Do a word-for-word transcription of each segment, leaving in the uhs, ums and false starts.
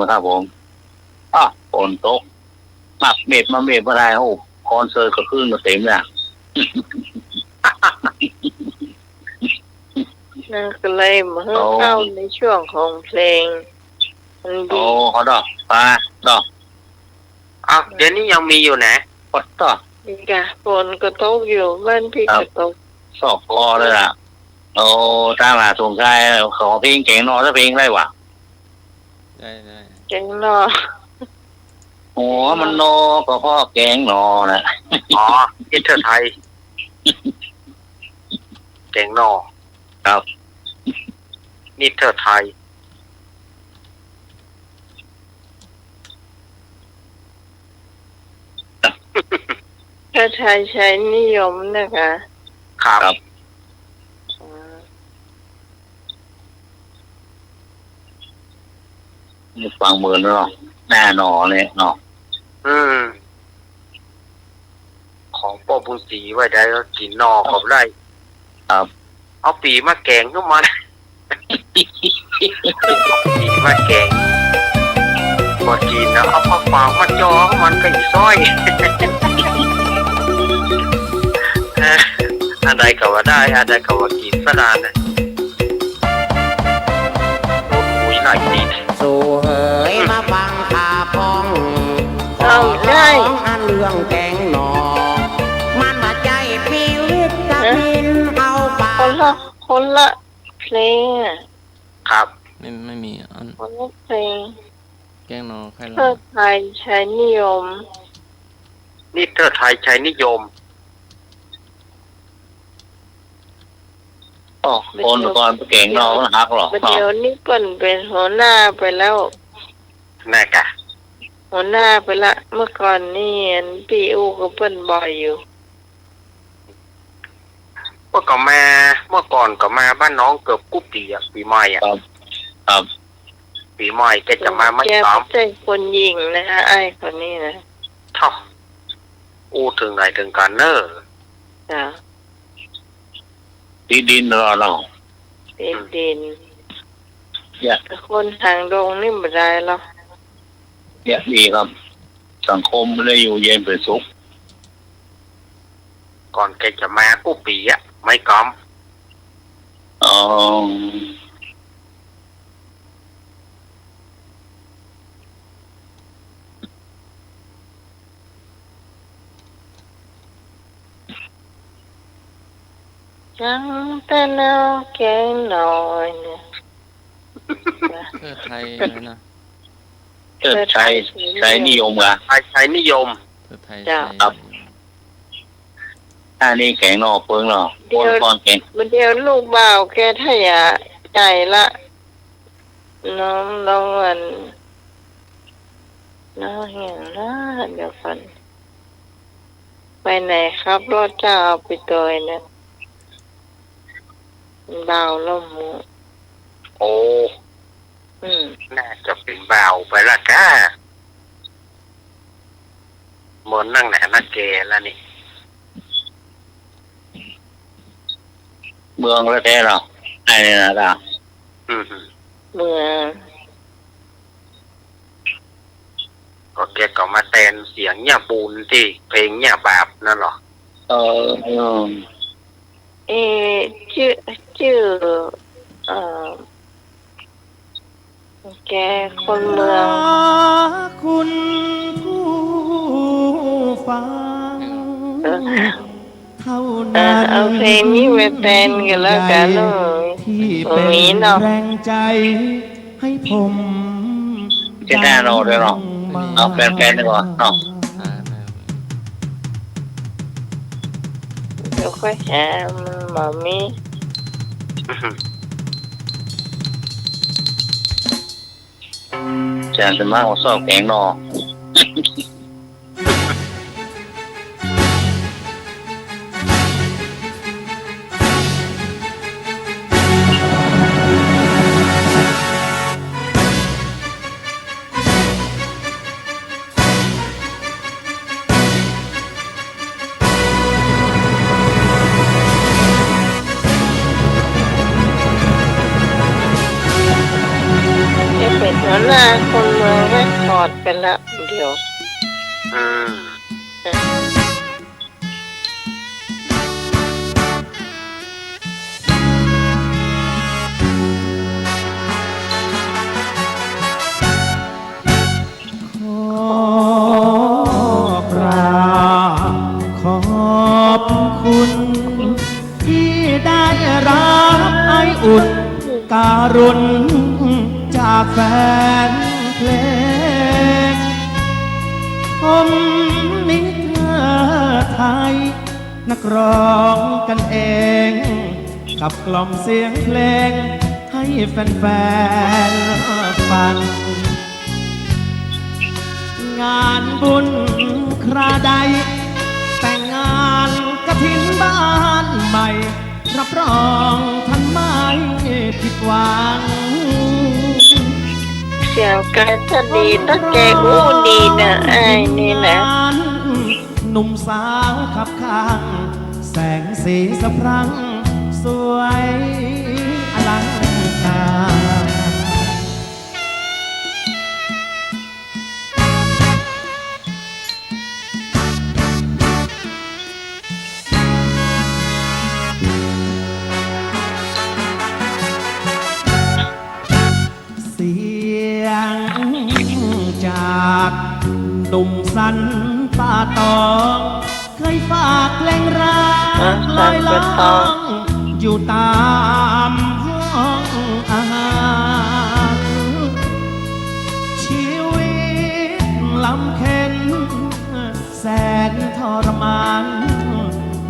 นะครับผม อ้าว ฝนตก หักเม็ดมาเม็ดบ่ได้ โอ้ คอนเสิร์ตก็ครึ่งก็เต็มแล้ว นั่นก็เลยมา โอ้ เข้าในช่วงของเพลง มันดี โอ้ ขอดอก ปาดอก อ้าว เดี๋ยวนี้ยังมีอยู่นะ ปาดอก นี่กะ ฝนก็ตกอยู่ บ้านพี่ ครับ ก็ตก ซอกกอเลยล่ะ โอ้ ตามหาสงสัย ขอเพลงแก๋งหน่อสักเพลงได้วะ ได้ ได้ แก๋งหน่อ โอ้ มันหน่อก็เพราะแก๋งหน่อนะ อ๋อ นิทเทิลไทย แก๋งหน่อ ครับ นิทเทิลไทย เทิดไทย ชัยนิยมนะคะ ครับ ครับ อ๋อ นี่ฟังเหมือนเนาะ หน้าหน่อเนี่ยเนาะ อืม ของป้อบุญศรีว่าได้ก็กิ๋นหน่อก็ได้ ครับ เอาปี๋มาแก๋งขึ้นมา เอาปี๋มาแก๋ง บ่กิ๋นนะ เอาผักฝางมาจ่อมันก็อีซ้อย เออ อันใดก็ว่าได้ อันใดก็ว่ากิ๋นซะดานนะ โอ้ย หลายปี สู่เหยมาฟังข้าพ่อง เอ้า ขอร้อง ใช่ อันเรื่องแก๋งหน่อ มันบ่ใจ้มีวิตามิน ฮะ เอาปา คนละ คนละเพลงอะ ครับ ไม่ ไม่มีอัน คนละเพลง แก๋งหน่อใครร้อง เทิดไทย ชัยนิยม นี่เทิดไทย ชัยนิยม อ๋อ คนก่อนแก๋งหน่อมันหักเหรอ บ่าเดี่ยวนี้เปิ้นเป๋นหัวหน้าไปแล้ว แน่กะ หัวหน้าไปละ เมื่อก่อนนี่อันปี้อู้กับเปิ้นบ่อยอยู่ เมื่อก่อนมา เมื่อก่อนก็มาบ้านน้องเกือบกู้ปี๋อะ ปี๋ใหม่อะ ครับ ครับ ปี๋ใหม่แกจะมา แก ไม่ตาม บ่ใจ้คนหยิ่งนะ อ้ายคนนี้นะ เท่า อู้เถิงไหนเถิงกั๋นเน่อ จ้ะ ติดดินเหรอเนาะ ติดดิน เนี่ย แต่คนหางดงนี่บ่ได้หรอก เนี่ย ดีครับ สังคมได้อยู่เย็นเป็นสุข ก่อนแกจะมากู้ปี๋อะ ไม่กำ อ๋อ จังแต่แนวแก๋งหน่อเนี่ย เทิดไทยอะไรนะ เทิดไทย เทิดไทย ชัยนิยมเหรอ ไทย ชัยนิยม เทิดไทย เจ้า ชัยนิยม ครับ อันนี้แก๋งหน่อเปิ้งเนาะ เดี๋ยว คนก่อนแก๋ง บ่าเดี่ยวลูกบ่าวแกถ้าอยากใจ้ละ น้อง น้องอัน น้องหยังนะ เดี๋ยวก่อน ไปไหนขับรถเจ้าเอาไปตวยนะ บ่าวละหมู่ โอ้ อืม น่าจะเป๋นบ่าวไปละก้า เหมือนนั่งแหละนะแกละนี่ เมืองละแต๊เนาะ ไอ้นี่นะ อืม เมือง ก็แกก็มาแตนเสียงเนี่ยบุญตี้เพลงเนี่ยบาปนั่นเหรอ เออ เออ เอ๊ะ จื้อ จื้อ เอ่อ แกคนเมือง คุณผู้ฟัง เออ เท่านั้น เออ เอาเพลงนี้ไปแตนกั๋นละกั๋นเนาะ ที่เป็นแรงใจให้ผม จะได้เนาะ เดี๋ยวเนาะ เอาแปนๆ ดีกว่าเนาะ เดี๋ยวค่อยหา มันบ่มี จานจะมาเอาซอกแก๋งหน่อ จะเป๋นหัวหน้าคนเมือง ตัดไปละเดี๋ยว อืม ขอกราบขอบคุณ ที่ได้รับไออุ่นกรุณจากแฟนเพลง ผมมีเทิดไทย นักร้องกันเอง ขับกล่อมเสียงเพลงให้แฟนๆฟัง งานบุญคราใด แต่งงานกฐินบ้านใหม่ รับรองท่านไม่ผิดหวัง เสียงแกจะดีถ้าแกอู้ดีนะ ไอ้นี่นะ หนุ่มสาวคับข้าง แสงสีสะพรั่ง สวยอลังการ เสียงจากหนุ่มสันป่าตอง เคยฝากเพลงรัก อ่ะ ลอยล่อง สันป่าตอง อยู่ตามห้องอาหาร ชีวิตลำเค็ญ แสนทรมาน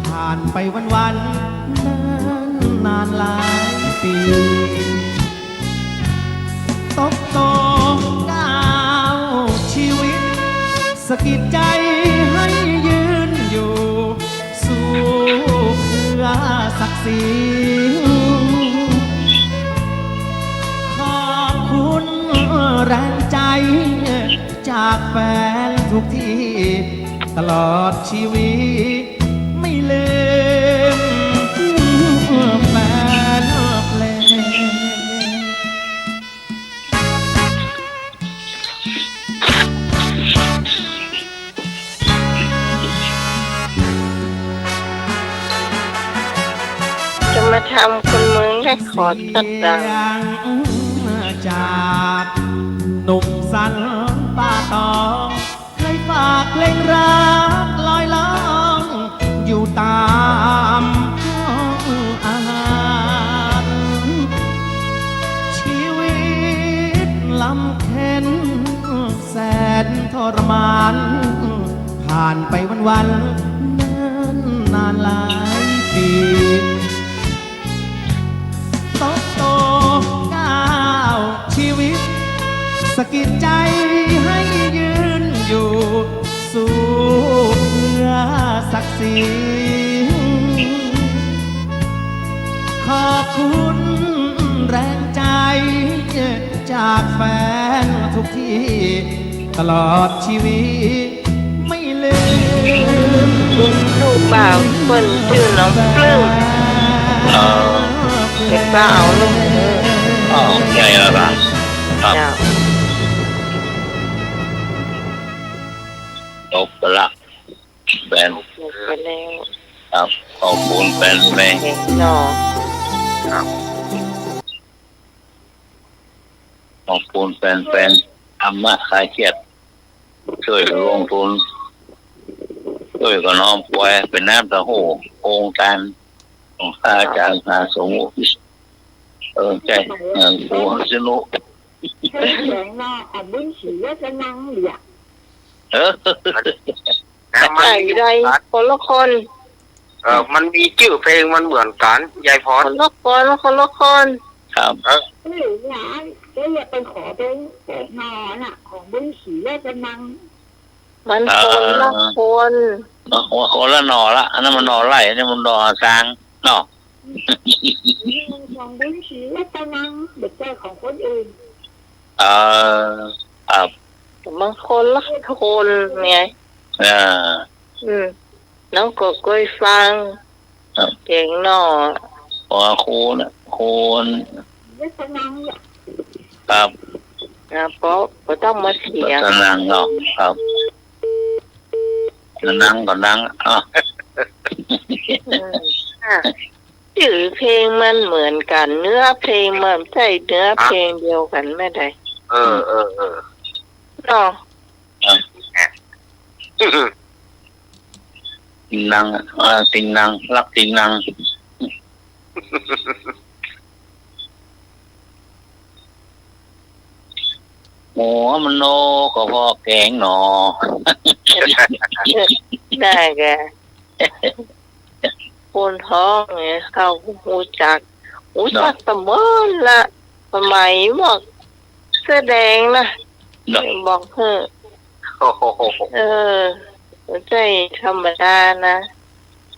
ผ่านไปวันๆ นานหลายปี ตบโตก้าวชีวิต สะกิดใจให้ยืนอยู่ สู้เพื่อศักดิ์ศรี ขอบคุณแรงใจ จากแฟนทุกที่ ตลอดชีวิต ไม่ลืมแฟนเพลง จะมาทำคนเมืองได้ขอสักดัง เสียงจากหนุ่มสันป่าตอง เคยฝากเพลงรักลอยล่อง อยู่ตามห้องอาหาร ชีวิตลำเค็ญ แสนทรมาน ผ่านไปวันๆ เนิ่นนานหลายปี ตบโตก้าวชีวิต สะกิดใจให้ยืนอยู่ สู้เพื่อศักดิ์ศรี ขอบคุณแรงใจ จากแฟนทุกที่ ตลอดชีวิต ไม่ลืม ลูกบ่าวเปิ้นจื้อน้องปลื้ม เออ เดี๋ยวจะเอาลูก อ๋อ ใหญ่แล้วครับ ครับ เจ้า จบไปละ แฟน จบไปแล้ว ครับ ขอบคุณแฟนเพลง เนาะ ครับ ขอบคุณแฟนๆ ธรรมะคลายเครียด ช่วยลงทุน ช่วยก็น้อมปล่อย เป๋นน้ำเต้าหู้ โครงการของพระอาจารย์มหาสมมุติ เออ ใช่ เออ ครูวิษณุ เออ ใส่ได้คนละคน เออ มันมีจื้อเพลงมันเหมือนกั๋น ยายพร คนละคน คนละคน ครับ เออ ไม่รู้นะ ก็อยากไปขอเพลงแปดนอน่ะ ของบุญศรีรัตนัง มันคนละคน เออ คนละหน่อละ อันนั้นมันหน่อไร่ อันนี้มันหน่อซาง เนาะ ของบุญศรีรัตนัง บ่ใจ้ของคนอื่น เออ ครับ มันคนละคนไง อ่า อืม น้องก็เกยฟัง ครับ แกงหน่อ อ๋อ คนละคน รัตนัง ครับ นะ บ่ บ่ต้องมาเถียง ก็นั่งเนาะ ครับ จะนั่งก็นั่ง อ้าว อืม อ่ะ จื้อเพลงมันเหมือนกั๋น เนื้อเพลงมันใจ้เนื้อเพลงเดียวกั๋นแม่ใด เออ เออ เออ เนาะ ครับ ติงนัง อ่า ติงนัง ฮักติงนัง หัวมโนก็พอแกงหน่อ ได้แก คนฮ้องเนี่ย เขาฮู้จัก ฮู้จัก เนาะ เสมอละ สมัยหมวกเสื้อแดงนะ เนาะ บอกเถอะ โอ้โห เออ บ่ใจ้ธรรมดานะ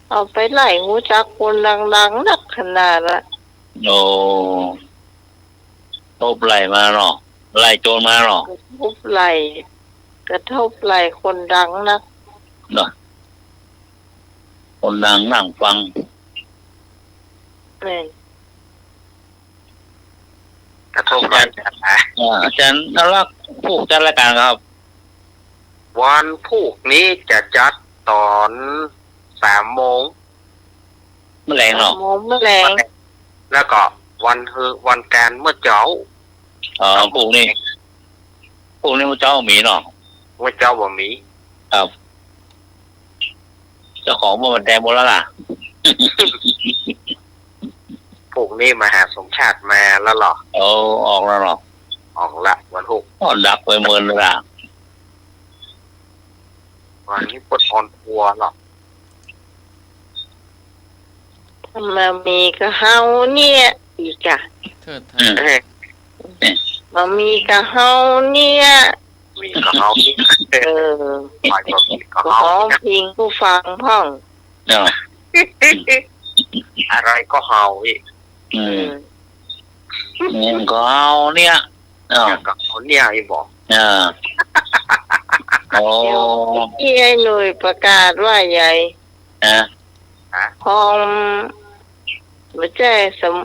เอาไปไล่ฮู้จักคนดังๆ นักขนาดละ โอ้ ทบไล่มาเนาะ ไล่โจรมาเนาะ กระทบไล่ กระทบไล่คนดังนัก เนาะ คนดังนั่งฟัง แม่น กระทบไล่ อาจารย์ อ่า อาจารย์นรักษ์ พูกจัดรายก๋านครับ วันพูกนี้จะจัดต๋อนสามโมง เมื่อแลงเนาะ สามโมงเมื่อแลง แล้วก็วันฮือ วันก๋านเมื่อเจ๊า อ๋อ พูกนี้ พูกนี้เมื่อเจ๊าบ่มีเนาะ เมื่อเจ๊าบ่มี ครับ เจ้าของบ่มาแตงบ่แล้วล่ะ พูกนี้มหาสมชาติมาแล้วเหรอ โอ้ ออกแล้วเหรอ ออกละ วันพูก อ้อ ดักไปเมินละ วันนี้เปิ้นออนทัวร์เหรอ ถ้าบ่มีก็เฮาเนี่ย อีกอะ เทิดไทย อืม เออ บ่มีก็เฮาเนี่ย มีก็เฮาเนี่ย เออ ไปก็มีก็เฮาเนี่ย ก็เฮาพิงผู้ฟังพ่อง เนาะ อะไรก็เฮาอีก อืม อืม นี่ก็เฮาเนี่ย อ้าว ก็เฮาเนี่ยอีกบ่ อ่า โอ้ เดี๋ยวเมื่อกี้ไอ้หนุ่ยประกาศว่าใหญ่ ฮะ ฮะ ห้อง บ่ใจ้สม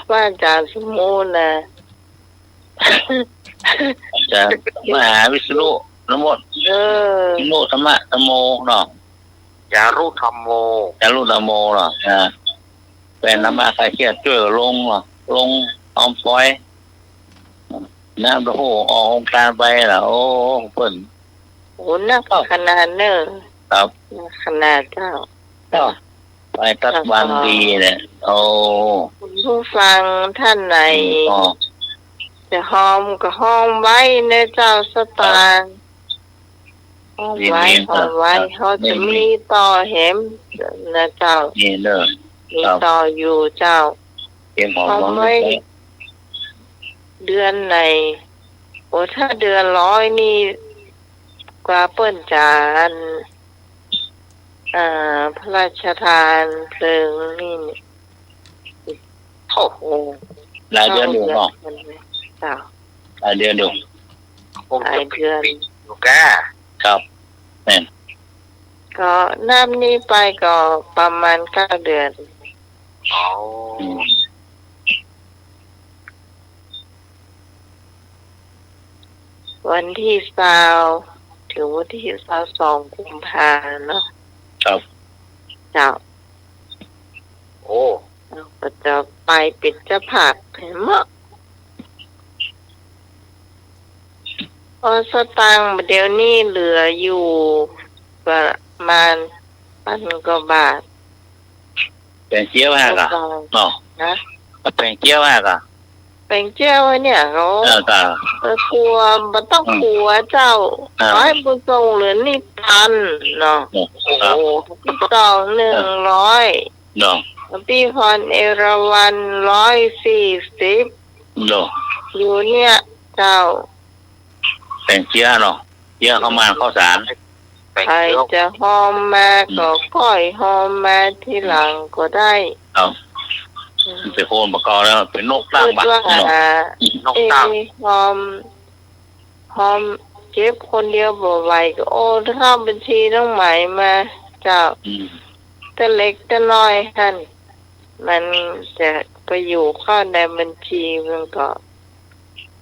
พระอาจารย์สมมุตินะ อาจารย์มหาวิษณุนโม เออ วิษณุธรรมะธัมโมเนาะ จารุธัมโม จารุธัมโมเนาะ อ่า แปลธรรมะคลายเครียด จ้วยลงเนาะ ลงตอมปอย น้ำเต้าหู้ออกโฮงตานไปล่ะ โอ้ เปิ้น โอ้ นักขนาดเน่อ ครับ นักขนาดเจ้า เจ้า ไปตัดวันดีเนี่ย โอ้ คุณผู้ฟังท่านไหน อ๋อ จะฮอมก็ฮอมไว้นะเจ้า สตางค์ ครับ ฮอมไว้ ยินดีครับ ฮอมไว้ ครับ เฮาจะมีต่อแหมนะเจ้า นี่เน่อ มี ครับ ต่ออยู่เจ้า เตรียมหอม ฮอมไว้ ไว้ เดือนไหน โอ้ ถ้าเดือนร้อยนี่ กว่าเปิ้นจะอัน อ่า พระราชทานเพลิงนี่ โอ้โห หลายเดือนอยู่เนาะ เจ้า หลายเดือนอยู่ คงจะ หลายเดือน เป็นปีอยู่ก้า ครับ แม่น ก็นับนี้ไปก็ประมาณเก้าเดือน อ๋อ อืม วันตี้ซาว ถึงวันตี้ซาวสองกุมภาเนาะ ครับ เจ้า โอ้ เฮาก็จะไปเป๋นเจ้าภาพแหมเนาะ เอาสตางค์เดี๋ยวนี้เหลืออยู่ประมาณพันกว่าบาท แป๋งเจ๊ยบฮะก่ะ เนาะ ฮะ แป๋งเจ๊ยบฮะก่ะ แป๋งเจ๊ยบเนี่ยเขา เออ ก่ะ เออ กั๋ว บ่ต้อง อืม กั๋วเจ้า อ่า ขอหื้อบุญส่งเหลือนิทานเนาะ ครับ โอ้โห ตี้เจ้าหนึ่งร้อย เนาะ ตี้พรเอราวัณร้อยสี่สิบ เนาะ อยู่เนี่ยเจ้า แป๋งเจ๊ยบเนาะ เจ๊ยบข้าวหมากข้าวสาร ใผจะฮอมมาก็ก้อยฮอมมาทีหลังก็ได้ ครับ อืม เป๋นคนประกอบแล้ว เป๋นนกตั้งบ่า เนาะ นกตั้ง เอ๊ะ ฮอม ฮอมเก็บคนเดียวบ่ไหวก็โอนเข้าบัญชีน้องไหมมาเจ้า อืม แต่เล็กแต่น้อยหั้น มันจะไปอยู่เข้าในบัญชีมันก็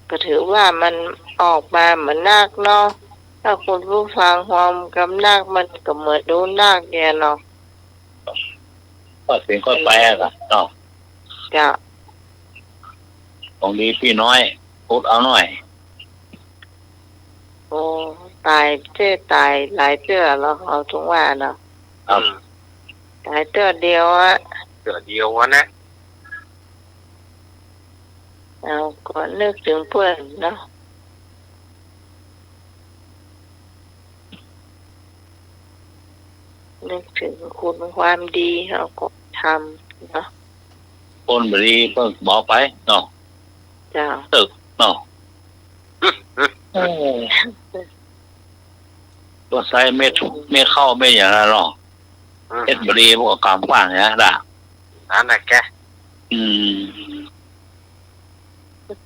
ก็ถือว่ามันอ ออกมาเหมือนนาคเนาะ ถ้าคุณผู้ฟังฮวมกำนาคมันก็เหมือนดูนาคแกเนาะ ก็เสียงค่อยไปอะเนาะ เจ้า ของดีปี้น้อย อดเอาหน่อย โอ้ ต๋ายเตื้อต๋ายหลายเตื้อแล้ว เอาถึงว่าเนาะ ครับ อืม ต๋ายเตื้อเดียวอะ เตื้อเดียวอะนะ เอาก็นึกเถิงเปิ้นเนาะ นึกเถิงคุณความดีเฮาก็ทำเนาะ คนบ่ดีเปิ้นบ่เอาไปเนาะ เจ้า ตึกเนาะ เออ ก็ใส่เม็ด เม็ดข้าวเม็ดอย่างนั้นเนาะ อืม เฮ็ดบ่ดีมันก็กำขว้างนะ ด่า นั่นน่ะแก อืม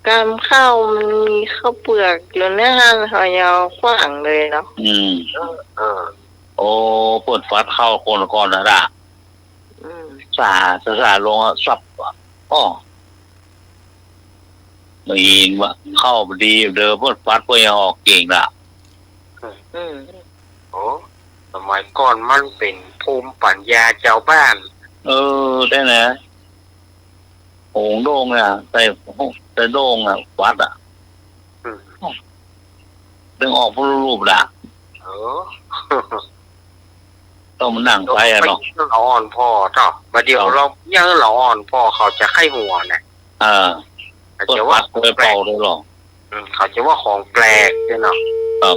กำข้าวมันมีข้าวเปลือกอยู่นะ เฮาเอาขว้างเลยเนาะ อืม เออ เออ โอ้ เปิ้นฟัดข้าวคนก่อนนะด่า อืม สา สา สาลงอะ สับอะ อ้อ ได้ยินว่าข้าวบ่ดีเด้อ เปิ้นฟัดเปิ้นยังออกกิ่งน่ะ อืม โอ้ สมัยก่อนมันเป๋นภูมิปัญญาจาวบ้าน เออ ได้นะ โอ่งโด้งอะ ใส่ ใส่โด้งอะ ฟัดอะ อืม ตึงออกพุทธรูปน่ะ เออ ต้องมานั่งไปอะเนาะ ยังละอ่อนผ่อเนาะ บ่าเดี๋ยว เออ ลอยังละอ่อนผ่อ เขาจะใค่หัวนะ เออ เขาจะว่า เปิ้นฟัดเปิ้นเป่าเลยเหรอ อืม เขาจะว่าของแปลกเนี่ยเนาะ ครับ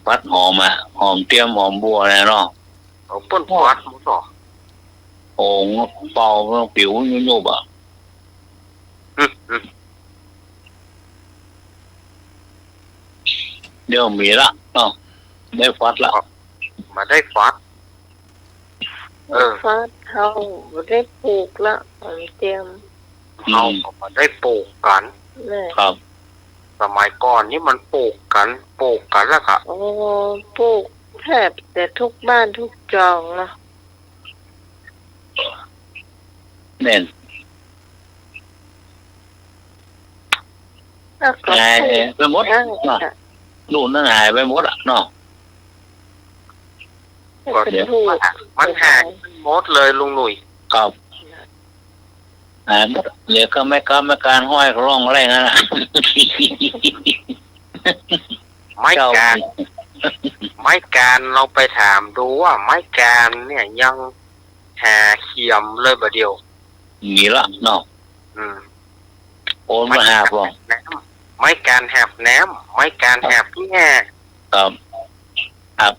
ฟัดหอมอะ หอมเตี้ยม หอมบัวเนี่ยเนาะ เอาเปิ้นฟัดหมดเนาะ โอ่งเป่ามันปิวยุบๆ อะ อืม อืม เดี๋ยวมีละเนาะ ได้ฟัดละ บ่ได้ฟัด เออ ฟัดเฮาบ่ได้ปลูกละ หอมเตี้ยม อืม เฮาก็บ่ได้ปลูกกั๋น แน่ ครับ สมัยก่อนนี่มันปลูกกั๋น ปลูกกั๋นแล้วก็ โอ้ ปลูกแทบจะทุกบ้านทุกจองเนาะ แม่น แล้วก็ หายไปหมด เออ เนาะ รุ่นนั้นหายไปหมดอะเนาะ ก็เดี๋ยว มันหายหมดเลยลุงหนุ่ย ครับ หายหมด เหลือก็ไม้กำ ไม้กานห้อยก็ร่องแร่งนั่นน่ะ ไม้กาน เจ้า ไม้กาน ลองไปถามดูว่าไม้กานเนี่ยยังหาเขียมเลยบ่าเดี๋ยว มีละเนาะ อืม โอนมาหาบบ่ ไม้กานแหบแหนม ไม้กานแหบแหนม ไม้กานแหบแง่ ครับ ครับ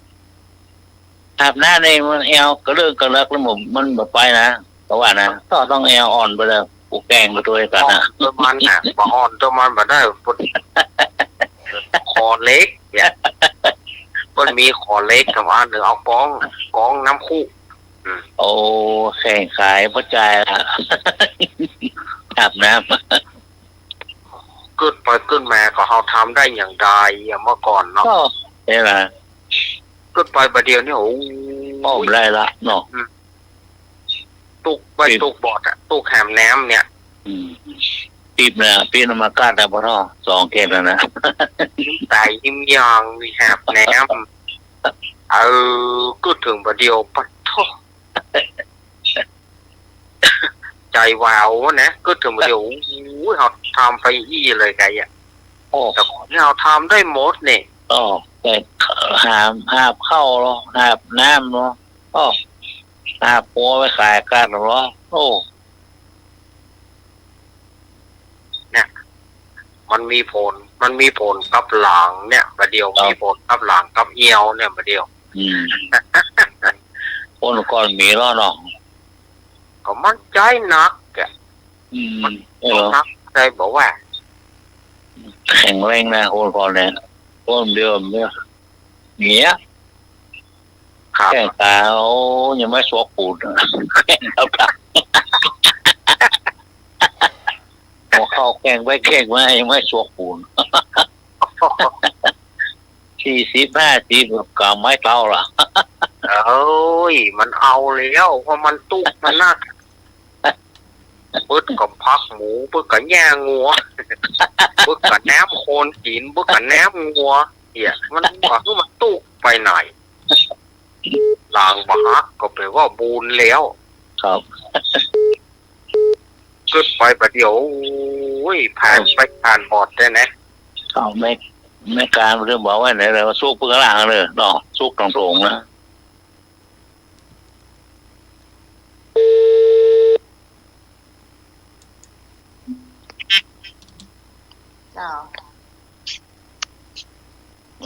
หาบหน้านี่มันแอวกระเลิกกระเลิกแล้วมัน มันบ่ไปนะ เพราะว่านะ ก็ต้องแอวอ่อนไปเลย กูแกล้งไปด้วยกั๋นนะ อ่อนตังมันน่ะ บ่อ่อนตังมันบ่ได้ ขอเหล็กเนี่ย เปิ้นมีขอเหล็กกับอันหนึ่ง เอากอง กองน้ำคุ อืม โอ้ แข่งขายบ่จ่ายละ อาบน้ำ กึ๊ดไปกึ๊ดมาก็เฮาทำได้อย่างใดอะ เมื่อก่อนเนาะ ก็ ใช่ล่ะ กึ๊ดไปบ่าเดี๋ยวนี้ โอ้ อ้อมได้ละเนาะ อืม ตุ๊กใบ้ตุ๊กบอดอะ ตุ๊กหาบแหนมเนี่ย อืม ปิ๊บนะ ปิ๊บนำมากัดอะ ปะท้อ สองเข็มแล้วนะ ใส่หิมยอง มีหาบแหนม เออ กึ๊ดเถิงบ่าเดี๋ยว ปะท้อ ใจ๋วาวนะ กึ๊ดเถิงบ่าเดี๋ยว โอ้ย เฮาทำไปอี้เลยไกอะ โอ้ แต่ก่อนนี่เฮาทำได้หมดนี่ โอ้ แต่หาบ หาบข้าวเหรอ หาบน้ำเหรอ โอ้ หาบปัวไปขายกั๋นเหรอ โอ้ เนี่ย มันมีผล มันมีผลกับหลังเนี่ย บ่าเดี๋ยว ครับ มีผลกับหลังกับเอี่ยวเนี่ย บ่าเดี๋ยว อืม คนก่อนมีแล้วเนาะ ก็มันใจ๊หนักอะ อืม มัน เออ หนักใจ๊บอกว่า แข็งแรงนะ คนก่อนเนี่ย คนเดียวเนี่ย เนี่ย ครับ แข้งขา โอ้ ยังไม่สวกปูน แข้งเท่ากัน หัวเข่าแข้งไปแข้งมา ยังไม่สวกปูน สี่สิบ ห้าสิบ ก็ไม้เท้าล่ะ โอ้ย มันเอาแล้ว เพราะมันตุ๊กมันนัก ปึ๊ดก็พักหมู ปึ๊ดก็แย่งัว บึกกะแนมโคนตี๋น บึกกะแนมงัว เหีย มันบ่าหื้อมันตุ๊กไปไหน หลังบ่าฮักก็แป๋ว่าบุญแล้ว ครับ กึ๊ดไปบ่าเดี่ยว โอ้ย ผ่านไปผ่านหมดเลยนะ เอาแม่ แม่การเรื่องบอกว่าไหนเลยว่าสุกเพิ่งล่างเลยเนาะ สุกตรงๆ นะ เจ้า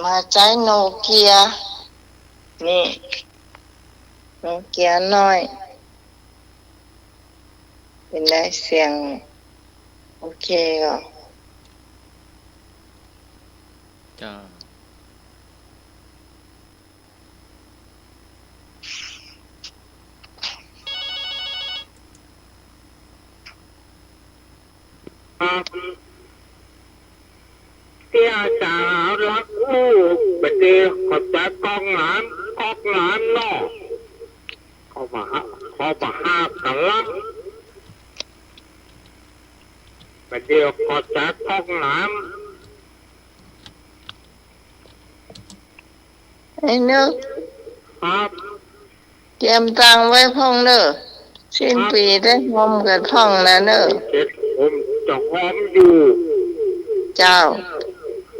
มาใจ๊โนเกีย นี่ โนเกียน้อย เป๋นได เสียงโอเคก่อ เจ้า เตี้ยจ๋า ฮักอู้ บ่าเดี่ยว ขอบใจ๋ก๊อกน้ำ ก๊อกน้ำเนาะ ขอบ่าฮัก ขอบ่าฮักกั๋นละ บ่าเดี่ยว ขอบใจ๋ก๊อกน้ำ ไอ้นึก ครับ เกียมตังค์ไว้พ่องเน่อ สิ้นปี๋ได้ฮอมกั๋นพ่องนะเน่อ เจ็ด ผมจะฮอมอยู่ เจ้า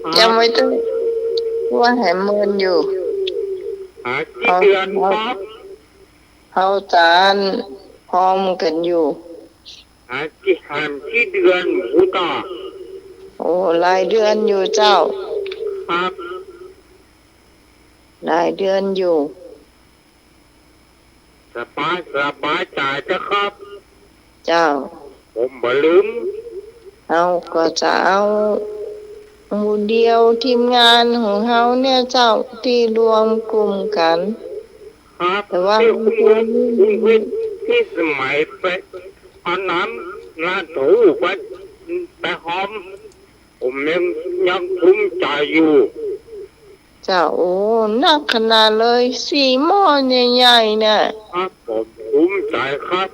ครับ เกียมไว้ตึ๊ก ว่าแหมเมินอยู่ หากี่เดือนครับ เฮาจะฮอมกั๋นอยู่ หากี่ หากี่เดือน ฮู้ก่อ โอ้ หลายเดือนอยู่เจ้า ครับ หลายเดือนอยู่ สบาย สบายใจ๋เต๊อะครับ เจ้า ผมบ่ลืม เฮาก็จะเอาหมู่เดียว ทีมงานของเฮาเนี่ยเจ้า ตี้รวมกลุ่มกั๋น ครับ แต่ว่า เอ้ย คุณวิทย์ คุณวิทย์ ตี้สมัยไป เอาน้ำ น้ำถูไป ไปฮอม ผมยัง ยังภูมิใจ๋อยู่ เจ้า โอ้ นักขนาดเลย สี่หม้อใหญ่ๆ เนี่ย ครับ ผมภูมิใจ๋ครับ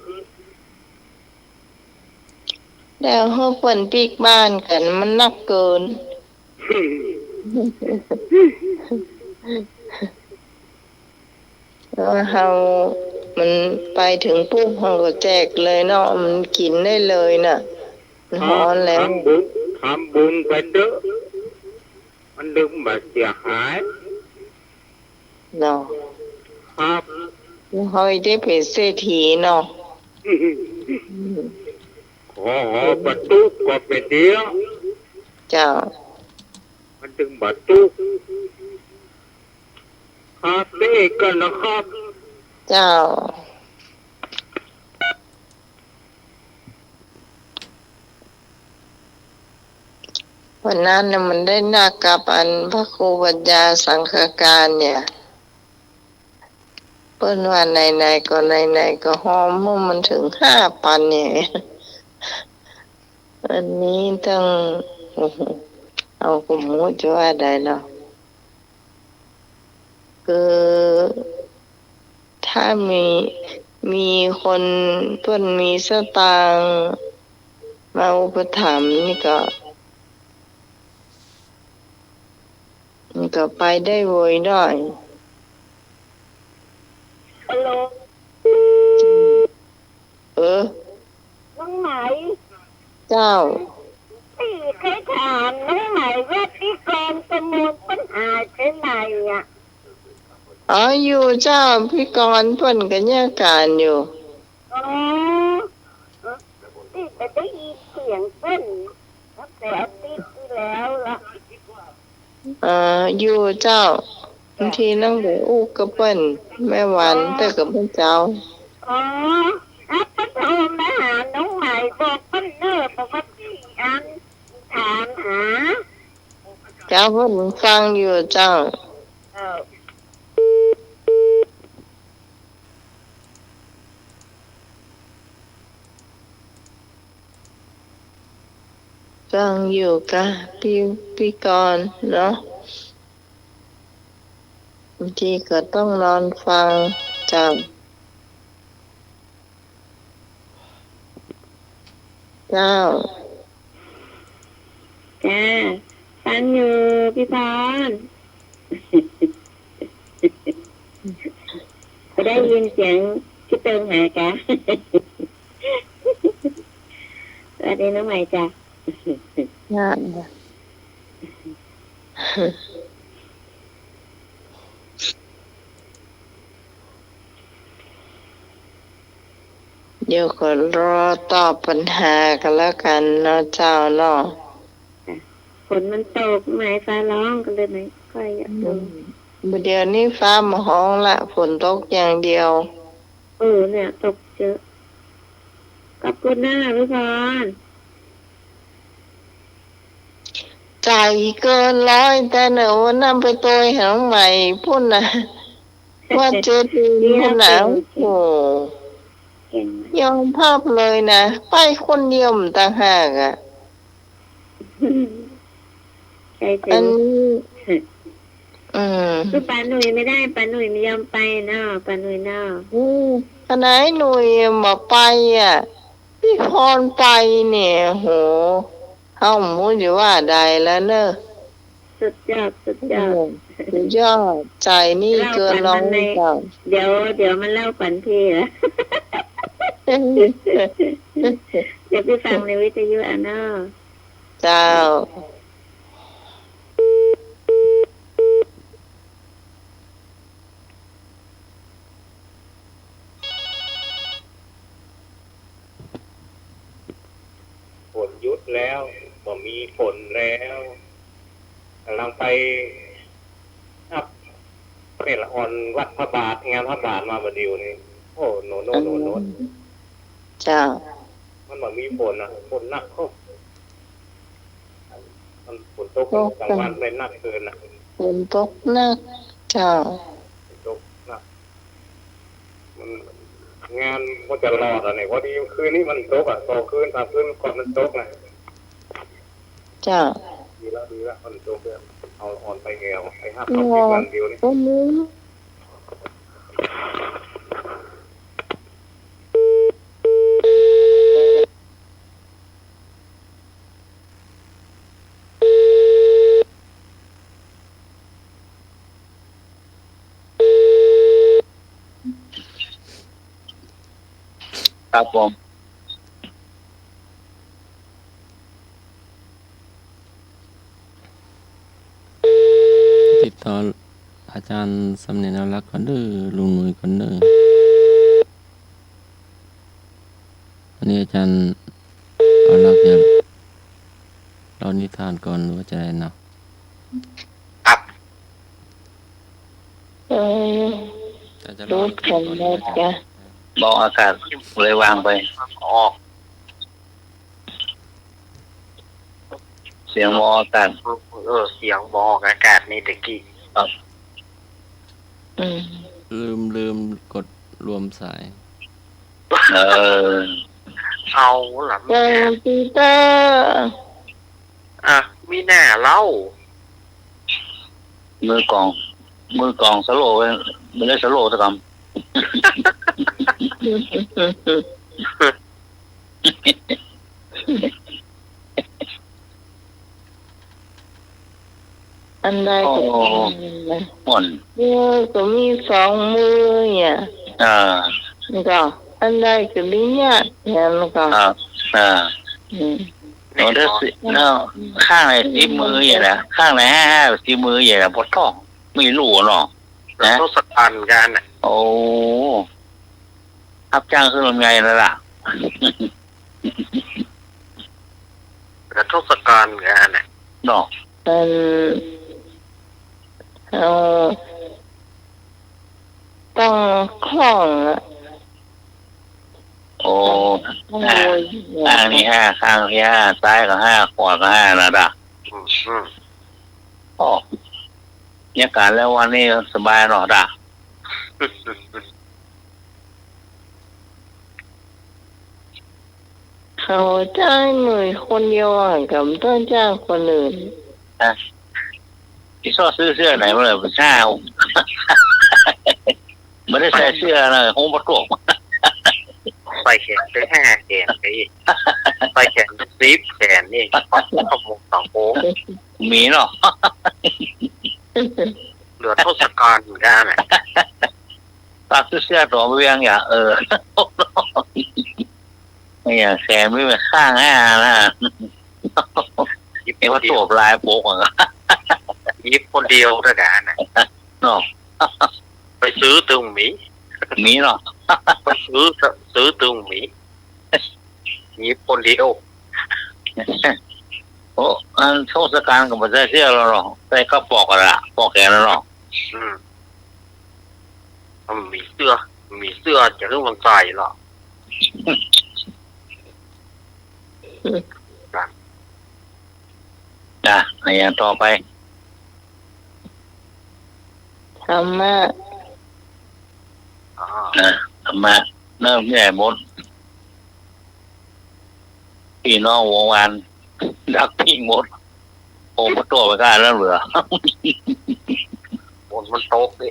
แล้วหื้อเปิ้นปิ๊กบ้านกั๋น มันนักเกิน แล้วเฮา มันไปเถิงปุ๊บ เฮาก็แจกเลยเนาะ มันกิ๋นได้เลยน่ะ มันฮ้อนแล้ว ทำบุญ ทำบุญไปเต๊อะ มันดึงบ่าเสียหาย เนาะ ครับ เฮาได้เป๋นเศรษฐีเนาะ ขอหอประตูก็เป๋นเดียว เจ้า มันดึงบ่าตุ๊ก ครับ เดี๋ยวก่อนนะครับ เจ้า วันนั้นน่ะมันได้นักกับอันพระครูปัญญาสังฆการเนี่ย เปิ้นว่าไหนๆ ก็ไหนๆ ก็ฮอม เมื่อมันเถิงห้าปันเนี่ย อันนี้ต้อง เอาก็บ่ฮู้จะว่าใดเนาะ คือ ถ้ามี มีคนเปิ้นมีสตางค์มาอุปถัมภ์นี่ก็ มันก็ไปได้โวยได้ ฮัลโหล เออ น้องไหม เจ้า ตี้เกยถามน้องไหมว่าปี้กรณ์ประมูลเปิ้นหายไปไหนอะ อ๋อ อยู่เจ้า ปี้กรณ์เปิ้นก็เยียะก๋านอยู่ อ๋อ ตี้บ่ได้ยินเสียงเปิ้นตั้งแต่อาทิตย์ตี้แล้วละ เอ่อ อยู่เจ้า บางทีน้องไปอู้กับเปิ้น แม่วัน อ๋อ แต่ก็บ่เจ้า อ๋อ ถ้าเปิ้นโทรมาหาน้องไหมบอกเปิ้นเน่อ บอกว่าตี้อันถามหา เจ้า เปิ้นฟังอยู่เจ้า เออ ฟังอยู่กะ ปี้ ปี้กรณ์เนาะ บางทีก็ต้องนอนฟัง เจ้า เจ้า จ้า ฟังอยู่ พี่พร ได้ยินเสียงพี่เติมหายกะ สวัสดีน้องใหม่จ้ะ จ้า เดี๋ยวก็รอตอบปัญหากั๋นแล้วกั๋นเนาะเจ้าเนาะ ฝนมันตก ไหมฟ้าร้องก็เลยไม่ค่อยอยากโทร อืม บ่าเดี๋ยวนี้ฟ้าบ่ฮ้องละ ฝนตกอย่างเดียว เออ เนี่ย ตกเยอะ ขอบคุณนะพี่พร ใจ๋เกินร้อย แต่เนอะ วันนั้นไปโตยหาใหม่ปุ้นน่ะ วัดเจดีย์ปุ้นน่ะ โอ้โห เก่ง ยอมฮับเลยนะ ไปคนเดียวต่างหากอะ ใช่ อัน อืม คือป๋าหนุ่ยไม่ได้ ป๋าหนุ่ยไม่ยอมไปเนาะ ป๋าหนุ่ยเนาะ อืม ขนาดหนุ่ยบ่ไปอะ พี่พรไปเนี่ย โห เฮาบ่ฮู้จะว่าใดแล้วเนอะ สุดยอด สุดยอด อืม สุดยอด ใจ๋นี่เกินร้อยเจ้า เดี๋ยว เดี๋ยวมาเล่าขวัญพี่อะ เดี๋ยวไปฟังในวิทยุเอาเนาะ เจ้า ฝนหยุดแล้ว บ่มีฝนแล้ว ก่ำลังไปฮับแม่ละอ่อนวัดพระบาท งานพระบาทมาบ่าเดี่ยวนี้ โอ้ โนโน โนโน อืม เจ้า มันบ่มีฝนน่ะ ฝนหนัก โอ้ มันฝนตก ตก กลางวันได้หนักเกินน่ะ ฝนตกหนัก เจ้า ฝนตกหนัก มัน งานมันจะรอดอะเนี่ย พอดีคืนนี้มันตกอะ สองคืนสามคืนก่อนมันตกนะ เจ้า ดีแล้ว ดีแล้ว มันตกแล้ว เอาอ่อนไปแอว ไปฮับเอา เออ อีกวันเดียวนี่ อืม ครับผม ติดต่ออาจารย์สำเนียงเอารักก่อนเด้อ ลุงหนุ่ยก่อนเด้อ อันนี้อาจารย์เอารักจะเล่านิทานก่อนหรือว่าจะไดเนาะ ครับ เออ อาจารย์จะเล่านิทานก่อนหรือว่าจะ ดูผลแล้วจ้ะ บ่ออกอากาศเลยวางไป ออก เสียงบ่ออกอากาศ เออ เสียงบ่ออกอากาศนี่ตะกี้ ครับ อืม ลืม ลืมกดรวมสาย เออ เอาล่ะ เออ ปีเตอร์ อ่ะ มีหน้าเล่า มือกลอง มือกลองสโลว์ไว้ บ่ได้สโลว์สักกำ อันใดก็ อ๋อ มีนะ อ่อน มือก็มีสองมือเนี่ย อ่า มันก็ อันใดก็มีเนี่ย เนี่ยมันก็ อ่า อ่า อืม โอ้ เดี๋ยวสิ แล้วข้างไหนสิบมือเนี่ยนะ ข้างไหนห้า ห้าสิบมือเนี่ยนะ ปวดท้อง ไม่รู้เนาะ นะ ทศกัณฐ์กันน่ะ โอ้ ฮับจ้างขึ้นรถไงนั่นล่ะ กะทศกัณฐ์กะอันน่ะ เนาะ อัน เอ่อ ต้องคล่องอะ โอ้ ต้อง ห้า โวย ข้างนี้ห้า ข้างนี้ห้า ซ้ายก็ห้า ขวาก็ห้านะจ๊ะ อืม อืม โอ้ เนี่ยการแล้ววันนี้สบายเนาะจ๊ะ เขาจ้างหนุ่ยคนเดียวอะ ก็บ่ต้องจ้างคนอื่น ฮะ ที่ชอบซื้อเสื้อไหนมาเลย ผมเช่า ไม่ได้ใส่เสื้อนะ ผมบ่ตก ใส่แขนไปห้าแขนไปอีก ไปแขนสิบแขนนี่ ปักขโมยสององค์ มีเนาะ เหลือทศกัณฐ์เหมือนกั๋นนะ ปักเสื้อตั๋วเวียงอย่า เออ เนี่ย แขนมีไว้ข้างห้านะ หยิบ เอ็งว่าตั๋วลายปกอะ หยิบคนเดียวเท่ากั๋นนะ เนาะ ไปซื้อตึงมี มีเนาะ ไปซื้อ ซื้อตึงมี หยิบคนเดียว โอ้ อันทศกัณฐ์ก็บ่ใส่เสื้อแล้วเนาะ ใส่กระป๋อกอะละ ป๋อกแขนแล้วเนาะ อืม มันมีเสื้อ มีเสื้อจะเรื่องมันใส่ละ จ้ะ อะหยังต่อไป ธรรมะ อ่า นะ ธรรมะ เริ่มแย่หมด ปี้น้องวงวาน ดักปิ้งหมด โอ้ มาตั๋วไปก้าแล้วเหลือ ฝนมันตกดิ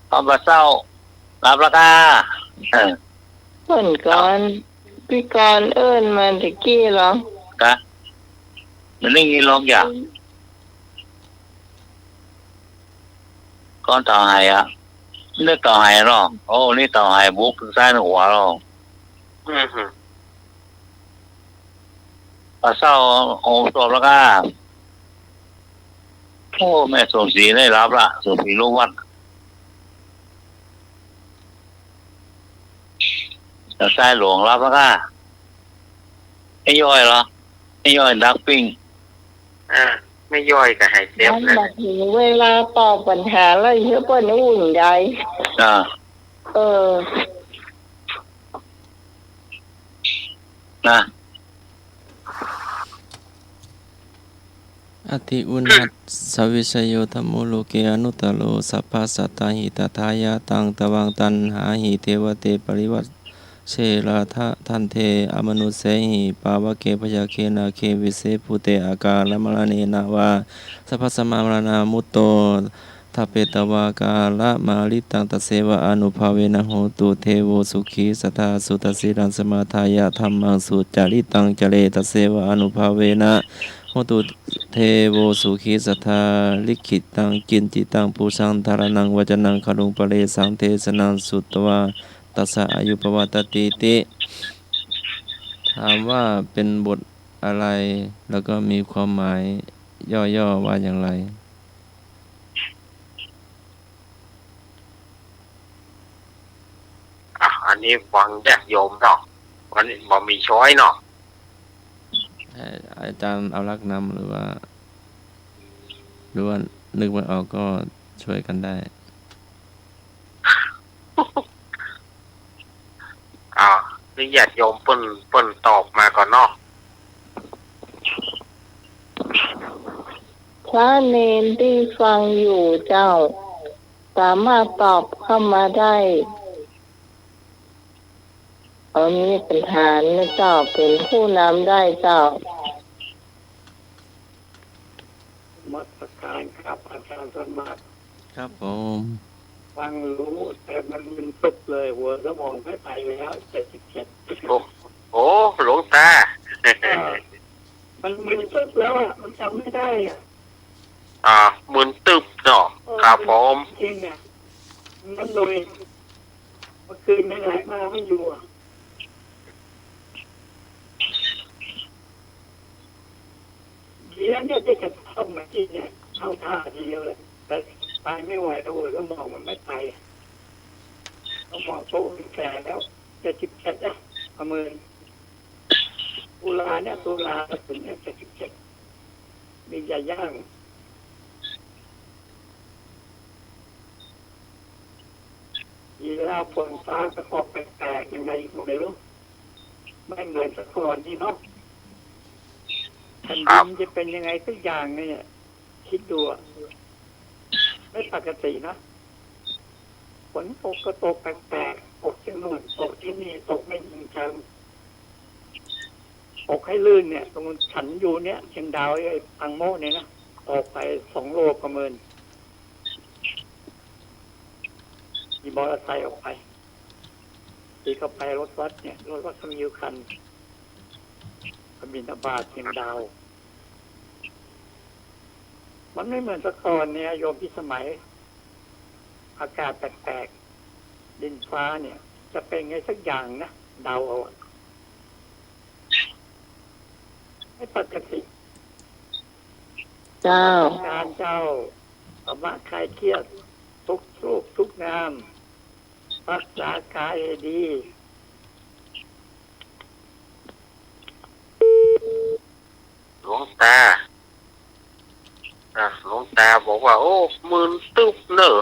เอาบ่าเซ้า หลับแล้วก้า เออ เปิ้นก่อน ปี้กรณ์เอิ้นมาตะกี้เหรอ กะ มันได้ยินร้องอย่าง ก้อนเต่าไหายอะ นึกเต่าไหายเนาะ โอ้ นี่เต่าไหายบุกซ้ายหัวเรา อืม บ่าเซ้า โอ้ สวบแล้วก้า โอ้ แม่สมศรีได้หลับละ สมศรีลูกวัด แล้วชายหลวงหลับแล้วก้า ไอ้ย้อยเหรอ ไอ้ย้อยดักปิ้ง อ่า แม่ย้อยก็หายเซฟ มัน นะ มาถึงเวลาตอบปัญหาแล้ว เฮ้ย เปิ้นอุ่นใจ อ่า เออ นะ อติอุณหัสสะวิชโย ธัมโม โลเก อนุตตโร สัพพะสัตตาหิตาทา ยะตัง ตวัง ตัณหาหิ เทวะเต ปริวัชเช ราธะ ทันเท อมนุสเสหิ ปาวะเก พยัคเข นาเข วิเศษภูเต อากาละมะระเณนะวา สัพพะสมมะระณา มุตโต ทะเปตวา กาละมาริตัง ตัสเสวะอานุภาเวนะ โหตุ เทโว สุขี สัตถา สุตะสีลัง สมาทายะ ธัมมัง สุจาริตัง จะเร ตัสเสวะอานุภาเวนะ โหตุ เทโว สุขี สัตถา ลิขิตัง กิจจิตัง ปูชัง ธาระณัง วะจนัง คารุง ปะเรสัง เทสะนัง สุตวา ตัสสะ อายุ ปะวัตติติ ถามว่าเป็นบทอะไร แล้วก็มีความหมายย่อๆ ว่าอย่างไร อ่ะ อันนี้ฟังญาติโยมเนาะ อันนี้บ่มีช้อยเนาะ ให้อาจารย์เอาหลักนำหรือว่า หรือว่านึกไม่ออกก็ช่วยกันได้ อ่า นี่ญาติโยมเปิ้น เปิ้นตอบมาก่อนเนาะ พระเณรที่ฟังอยู่เจ้า สามารถตอบเข้ามาได้ เออ มีปัญหานะเจ้า เป็นผู้นำได้เจ้า นมัสการครับ อาจารย์สมบัติ ครับผม ฟังรู้ แต่มันมึนตึ๊บเลย หัวสมองไม่ไปแล้ว เจ็ดสิบเจ็ด โอ้ โอ้ หลวงตา เออ มันมึนตึ๊บแล้วอะ มันจำไม่ได้อะ อ่า มึนตึ๊บเนาะ เออ ครับผม จริงอะ มันเลย เมื่อคืนไม่หลับนอนไม่อยู่อะ ดีแล้วเนี่ย ที่จะเข้ามาที่เนี่ย เข้าท่าทีเดียวเลย แต่ไปไม่ไหวแล้ว หัวสมองมันไม่ไป สมองโตเป็นแก่แล้ว เจ็ดสิบเจ็ด อะ ประเมิน ตุลาเนี่ย ตุลาถึงเนี่ย เจ็ดสิบเจ็ด มีจะย่าง ทีแล้วฝนฟ้าก็ตกแปลกๆ ยังไงก็ไม่รู้ ไม่เหมือนแต่ก่อนนี่เนาะ แผ่นดินจะเป็นยังไงสักอย่างเนี่ย คิดดูอะ ไม่ปกตินะ ฝนตกก็ตกแปลกๆ ตกที่นู่น ตกที่นี่ ตกไม่จริงจัง ตกให้ลื่นเนี่ย ตรงฉันอยู่เนี่ย เชียงดาว ไอ้ปางโมะเนี่ยนะ ตกไปสองโลกว่าหมื่น ขี่มอเตอร์ไซค์ออกไป ตีเข้าไปรถวัดเนี่ย รถวัดก็มีอยู่คัน ไปบิณฑบาตเสียงดาว มันไม่เหมือนแต่ก่อนเนี่ย โยมพิสมัย อากาศแปลกๆ ดินฟ้าเนี่ย จะเป็นไงสักอย่างนะ เดาเอาอะ ไม่ปกติ เจ้า นมัสการเจ้า ธรรมะคลายเครียด ทุกรูปทุกนาม รักษากายให้ดี หลวงตา อ่ะ หลวงตาบอกว่า โอ้ มึนตึ๊บเน่อ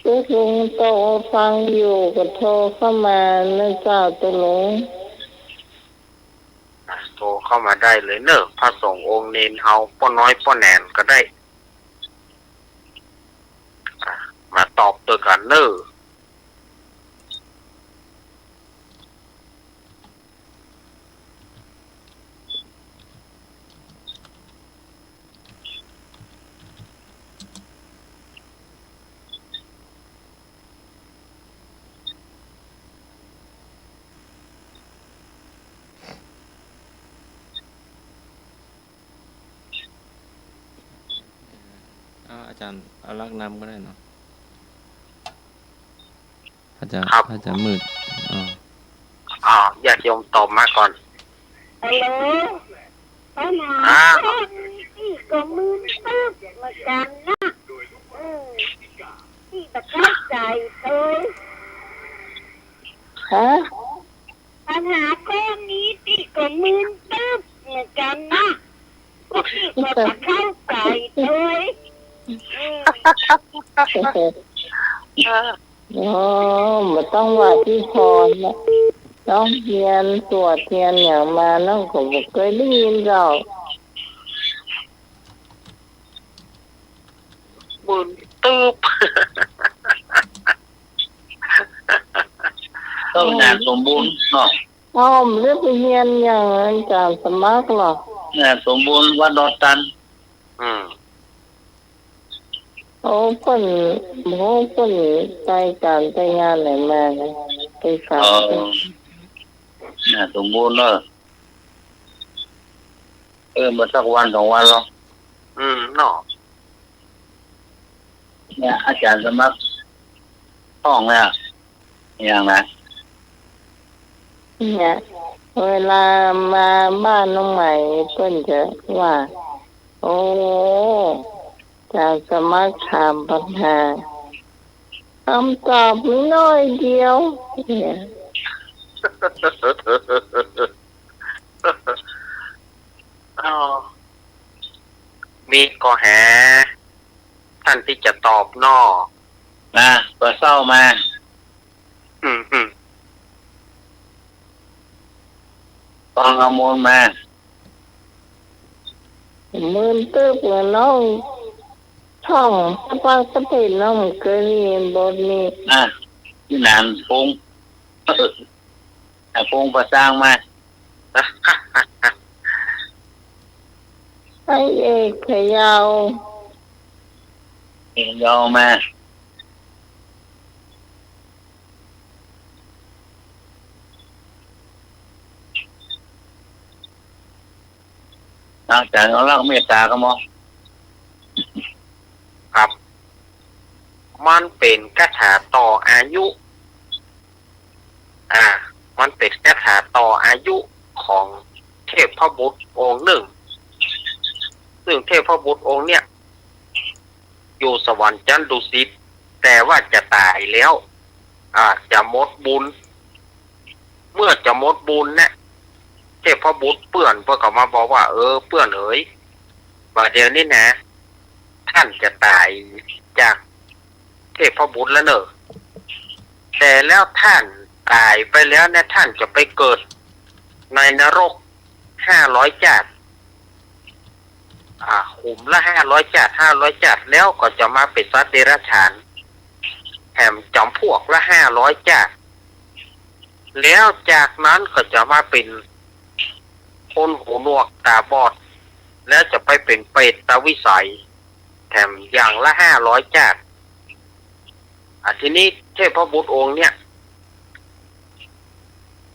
ตกลงตกฟังอยู่ก็โทรเข้ามานะเจ้า ตกลง อ่ะ โทรเข้ามาได้เลยเน่อ พระสงฆ์องค์เณรเฮา ป้อน้อยป้อแหนนก็ได้ อ่ะ มาตอบตวยกั๋นเน่อ เอา อาจารย์ เอาหลักนำก็ได้เนาะ อาจารย์ ครับ อาจารย์มืด อ๋อ อ่า ญาติโยมตอบมาก่อน ฮัลโหล ปัญหา อ่า ข้อนี้ตี้ก็มึนตึ๊บเหมือนกั๋นนะ เออ ตี้บ่เข้าใจ๋เลย ฮะ ปัญหาข้อนี้ตี้ก็มึนตึ๊บเหมือนกั๋นนะ ตี้ก็บ่เข้าใจ๋เลย อืม อ๋อ บ่ต้องว่าตี้พรนะ น้องเฮียนตรวจเฮียนอย่างมา น้องก็บ่เกยได้ยินเจ้า มึนตึ๊บ ก็น่าสมบูรณ์เนาะ อ้าว บ่ได้ไปเฮียนอย่างอาจ๋ารย์สมัครหรอ น่าสมบูรณ์ วัดดอนตัน อืม โอ้ เปิ้น โอ้ เปิ้นไปก๋านไปงานไหนมานะ ไปสาม อ๋อ น่าสมบูรณ์เนาะ เออ มาสักวันสองวันหรอก อืม เนาะ เนี่ย อาจ๋ารย์สมัครห้องเนี่ย อย่างนะ เนี่ย เวลามาบ้านน้องใหม่ เปิ้นจะว่า โอ้ จ๋ารย์สมัครถามปัญหา กำตอบมีน้อยเดียว เนี่ย อ้าว มีก็แห ต้านตี้จะตอบเนาะ มา บ่าเซ้ามา อืม อืม ฟังเอามนต์มา มึนตึ๊บเลยน้อง ท่องสะปักสะเพ็ดน้อง บ่เกยได้ยินบทนี้ อ่ะ ตี้หนานฟง อ่ะ ฟงประสางมา พระเอกพะเยา เอกพะเยามา อาจ๋ารย์เอาหลักเมตตาก็มอ ครับ มันเป๋นคาถาต่ออายุ อ่า มันเป๋นคาถาต่ออายุของเทพบุตรองค์นึ่ง ซึ่งเทพบุตรองค์เนี่ย อยู่สวรรค์จั๊นดุสิต แต่ว่าจะต๋ายแล้ว อ่า จะหมดบุญ เมื่อจะหมดบุญเนี่ย เทพบุตรเปื้อนเปิ้นก็มาบอกว่า เออ เปื้อนเอ๋ย บ่าเดี่ยวนี้นะ ต้านจะต๋ายจากเทพบุตรแล้วเน่อ แต่แล้วต้านต๋ายไปแล้วเนี่ย ต้านจะไปเกิดในนรกห้าร้อยจ้าด อ่า ขุมละห้าร้อยจ้าด ห้าร้อยจ้าด แล้วก็จะมาเป๋นสัตว์เดรัจฉาน แถมจ๋ำพวกละห้าร้อยจ้าด แล้วจากนั้นก็จะมาเป๋นคนหูหนวกต๋าบอด แล้วจะไปเป๋นเปรตวิสัย แถมอย่างละห้าร้อยจ้าด อ่ะ ทีนี้เทพบุตรองค์เนี่ย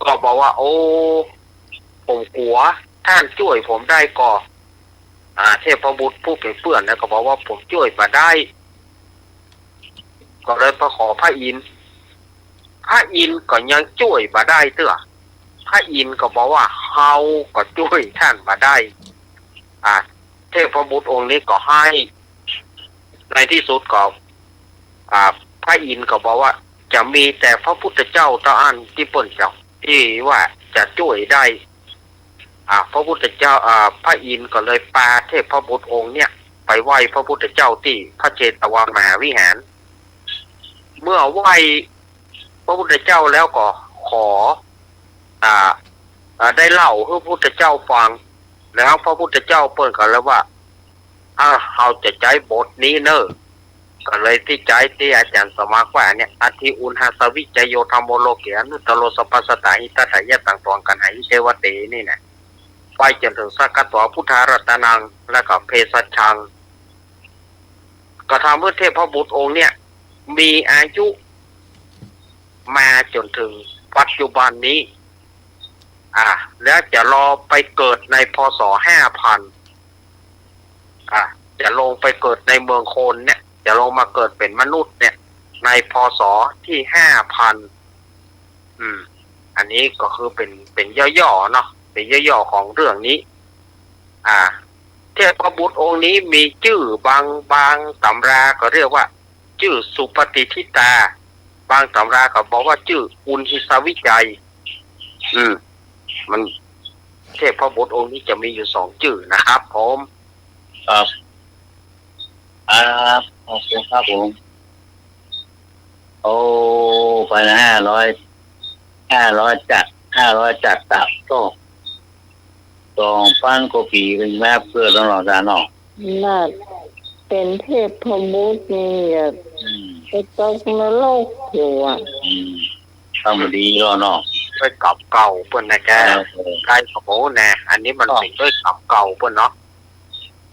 ก็บอกว่า โอ้ ผมกั๋ว ต้านจ้วยผมได้ก่อ อ่า เทพบุตรผู้เป๋นเปื้อนเนี่ยก็บอกว่า ผมจ้วยบ่ได้ ก็เลยไปขอพระอินทร์ พระอินทร์ก็ยังจ้วยบ่ได้เตื้อ พระอินทร์ก็บอกว่า เฮาก็จ้วยต้านบ่ได้ อ่า เทพบุตรองค์นี้ก็ไห้ ในตี้สุดก็ อ่า พระอินทร์ก็บอกว่า จะมีแต่พระพุทธเจ้าเต้าอั้นตี้เปิ้นจะ ตี้ว่าจะจ้วยได้ อ่า พระพุทธเจ้า อ่า พระอินทร์ก็เลยปาเทพบุตรองค์เนี่ย ไปไหว้พระพุทธเจ้าตี้พระเจตวันมหาวิหาร เมื่อไหว้พระพุทธเจ้าแล้วก็ขอ อ่า อ่า ได้เล่าหื้อพระพุทธเจ้าฟัง แล้วพระพุทธเจ้าเปิ้นก็เลยว่า อ่า เฮาจะใจ๊บทนี้เน่อ ก็เลยตี้ใจ๊ตี้อาจ๋ารย์สมัครว่าเนี่ย อัตถิอุณหัสสะวิจโย ธัมโม โลเก อนุตตโร สัพพสัตตา หิตัตถายะ ตัง ตวัง กัณหายิ เทวะเต นี่นะ ไปจ๋นเถิง สักขะตวา พุทธารัตตะนัง แล้วก็ เภสัชชัง ก็ทำหื้อเทพบุตรองค์เนี่ย มีอายุมาจ๋นเถิงปัจจุบันนี้ อ่า แล้วจะลอไปเกิดใน พ.ศ. ห้าพัน อ่า จะลงไปเกิดในเมืองคนเนี่ย จะลงมาเกิดเป๋นมนุษย์เนี่ย ใน พ.ศ. ตี้ ห้าพัน อืม อันนี้ก็คือเป๋น เป๋นย่อๆ เนาะ เป๋นย่อๆ ของเรื่องนี้ อ่า เทพบุตรองค์นี้มีจื้อบาง บางต๋ำราก็เรียกว่า จื้อสุปฏิฏฐิตา บางต๋ำราก็บอกว่าจื้ออุณหิสวิจัย อืม มัน เทพบุตรองค์นี้จะมีอยู่สองจื้อนะครับผม ครับ ครับ ขอบคุณครับผม โอ้ ไปห้าร้อย ห้าร้อยจัด ห้าร้อยจัดตับ โอ้ สองปันกว่าปี๋เป๋นมาเกิดแล้วเนาะอาจ๋ารย์เนาะ น่ะ เป๋นเทพบุตรนี่ อืม ไปตกนรกอยู่อะ อืม ทำดีแล้วเนาะ ด้วยกรรมเก่าเปิ้นนะแก เออ ใกล้กับโอ้นะ อันนี้มัน ก็ เป๋นด้วยกรรมเก่าเปิ้นเนาะ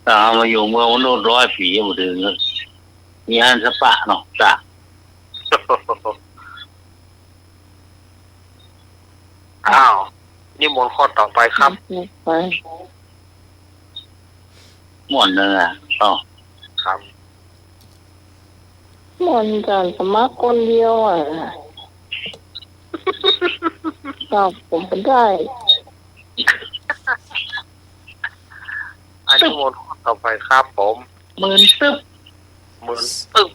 ถ้าเอามาอยู่เมืองมนุษย์ร้อยปี๋บ่เถิง มีอันสะปะเนาะ จ้ะ อ้าว นิมนต์ข้อต่อไปครับ ไป ม่วนเนอะ อ้าว ครับ ม่วนอาจ๋ารย์สมัครคนเดียวอะ ตอบผมบ่ได้ อันนี้นิมนต์ข้อต่อไปครับผม หมื่นตึ๊บ หมื่นตึ๊บ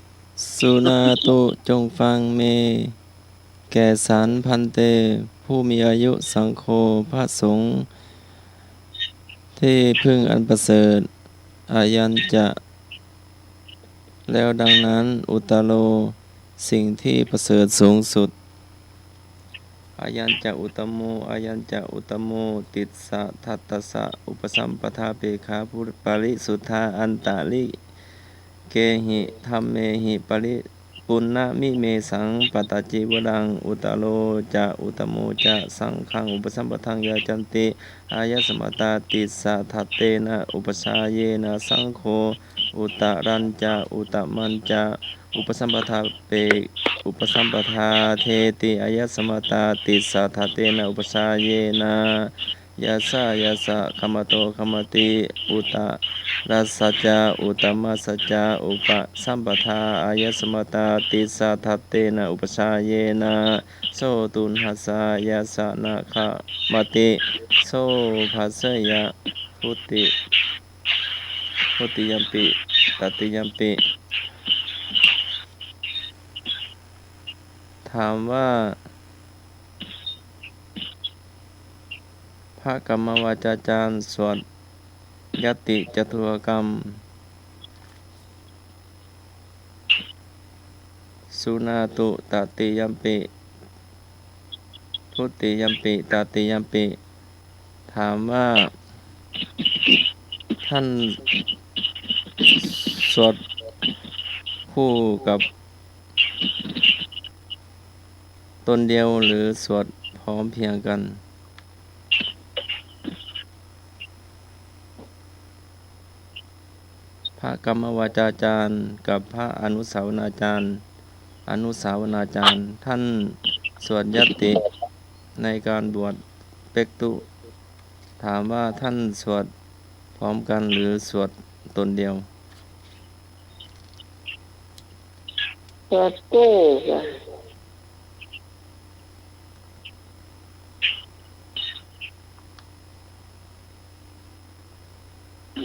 สุนาตุ จงฟัง เม แก่ฉัน ภันเต ผู้มีอายุ สังโฆ พระสงฆ์ ที่พึ่งอันประเสริฐ อายัญจะ แล้วดังนั้น อุตตโร สิ่งที่ประเสริฐสูงสุด อายัญจะอุตตโม อายัญจะอุตตโม ติสสะทัตตสสะ อุปสัมปทาเปกขา ปริสุทธา อันตะริเกหิ ธัมเมหิ ปริ ปุณณะมิเมสัง ปตะจีวรัง อุตตโร จะ อุตตโม จะ สังฆัง อุปสัมปทัง ยาจันติ อายัสมตา ติสสะทัตเตนะ อุปชายเยนะ สังโฆ อุตตรัญจะ อุตตมันจะ อุปสัมปทาเป อุปสัมปทาเทติ อายัสมตา ติสสะทัตเตนะ อุปชายเยนะ ยัสสะ ยัสสะ คัมมโต คัมมติ อุตตรัสสะจะ อุตตมัสสะจะ อุปสัมปทา อายัสมตา ติสสะทัตเตนะ อุปชายเยนะ โส ตุณหัสสะ ยัสสะ นะ คัมมติ โส ภัสสะยะ ทุติ ทุติยัมปิ ตติยัมปิ ถามว่า พระกัมมวาจาจารย์สวดยัตติจตุรกรรม สุนาตุ ตติยัมปิ ทุติยัมปิ ตติยัมปิ ถามว่า ท่านสวดคู่กับ ตนเดียวหรือสวดพร้อมเพรียงกัน พระกัมมวาจาจารย์กับพระอนุสาวนาจารย์ อนุสาวนาจารย์ ท่านสวดยัตติในการบวชเป๊กตุ๊ ถามว่าท่านสวดพร้อมกันหรือสวดตนเดียว สวดคู่กั๋น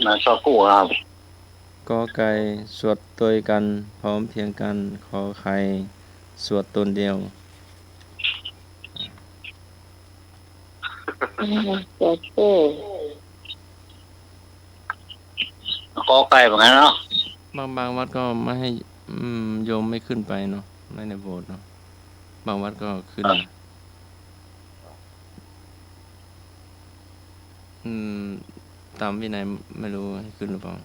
นะ สวดคู่ครับ กอไก่ สวดตวยกั๋น พร้อมเพรียงกั๋น ขอไข่ สวดตนเดียว อืม สวดคู่ กอไก่เหมือนกั๋นเนาะ บาง บางวัดก็ไม่ให้ อืม โยมไม่ขึ้นไปเนาะ ไม่ได้โหวตเนาะ บางวัดก็ขึ้น ครับ อืม ต๋ามวินัยไม่รู้ให้ขึ้นหรือเปล่า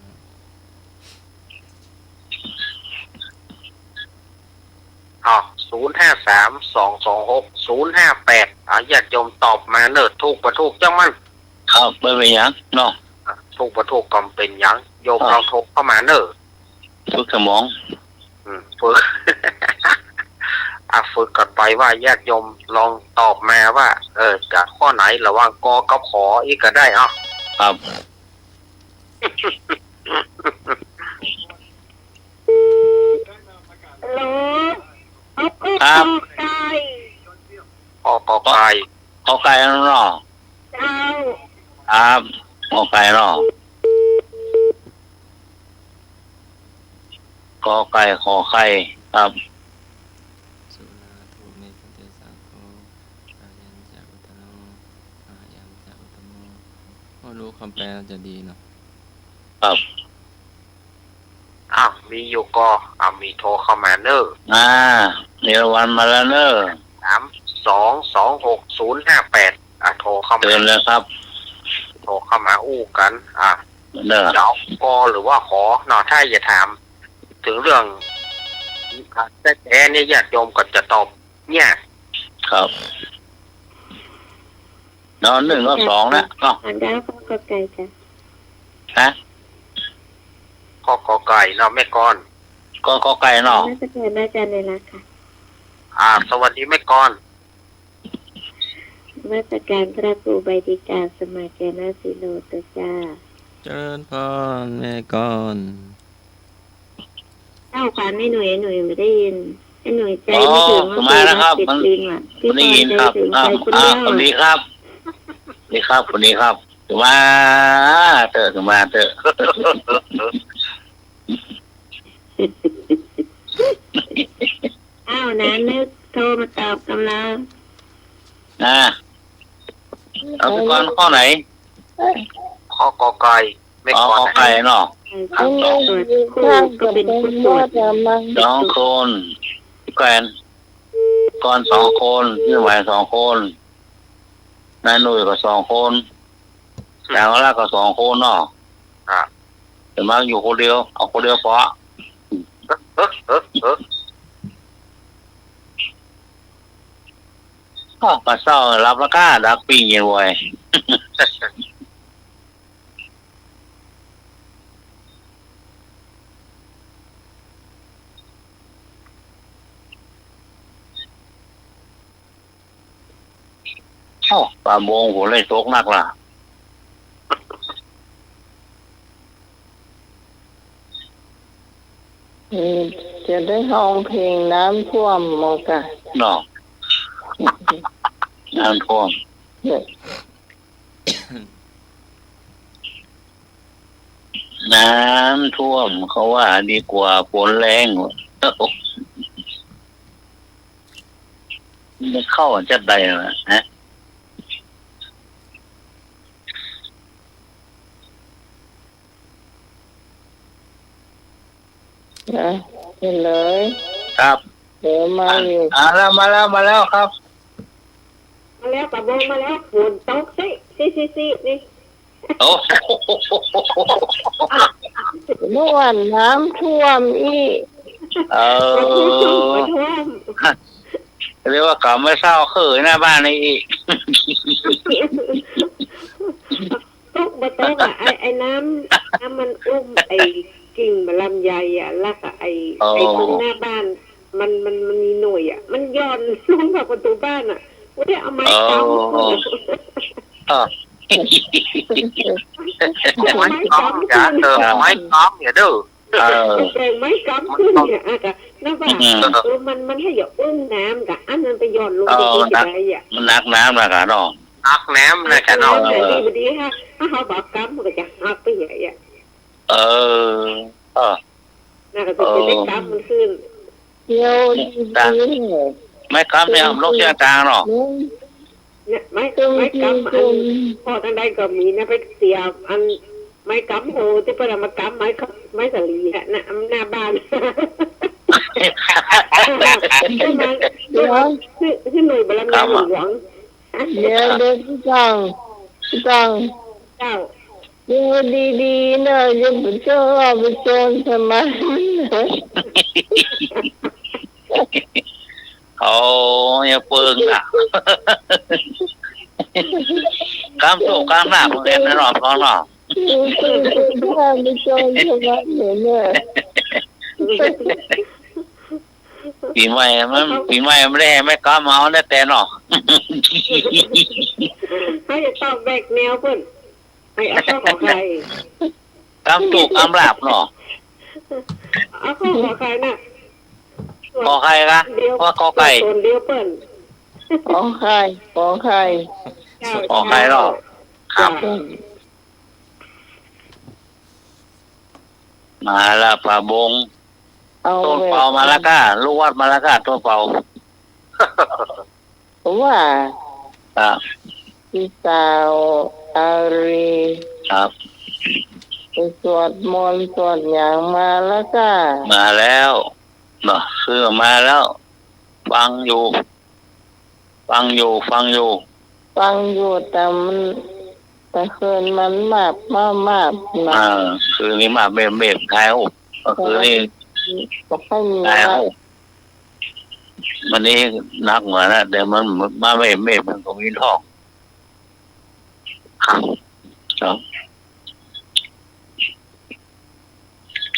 อ้าว ศูนย์ห้าสาม สองสองหก ศูนย์ห้าแปด อ่ะ ญาติโยมตอบมาเน่อ ถูกบ่ถูกจ้างมัน ครับ บ่เป๋นหยังเนาะ อ่ะ ถูกบ่ถูกก็บ่เป๋นหยัง โยม ครับ ลองโทรเข้ามาเน่อ ฝึกสมอง อืม ฝึก อ่ะ ฝึกกั๋นไปว่าญาติโยมลองตอบมาว่า เออ จะข้อไหนระหว่างกอกับขออีกก็ได้ เอ้า ครับ ฮัลโหล ครับ กอไก่ กอ กอไก่ กอไก่เนาะ เจ้า ครับ กอไก่เนาะ กอไก่ ขอไข่ ครับ สุรา โท เม พันเต สังโฆ อายัญจะ อุตตโน อายัญจะ อุตตโม ก็รู้คำแปลจะดีเนาะ ครับ อ้าว มีอยู่ก็ อ้าว มีโทรเข้ามาเน่อ อ่า เอราวัณมาแล้วเน่อ สามสองสองหกศูนย์ห้าแปด อ่ะ โทรเข้ามา เชิญเลยครับ โทรเข้ามาอู้กั๋น อ่ะ เน่อ จะเอากอหรือว่าขอเนาะ ถ้าจะถามเถิงเรื่อง อ่ะ แต๊ๆ เนี่ย ญาติโยมก็จะตอบเนี่ย ครับ เนาะ หนึ่งเนาะ สองนะ เนาะ อ่านได้ข้อกอไก่จ้ะ ฮะ ข้อกอไก่เนาะ แม่กร ก็กอไก่เนาะ นมัสการพระอาจารย์ในรักค่ะ อ่า สวัสดีแม่กร นมัสการพระครูใบดิกา สมาคณะสีโลตจ้า เจริญพรแม่กร เจ้าค่ะ แม่หนุ่ย แม่หนุ่ยบ่ได้ยิน แม่หนุ่ยใจไม่ถึง อ๋อ ว่า มาแล้วครับ ติดลิงอ่ะ มัน พี่ ได้ยินครับ พรใจถึง อ่า ใจคนเดียว อ่า สวัสดีครับ สวัสดีครับ สวัสดีครับ มาเถอะ มาเถอะ อ้าว นะนึกโทรมาตอบกำลัง อ่า เอาไปก่อนข้อไหน ข้อกอไก่ แม่กร อ๋อ กอไก่เนาะ ครับ สอง ก็เป็นผู้ตรวจ สองคน แม่กร สองคน พี่ไหวสองคน นายหนุ่ยก็สองคน อืม แต่ว่าละก็สองคนเนาะ อ่ะ แต่มาอยู่คนเดียว เอาคนเดียวพอ เออ เออ เออ เออ อ้าว ปลาเศร้าหลับแล้วก้า ดักปิ้งเย็นเว้ย เอ้า ป่าโมงฝนเลยตกหนักล่ะ อืม จะได้ฮ้องเพลงน้ำท่วมหมดก่ะ เนาะ น้ำท่วม เนี่ย น้ำท่วมเขาว่าดีกว่าฝนแล้ง มันเข้าจัดใดวะ ฮะ นะ เห็นเลย ครับ เดี๋ยวมาอยู่ อ่า แล้ว มาแล้ว มาแล้วครับ มาแล้ว ป่าโมงมาแล้ว ฝนตกซิ ซิ ซิ ซิ นี่ โอ้โห เมื่อวานน้ำท่วมอีก เออ น้ำท่วม เรียกว่ากำไว้เศร้าเขยหน้าบ้านนี่อีก ตกบ่ตกอะ ไอ้ ไอ้น้ำ น้ำมันอุ้มไอ้กิ่งมะลำไยอะ แล้วก็ไอ้ อ๋อ ไอ้ตรงหน้าบ้านมา มัน มัน มันมีหน่วยอะ มันหย่อนลงกับประตู๋บ้านอะ โอ้ย เอาไม้กำ เออ เออ ไม้กำขึ้น เออ ไม้กำเนี่ยเด้อ เออ แบ่งไม้กำขึ้นเนี่ย อ่ะ กะ นะว่า อืม เออ มัน มันหื้ออย่าอุ้มน้ำกะ อันนั้นไปหย่อนลง เออ ไป มันหนัก จะได้อะ มันหนักน้ำนะกะเนาะ หนักน้ำนะกะเนาะ หนักน้ำนะ เออ ดีบ่ดีฮะ ถ้าเฮาบ่กำมันก็จะหักไปใหญ่อะ เออ เออ น่ะก็จะได้กำมันขึ้น เดี๋ยวดีๆ ไม้กำเนี่ย ลงเสียงกลางเนาะ เนี่ย ไม้ ไม้กำอัน พ่อตังใดก็มีนะ ไปเสียอัน ไม้กำโห ตี้เปิ้นเอามากำไม้ ไม้สาลีอะนะ หน้าบ้าน ขึ้นมา เดี๋ยว ขึ้น ขึ้นหน่วยบารมีหลวง เดี๋ยว เดี๋ยว พี่ต้อง พี่ต้อง เจ้า เดี๋ยวดีๆ เนอะ อย่าไปเจ้าว่าไปโจรสมัย โอ้ อย่าเปิ้งนะ กำโชคกำลาภเหมือนกันนะเนาะ พ่อเนาะ ปี๋ใหม่มัน ปี๋ใหม่มันได้ไม้กำเอานะแต่เนาะ เฮาจะต้องแบกแนวเปิ้น ไอ้ เอาข้อขอไข่ กำโชคกำลาภเนาะ เอาข้อขอไข่น่ะ ขอไข่กะ เดียว ว่าขอไข่ ตัวเดียวเปิ้น ขอไข่ ขอไข่ เจ้า ขอไข่เนาะ ครับ เจ้า มาละ ผ้าบง เอา โตนเปามาละก้า ลูกวัดมาละก้า โตนเปา ว่า ครับ พี่สาวอารี ครับ ไปสวดมนต์สวดหยังมาละก้า มาแล้วเนาะ คือมาแล้ว ฟังอยู่ ฟังอยู่ ฟังอยู่ ฟังอยู่ แต่มัน แต่คืนมันมาบ มาบ มาบนะ อ่า คืนนี้มาบเมบเมบ คลายฮู้ เมื่อคืนนี้ บ่ค่อยมี คลายฮู้ วันนี้หนักกว่านะ แต่มันมาบเมบเมบ มันก็มีท้อง ครับ ครับ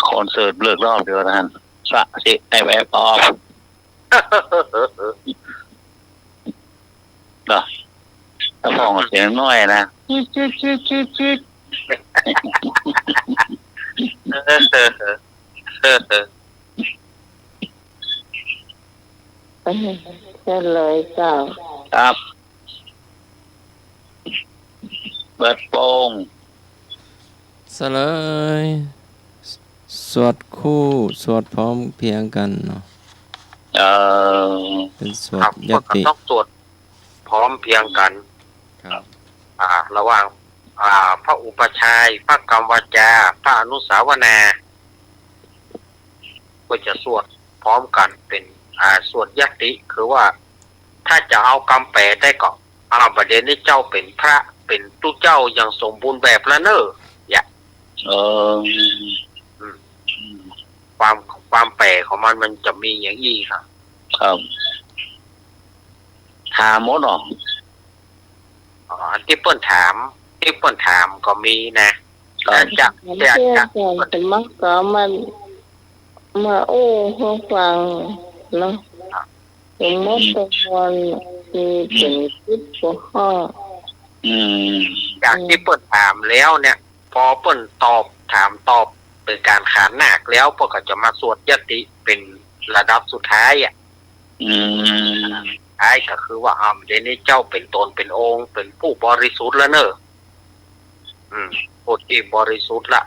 คอนเสิร์ตเลิกรอบเดียวนะฮะ สะสิ ไอ้แวบออฟ เนาะ ถ้าพ่องเสียงน้อยนะ จิ๊ด จิ๊ด จิ๊ด จิ๊ด จิ๊ด เออ เฉลยเจ้า ครับ เปิดโปง เฉลย สวดคู่ สวดพร้อมเพรียงกันเนาะ เอ่อ เปิ้นสวด ครับ ยัตติ ก็ต้องสวดพร้อมเพรียงกัน ครับ อ่า ระหว่าง อ่า พระอุปัชฌาย์ พระกรรมวาจา พระอนุสาวนา ก็จะสวดพร้อมกันเป๋น อ่า สวดยัตติ คือว่า ถ้าจะเอากำแป๋ได้ก็ อ่า บัดเดี๋ยวนี้เจ้าเป๋นพระ เป๋นตุ๊เจ้าอย่างสมบูรณ์แบบแล้วเน่อ อย่า เออ อืม ความ ความแป๋ของมัน มันจะมีอย่างอี้ค่ะ ครับ ถามหมดเนาะ อ๋อ ตี้เปิ้นถาม ตี้เปิ้นถามก็มีนะ ครับ จะ จะ จะ จะ จะมักก็มา มาอู้หื้อฟังเนาะ เป๋นหมดตะมวล มีเป๋นสิบหัวข้อ อืม จากตี้เปิ้นถามแล้วเนี่ย ปอเปิ้นตอบ ถามตอบเป๋นก๋านขานนาคแล้ว เปิ้นก็จะมาสวดยัตติเป๋นระดับสุดท้ายอะ อืม สุดท้ายก็คือว่า อ่า เดี๋ยวนี้เจ้าเป๋นต๋นเป๋นองค์ เป๋นผู้บริสุทธิ์แล้วเน่อ อืม ผู้ตี้บริสุทธิ์ละ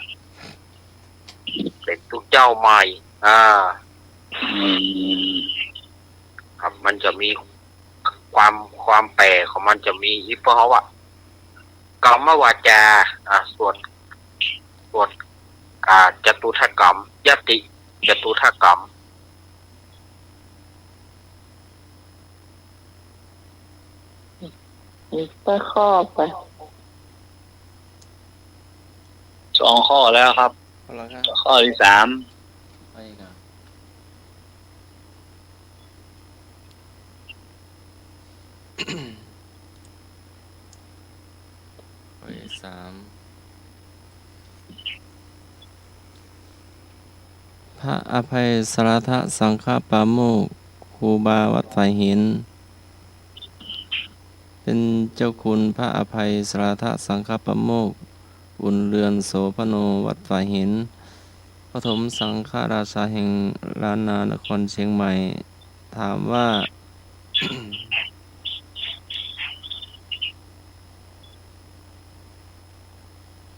เป๋นตุ๊เจ้าใหม่ อ่า อืม ครับ มันจะมีความ ความแป๋ของมันจะมีอีก เพราะว่า กรรมวาจา อ่า สวด สวด อ่า จตุตถกรรม ยัตติ จตุตถกรรม อีกสักข้อไป สองข้อแล้วครับ เอาละครับ ข้อตี้สาม ไปครับ ข้อตี้สาม พ พระอภัยสารทสังฆปาโมกข์ ครูบาวัดฝายหิน เป๋นเจ้าคุณพระอภัยสารทสังฆปาโมกข์ อุ่นเรือนโสภโณ วัดฝายหิน ปฐมสังฆราชาแห่งล้านนานครเชียงใหม่ ถามว่า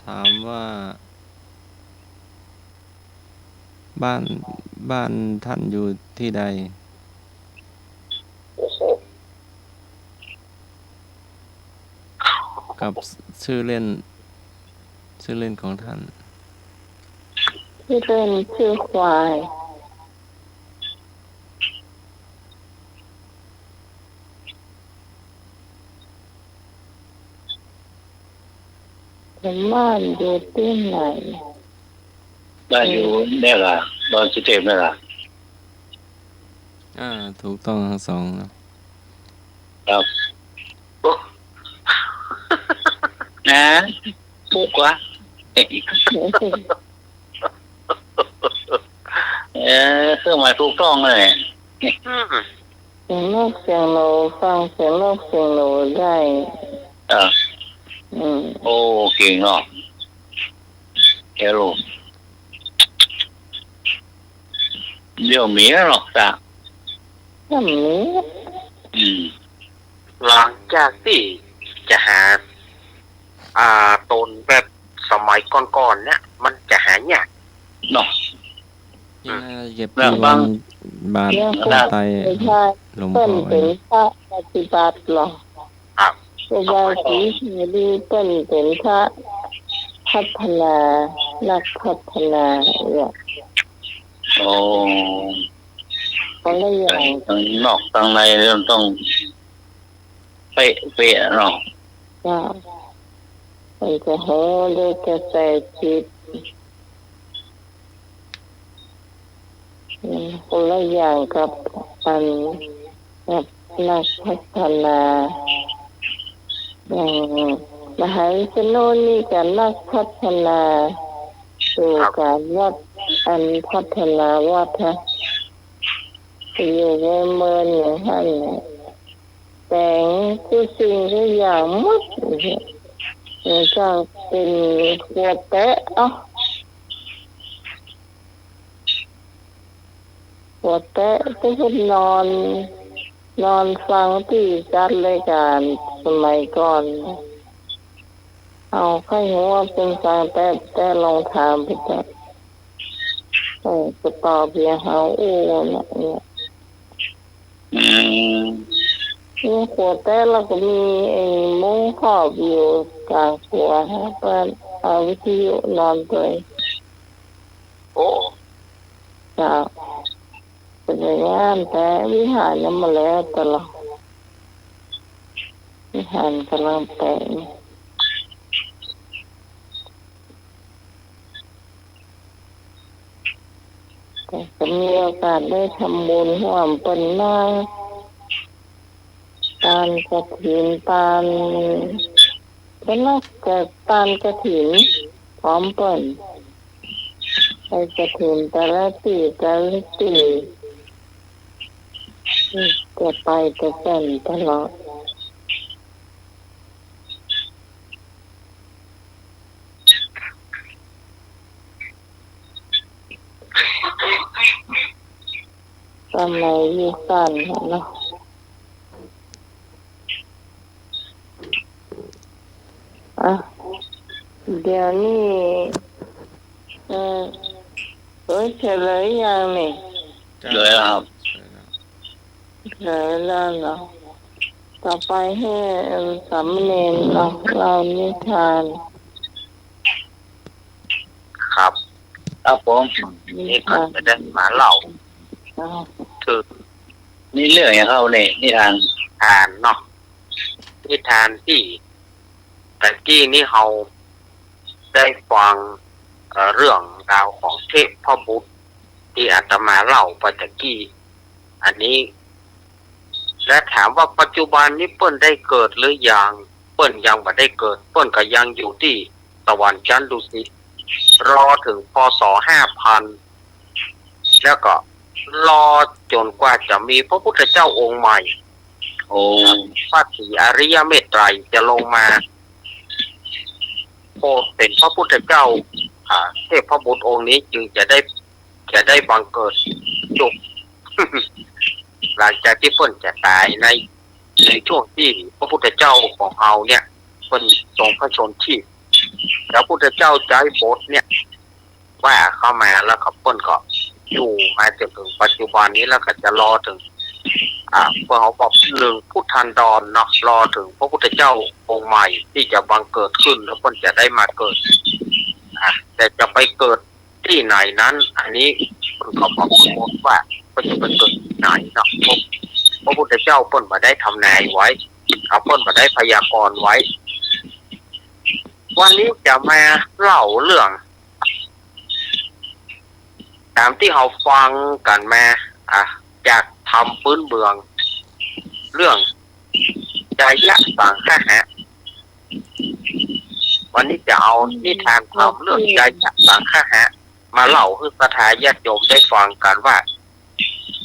ถามว่า บ้าน บ้านท่านอยู่ที่ใด โอ้โห กับชื่อเล่น ชื่อเล่นของท่าน ชื่อเล่นชื่อควาย บ้านอยู่ตี้ไหน บ้านอยู่เนี่ยละดอนสุเทพเนี่ยละ อ่า ถูกต้องทั้งสองครับ ครับ นะ ถูกวะ เออ เครื่องหมายถูกต้องเลย อืม เสียงนกเสียงหนู ฟังเสียงนกเสียงหนูได้ อ่า อืม โอ้ เก่งเนาะ เฮลโล เดี๋ยวมีหรอกจ้ะ ก็มี อืม หลังจากตี้จะหา อ่า ต๋นแบบสมัยก่อนๆ เนี่ย มันจะหายาก เนาะ นี่น่าจะเก็บ แล้ว ที่ บาง วันบาท เนี่ย คนไต ไม่ใช่ หลวงพ่อ เปิ้นเป๋นพระปฏิบัติหรอ ครับ ครูบาศรีเสรีเปิ้นเป๋นพระพัฒนา นักพัฒนาเนี่ย โอ้ คนละอย่าง ตังนอกตังในเริ่มต้องเป๊ะๆ เนาะ เจ้า เปิ้นจะเฮาะด้วยกระแสจิต อืม คนละอย่างกับอัน กับนักพัฒนา อย่างมหาวิษณุนี่ก็นักพัฒนา สู่ ครับ ก๋านวัดอันพัฒนาวัดฮะ ไปอยู่ในเมืองอย่างหั้นน่ะ แต่งกู้สิ่งกู้อย่างหมด อย่างจ้างเป๋นครัวแต๊ะ เอ้า ครัวแต๊ะ ตี้เปิ้นนอน นอนฟังตี้จัดรายก๋านสมัยก่อน เฮาใค่ฮู้ว่าเปิ้นฟังแต๊ะ แต๊ะลองถามไปเต๊อะ เออ จะตอบอย่างเฮาอู้น่ะเนี่ย อืม มีครัวแต๊ะ แล้วก็มีไอ้มุ้งครอบอยู่ก๋างครัวฮะ เปิ้นเอาวิทยุนอนตวย โอ้ เจ้า เป๋นอย่างนั้น แต่วิหารยังบ่แล้วตะลอ วิหารก่ำลังแตก แต่ก็มีโอกาสได้ทำบุญฮ่วมเปิ้นมา ตานกฐิน ตาน เปิ้นน่าจะตานกฐิน พร้อมเปิ้น ไปกฐินแต่ละตี้ แต่ละตี้ จะไปแต่เปิ้นตลอด สมัยยุคสั้นเนาะ อ่ะ เดี๋ยวนี้ เออ เอ้ย เฉลยยังนี่ เฉลยแล้วครับ เฉลยแล้วเนาะ ต่อไปหื้อ เอ่อ สามเณรเนาะ เล่านิทาน ครับ ครับผม นิทาน นี่ก็ได้มาเล่า อ่า คือ นี่เรื่องหยังครับนี่ นิทาน นิทานเนาะ นิทานตี้ตะกี้นี้เฮาได้ฟัง เอ่อ เรื่องราวของเทพบุตรตี้อาตมาเล่าไปตะกี้ อันนี้ และถามว่าปัจจุบันนี้เปิ้นได้เกิดหรือยัง เปิ้นยังบ่ได้เกิด เปิ้นก็ยังอยู่ตี้สวรรค์ชั้นดุสิต รอเถิง พ.ศ. ห้าพัน แล้วก็รอจ๋นกว่าจะมีพระพุทธเจ้าองค์ใหม่ โอ้ พระศรีอริยเมตไตรยจะลงมาโผล่เป๋นพระพุทธเจ้า อ่า เทพบุตรองค์นี้จึงจะได้ จะได้บังเกิดจุก หลังจากตี้เปิ้นจะต๋ายใน ในช่วงตี้พระพุทธเจ้าของเฮาเนี่ย เปิ้นทรงพระชนม์ชีพ แล้วพุทธเจ้าใจ๊บทเนี่ย ว่าเข้ามาแล้วก็เปิ้นก็อยู่มาจ๋นเถิงปัจจุบันนี้ แล้วก็จะรอเถิง อ่า เปิ้นเฮาบอกหนึ่งพุทธันดรเนาะ รอเถิงพระพุทธเจ้าองค์ใหม่ตี้จะบังเกิดขึ้น แล้วเปิ้นจะได้มาเกิด อ่า แต่จะไปเกิดตี้ไหนนั้น อันนี้เปิ้นก็บอกบ่ได้ว่าเปิ้นจะไปเกิดตี้ไหนเนาะ พระ พระพุทธเจ้าเปิ้นบ่ได้ทำนายไว้ อ่า เปิ้นบ่ได้พยากรณ์ไว้ วันนี้จะมาเล่าเรื่อง ต๋ามตี้เฮาฟังกั๋นมา อ่ะ จากธรรมปื๊นเมือง เรื่องไชยสังคหะ วันนี้จะเอานิทานธรรมเรื่องไชยสังคหะ มาเล่าหื้อศรัทธาญาติโยมได้ฟังกั๋นว่า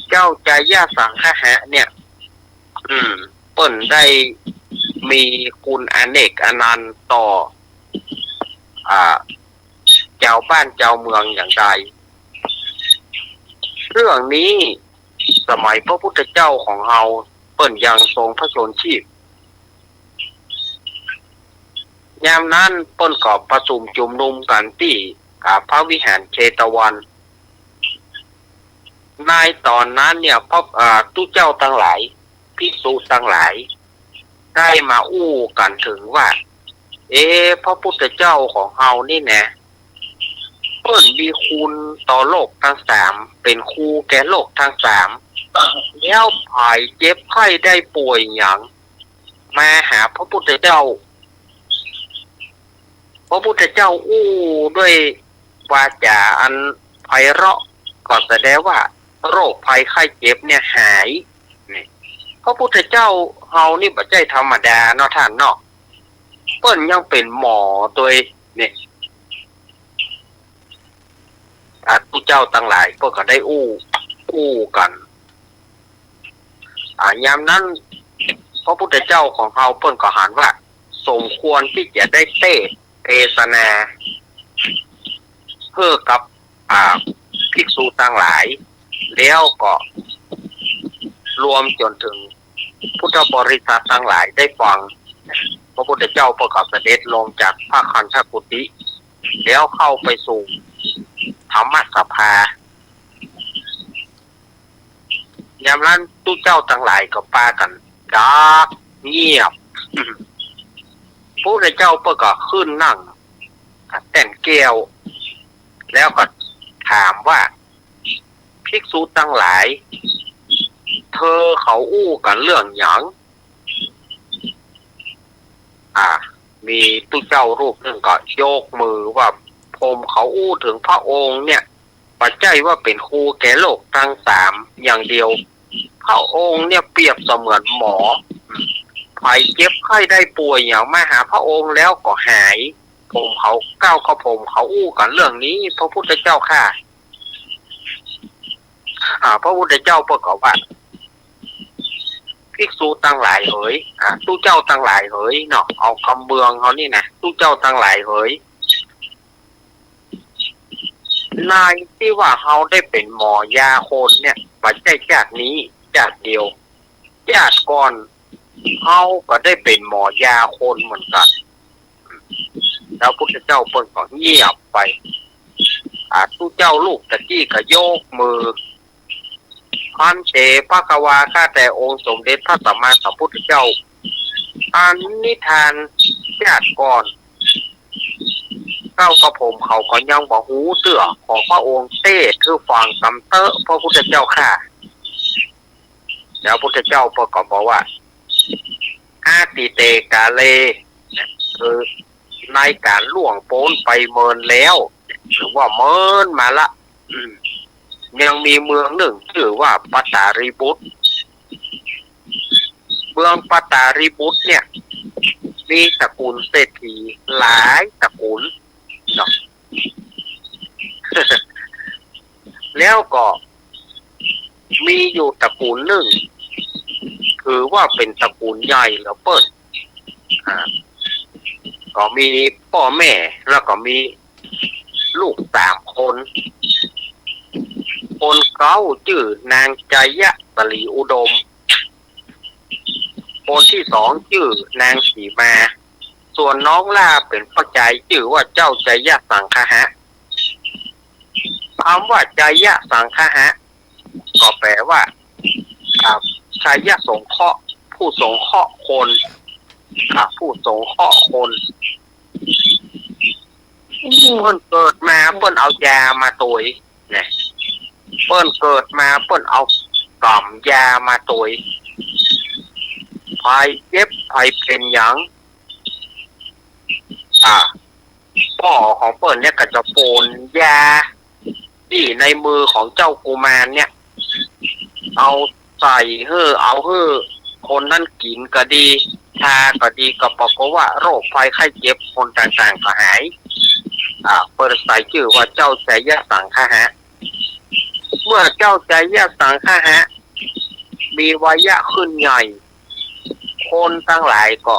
เจ้าไชยสังคหะเนี่ย อืม เปิ้นได้มีคุณอเนกอนันต์ต่อ อ่า จาวบ้านจาวเมืองอย่างใด เรื่องนี้สมัยพระพุทธเจ้าของเฮาเปิ้นยังทรงพระชนม์ชีพ ยามนั้นเปิ้นก็ประชุมจุมนุมกั๋นตี้ อ่า พระวิหารเชตวัน ในต๋อนนั้นเนี่ย พระ อ่า ตุ๊เจ้าตังหลาย ภิกษุตังหลาย ได้มาอู้กั๋นเถิงว่า เอ๊ะ พระพุทธเจ้าของเฮานี่แหนะ เปิ้นมีคุณต่อโลกตังสาม เป๋นครูแก่โลกตังสาม แล้วใผเจ็บไข้ได้ป่วยหยัง มาหาพระพุทธเจ้า พระพุทธเจ้าอู้ด้วยวาจ๋าอันไพเราะ ก็แสดงว่าโรคภัยไข้เจ็บเนี่ยหาย นี่ พระพุทธเจ้าเฮานี่บ่ใจ้ธรรมดาเนาะต้านเนาะ เปิ้นยังเป๋นหมอตวย นี่ อ่า ตุ๊เจ้าตังหลายเปิ้นก็ได้อู้ อู้กั๋น อ่า ยามนั้น พระพุทธเจ้าของเฮาเปิ้นก็หันว่า สมควรตี้จะได้เตสน์เทศนา หื้อกับ อ่า ภิกษุตังหลาย แล้วก็รวมจ๋นเถิงพุทธบริษัทตังหลายได้ฟัง พระพุทธเจ้าเปิ้นก็เสด็จลงจากพระคันธกุฏิ แล้วเข้าไปสู่ธรรมสภา ยามนั้นตุ๊เจ้าตังหลายก็ปากั๋นดับเงียบ พระพุทธเจ้าเปิ้นก็ขึ้นนั่ง แต้นแก้ว แล้วก็ถามว่า ภิกษุตังหลาย เธอเขาอู้กั๋นเรื่องหยัง อ่า มีตุ๊เจ้ารูปนึ่งก็ยกมือว่า ผมเขาอู้เถิงพระองค์เนี่ย บ่ใจ้ว่าเป๋นครูแก่โลกตังสามอย่างเดียว พระองค์เนี่ยเปรียบเสมือนหมอ ใผเจ็บไข้ได้ป่วยหยังมาหาพระองค์แล้วก็หาย ผมเขา เก้ากับผมเขาอู้กั๋นเรื่องนี้ พระพุทธเจ้าข้า อ่า พระพุทธเจ้าเปิ้นก็ว่า ภิกษุตังหลายเหย อ่า ตุ๊เจ้าตังหลายเหยเนาะ เอากำเมืองเฮานี่นะ ตุ๊เจ้าตังหลายเหย ในตี้ว่าเฮาได้เป๋นหมอยาคนเนี่ย บ่ใจ้จาตินี้จาติเดียว จาติก่อนเฮาก็ได้เป๋นหมอยาคนเหมือนกั๋น แล้วพุทธเจ้าเปิ้นก็เงียบไป อ่า ตุ๊เจ้ารูปตะกี้ก็ยกมือ ภันเต ภควา ข้าแต่องค์สมเด็จพระสัมมาสัมพุทธเจ้า อันนิทานจาติก่อน เก้ากับผมเขาก็ยังบ่ฮู้เตื้อ ขอพระองค์เตสน์หื้อฟังกำเต๊อะ พระพุทธเจ้าข้า แล้วพุทธเจ้าเปิ้นก็บอกว่า อตีเตกาเล คือในก๋านล่วงป๊นไปเมินแล้ว หรือว่าเมินมาละ อืม ยังมีเมืองนึ่งจื้อว่าปัตตาลีบุตร เมืองปัตตาลีบุตรเนี่ย มีตระกูลเศรษฐีหลายตระกูลเนาะ แล้วก็ มีอยู่ตระกูลนึ่ง ถือว่าเป๋นตระกูลใหญ่เหลือเปิ้น อ่า ก็มีป้อแม่ แล้วก็มีลูกสามคน คนเก๊าจื้อนางไชยะสลีอุดม คนตี้สองจื้อนางสีมา ส่วนน้องหล้าเป๋นป้อจายจื้อว่าเจ้าไชยะสังคหะ กำว่าไชยะสังคหะ ก็แป๋ว่า อ่า ไชยะสงเคราะห์ ผู้สงเคราะห์คน อ่า ผู้สงเคราะห์คน โอ้โห เปิ้นเกิดมาเปิ้นเอายามาตวยนะ เปิ้นเกิดมาเปิ้นเอาก๋ำยามาตวย ใผเจ็บใผเป๋นหยัง อ่า ป้อของเปิ้นเนี่ยก็จะโป๋นยาตี้ในมือของเจ้ากุมารเนี่ย เอาใส่หื้อ เอาหื้อคนนั้นกิ๋นก็ดี ทาก็ดี ก็ปรากฏว่าโรคภัยไข้เจ็บคนต่างๆ ก็หาย อ่า เปิ้นใส่จื้อว่าเจ้าไชยะสังคหะ เมื่อเจ้าไชยะสังคหะ มีวัยยะขึ้นใหญ่ คนตังหลายก็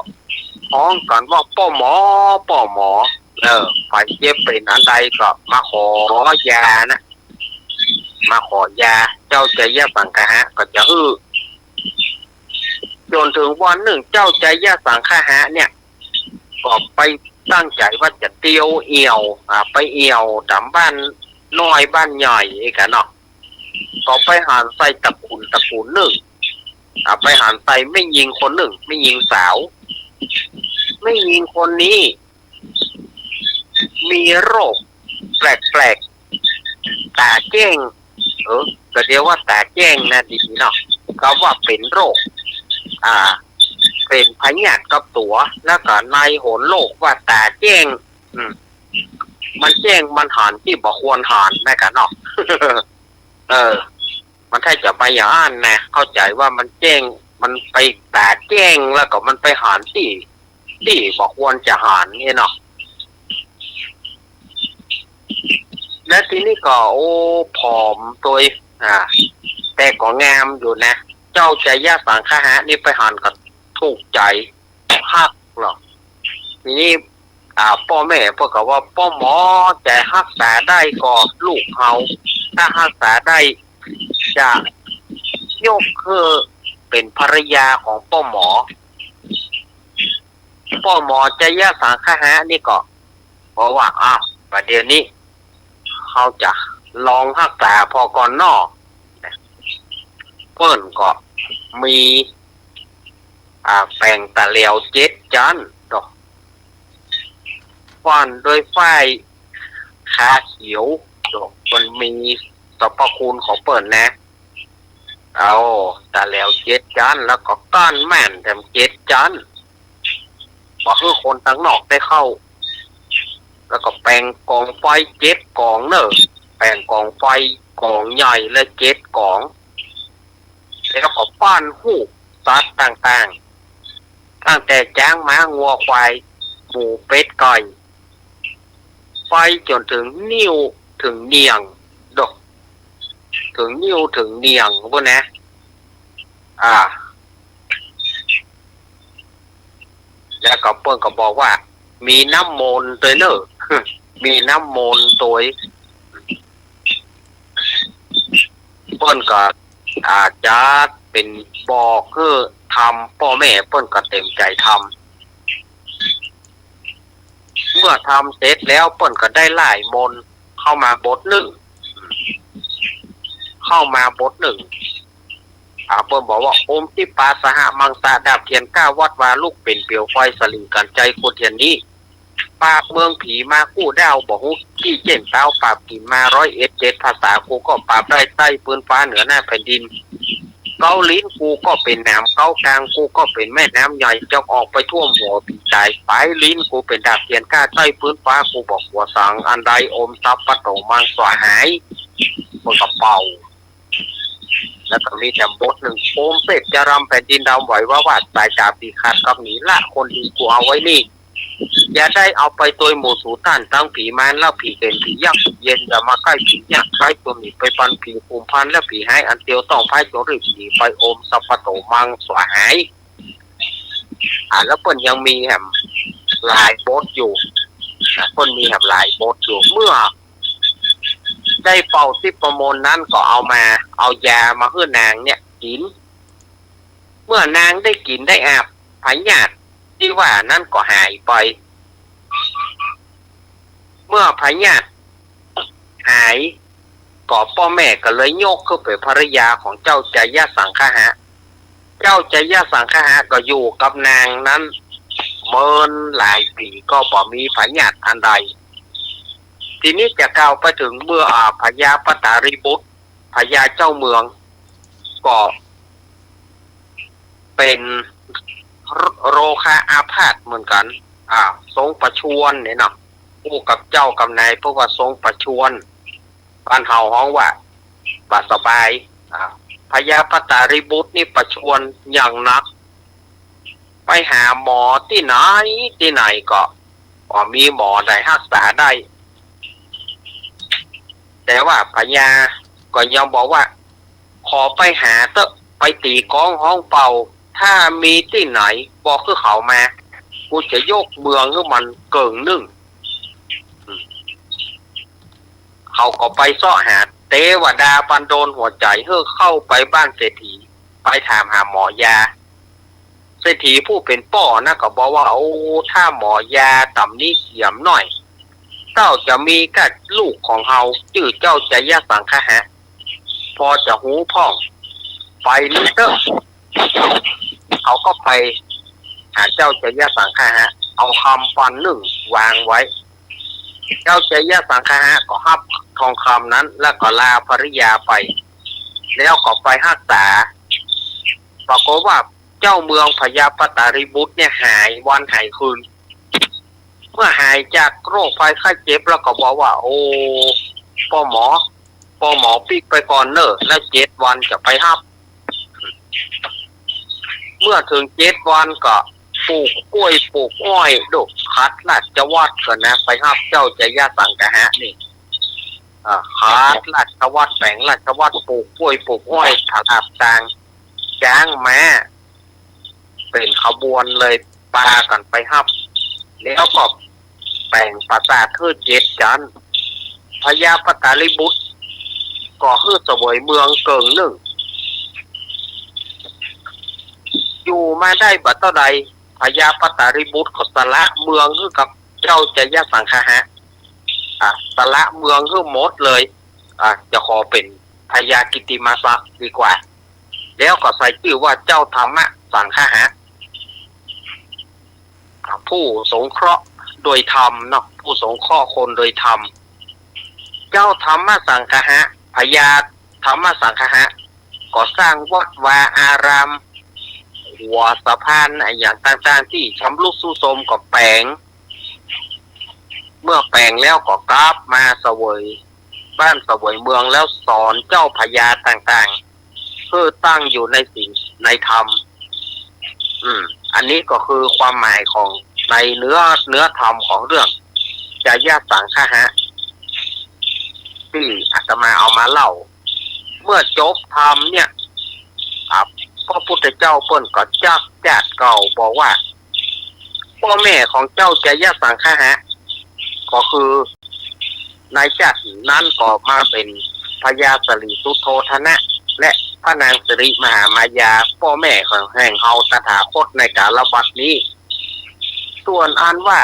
ฮ้องกั๋นว่าป้อหมอ ป้อหมอ เออ ใผเจ็บเป๋นอันใดก็มาขอยานะ มาขอยา เจ้าไชยะสังคหะก็จะหื้อ จ๋นเถิงวันนึ่งเจ้าไชยะสังคหะเนี่ย ก็ไปตั้งใจ๋ว่าจะเตียวเอี่ยว อ่า ไปเอี่ยวต๋ามบ้านน้อยบ้านใหญ่กั๋นเนาะ ก็ไปหันใส่ตระกูล ตระกูลนึ่ง อ่า ไปหันใส่แม่ญิงคนนึ่ง แม่ญิงสาว แม่ญิงคนนี้ มีโรคแปลกๆ ต๋าแจ้ง เออ ก็เดียวว่าต๋าแจ้งนะดีเนาะ ก็ว่าเป๋นโรค อ่า เป๋นพยาธิกับตั๋ว แล้วก็ในหนโลกว่าต๋าแจ้ง อืม มันแจ้งมันหันตี้บ่ควรหันนะกั๋นเนาะ เออ มันใจ้จะไปอย่างอั้นนะ เข้าใจ๋ว่ามันแจ้ง มันไปต๋าแจ้ง แล้วก็มันไปหันตี้ ตี้บ่ควรจะหันเนี่ยเนาะ และทีนี้ก็ โอ้ ผอมตวย อ่า แต่ก็งามอยู่นะ เจ้าไชยะสังคหะนี่ไปหันก็ถูกใจ๋ ฮักเนาะ ทีนี้ อ่า ป้อแม่เปิ้นก็ว่า ป้อหมอจะฮักษาได้ก่อลูกเฮา ถ้าฮักษาได้ จะยกหื้อเป๋นภรรยาของป้อหมอ ป้อหมอไชยะสังคหะนี่ก็บอกว่า อ้าว บ่าเดี่ยวนี้ เฮาจะลองฮักษาผ่อก่อนเนาะ เปิ้นก็มี อ่า แป๋งต๋าแหลวเจ็ดจั๊นเนาะ ฟ้อนโดยฝ้ายขาเขียวเนาะ มันมีสรรพคุณของเปิ้นนะ เอาต๋าแหลวเจ็ดจั๊น แล้วก็ก้านแม่นแถมเจ็ดจั๊น บ่หื้อคนตังนอกได้เข้า แล้วก็แป๋งก๋องไฟเจ็ดก๋องเน่อ แป๋งก๋องไฟก๋องใหญ่และเจ็ดก๋อง แล้วก็ปั้นฮูปสัตว์ต่างๆ ตั้งแต่จ๊างม้างัวควาย หมูเป็ดไก่ ไฟจ๋นเถิงนิ้วเถิงเนียง ดอก เถิงนิ้วเถิงเนียงปู้นนะ อ่า แล้วก็เปิ้นก็บอกว่า มีน้ำมนต์ตวยเน่อ มีน้ำมนต์ตวย เปิ้นก็ อ่า จะเป๋นบอกหื้อทำ ป้อแม่เปิ้นก็เต๋มใจ๋ทำ เมื่อทำเสร็จแล้วเปิ้นก็ได้ล่ายมนต์เข้ามาบทนึ่ง เข้ามาบทนึ่ง อ่า เปิ้นบอกว่า โอมทิปปาสหมังสะ ดาบเขียนก้า วัดวาลุกเป๋นเปลวไฟ สะหลิ่งกั๋นไจคนเตียนนี้ ปราบเมืองผีมากู้ด้าว บ่ฮู้ตี้เจ๊นเต๊า ปราบกิ๋นมาร้อยเอ็ดเจ็ดภาษา กูก็ปราบได้ใต้ปื๊นฟ้าเหนือหน้าแผ่นดิน เก๊าลิ้นกูก็เป๋นหนาม เก๊ากางกูก็เป๋นแม่น้ำใหญ่ จะออกไปท่วมหัวผีต๋าย ปายลิ้นกูเป๋นดาบเขียนก้า ใต้ปื๊นฟ้ากูบ่กั๋วสัง อันใดโอมสัพพะโตมังสวาหาย เปิ้นก็เป่า แล้วก็มีแถมบทนึ่ง โอมเสพจะรำแผ่นดินดำไหววาด สายต๋าปีขาดกับหนีละ คนดีกูเอาไว้นี่ อย่าได้เอาไปตวยหมู่สูต้านตังผีมาร แล้วผีเข็ญผียักษ์ เย็นอย่ามาใก้ผียักษ์ ใก้ตั๋วหมีไปปันผีกุมภัณฑ์ แล้วผีฮ้ายอันเตียวต้องไพร้ จงรีบหนีไป โอมสัพพะโตมัง สวาหาย อ่า แล้วเปิ้นยังมีแหมหลายบทอยู่ อ่า เปิ้นมีแหมหลายบทอยู่ เมื่อได้เป่าทิพย์มนต์นั้นก็เอามา เอายามาหื้อนางเนี่ยกิ๋น เมื่อนางได้กิ๋นได้อาบ พยาธิตี้ว่านั้นก็หายไป เมื่อพยาธิหาย ก็ป้อแม่ก็เลยยกขึ้นเป๋นภรรยาของเจ้าจายสังคหะ เจ้าจายสังคหะก็อยู่กับนางนั้นเมินหลายปี๋ ก็บ่มีพยาธิอันใด ทีนี้จะกล่าวไปเถิงเมื่อ อ่า พญาปตาริบุตร พญาเจ้าเมือง ก็เป๋นโรคาอาพาธเหมือนกั๋น อ่า ทรงประชวรเนี่ยเนาะ อู้กับเจ้ากำนาย เพราะว่าทรงประชวร บ้านเฮาฮ้องว่าบ่สบาย อ่า พญาปตาริบุตรนี่ประชวรอย่างหนัก ไปหาหมอตี้ไหนตี้ไหนก็บ่มีหมอใดฮักษาได้ แต่ว่าพญาก็ยังบอกว่า ขอไปหาเต๊อะ ไปตี๋ก้องฮ้องเป่า ถ้ามีตี้ไหนบอกหื้อเขามา กูจะยกเมืองหื้อมันเกิ่งนึ่ง เขาก็ไปเซาะหา เตวดาบันดลหัวใจ๋หื้อเข้าไปบ้านเศรษฐี ไปถามหาหมอยา เศรษฐีผู้เป๋นป้อนะก็บอกว่า โอ้ ถ้าหมอยาต๋ำนี้เขียมหน้อย เต้าจะมีก้าลูกของเฮา จื้อเจ้าจายสังคหะ พอจะฮู้พ่อง ไปนี้เต๊อะ เขาก็ไปหาเจ้าจายสังคหะ เอาคำปันนึ่งวางไว้ เจ้าจายสังคหะก็ฮับทองคำนั้น แล้วก็ลาภริยาไป แล้วก็ไปฮักษา ปรากฏว่าเจ้าเมืองพญาปตาริบุตรเนี่ยหายวันหายคืน เมื่อหายจากโรคภัยไข้เจ็บแล้วก็บอกว่า โอ้ ป้อหมอ ป้อหมอปิ๊กไปก่อนเน่อ แล้วเจ็ดวันจะไปฮับ เมื่อเถิงเจ็ดวันก็ปลูกกล้วยปลูกอ้อย ดู ขัดราชวัตรก่อนนะ ไปฮับเจ้าจายสังคหะนี่ อ่า ขัดราชวัตร แป๋งราชวัตร ปลูกกล้วยปลูกอ้อย ถลาบตาง จ๊างม้า เป๋นขบวนเลย ปากั๋นไปฮับ แล้วก็แป๋งปราสาทหื้อเจ็ดจั๊น พญาปตาริบุตร ก็หื้อเสวยเมืองเกิ่งนึ่ง อยู่มาได้บ่เต้าใด พญาปตาริบุตรก็สละเมืองหื้อกับเจ้าจายสังคหะ อ่ะ สละเมืองหื้อหมดเลย อ่ะ จะขอเป๋นพญากิตติมศักดิ์ดีกว่า แล้วก็ใส่จื้อว่าเจ้าธรรมสังคหะ อ่ะ ผู้สงเคราะห์โดยธรรมเนาะ ผู้สงเคราะห์คนโดยธรรม เจ้าธรรมสังคหะ พญาธรรมสังคหะ ก็สร้างวัดวาอาราม หัวสะพานอะหยังต่างๆ ตี้ชำรุดทรุดโทรมก็แป๋ง เมื่อแป๋งแล้วก็กลับมาเสวยบ้านเสวยเมือง แล้วสอนเจ้าพญาต่างๆ หื้อตั้งอยู่ในศีลในธรรม อืม อันนี้ก็คือความหมายของในเนื้อ เนื้อธรรมของเรื่องจายสังคหะ ตี้อาตมาเอามาเล่า เมื่อจบธรรมเนี่ย อ่ะ พระพุทธเจ้าเปิ้นก็จักจัดเกล่าวบอกว่า ป้อแม่ของเจ้าจายสังคหะ ก็คือในจักนั้นก็มาเป๋นพญาสริสุโธทนะ และพระนางสิริมหามายา ป้อแม่ของแห่งเฮาตถาคตในกาลบัดนี้ ส่วนอันว่า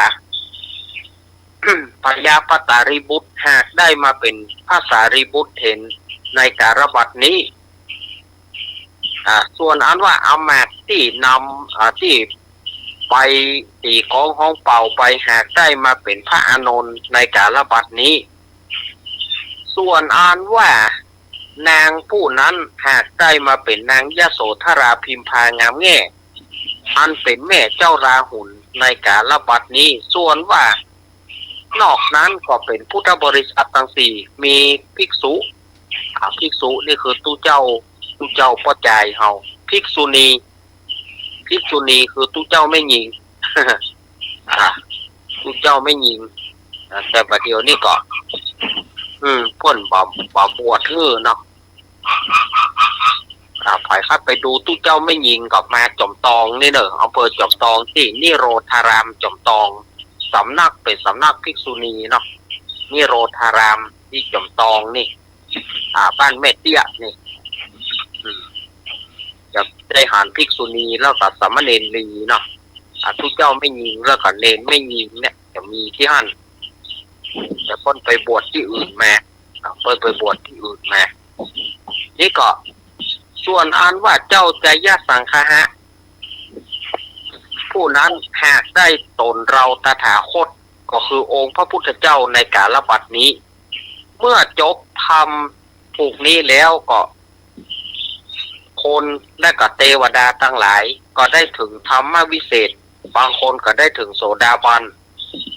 พญาปตาริบุตรหากได้มาเป๋นพระสารีบุตรเถรในกาลบัดนี้ อ่า ส่วนอันว่าอำมาตย์ตี้นำ อ่า ตี้ไปตี๋ก้องฮ้องเป่าไป หากได้มาเป๋นพระอานนท์ในกาลบัดนี้ ส่วนอันว่านางผู้นั้นหากได้มาเป๋นนางยโสธราพิมพางามแง่ อันเป๋นแม่เจ้าราหุลในกาลบัดนี้ ส่วนว่านอกนั้นก็เป๋นพุทธบริษัทตังสี่ มีภิกษุ อ่า ภิกษุนี่คือตุ๊เจ้า ตุ๊เจ้าป้อจายเฮา ภิกษุณี ภิกษุณีคือตุ๊เจ้าแม่ญิง อ่า ตุ๊เจ้าแม่ญิง นะ แต่บ่าเดี่ยวนี้ก็ อืม เปิ้นบ่ บ่บวชหื้อเนาะ อ่า ใผใค่ไปดูตุ๊เจ้าแม่ญิงก็มาจ๋อมตองนี่เน่อ อำเภอจ๋อมตอง ตี้นิโรธารามจ๋อมตอง สำนักเป๋นสำนักภิกษุณีเนาะ นิโรธารามตี้จ๋อมตองนี่ อ่า บ้านแม่เตี้ยนี่ อืม จะได้หันภิกษุณีแล้วก็สามเณรีเนาะ อ่า ตุ๊เจ้าแม่ญิงแล้วก็เณรแม่ญิงเนี่ย จะมีตี้หั้น แต่เปิ้นไปบวชตี้อื่นมา อ่า เปิ้นไปบวชตี้อื่นมา นี่ก็ ส่วนอันว่าเจ้าไจยสังคหะ ผู้นั้นหากได้ตนเราตถาคต ก็คือองค์พระพุทธเจ้าในกาลบัดนี้ เมื่อจบธรรมผูกนี้แล้วก็ คนและก็เตวดาตังหลาย ก็ได้เถิงธรรมวิเศษ บางคนก็ได้เถิงโสดาบัน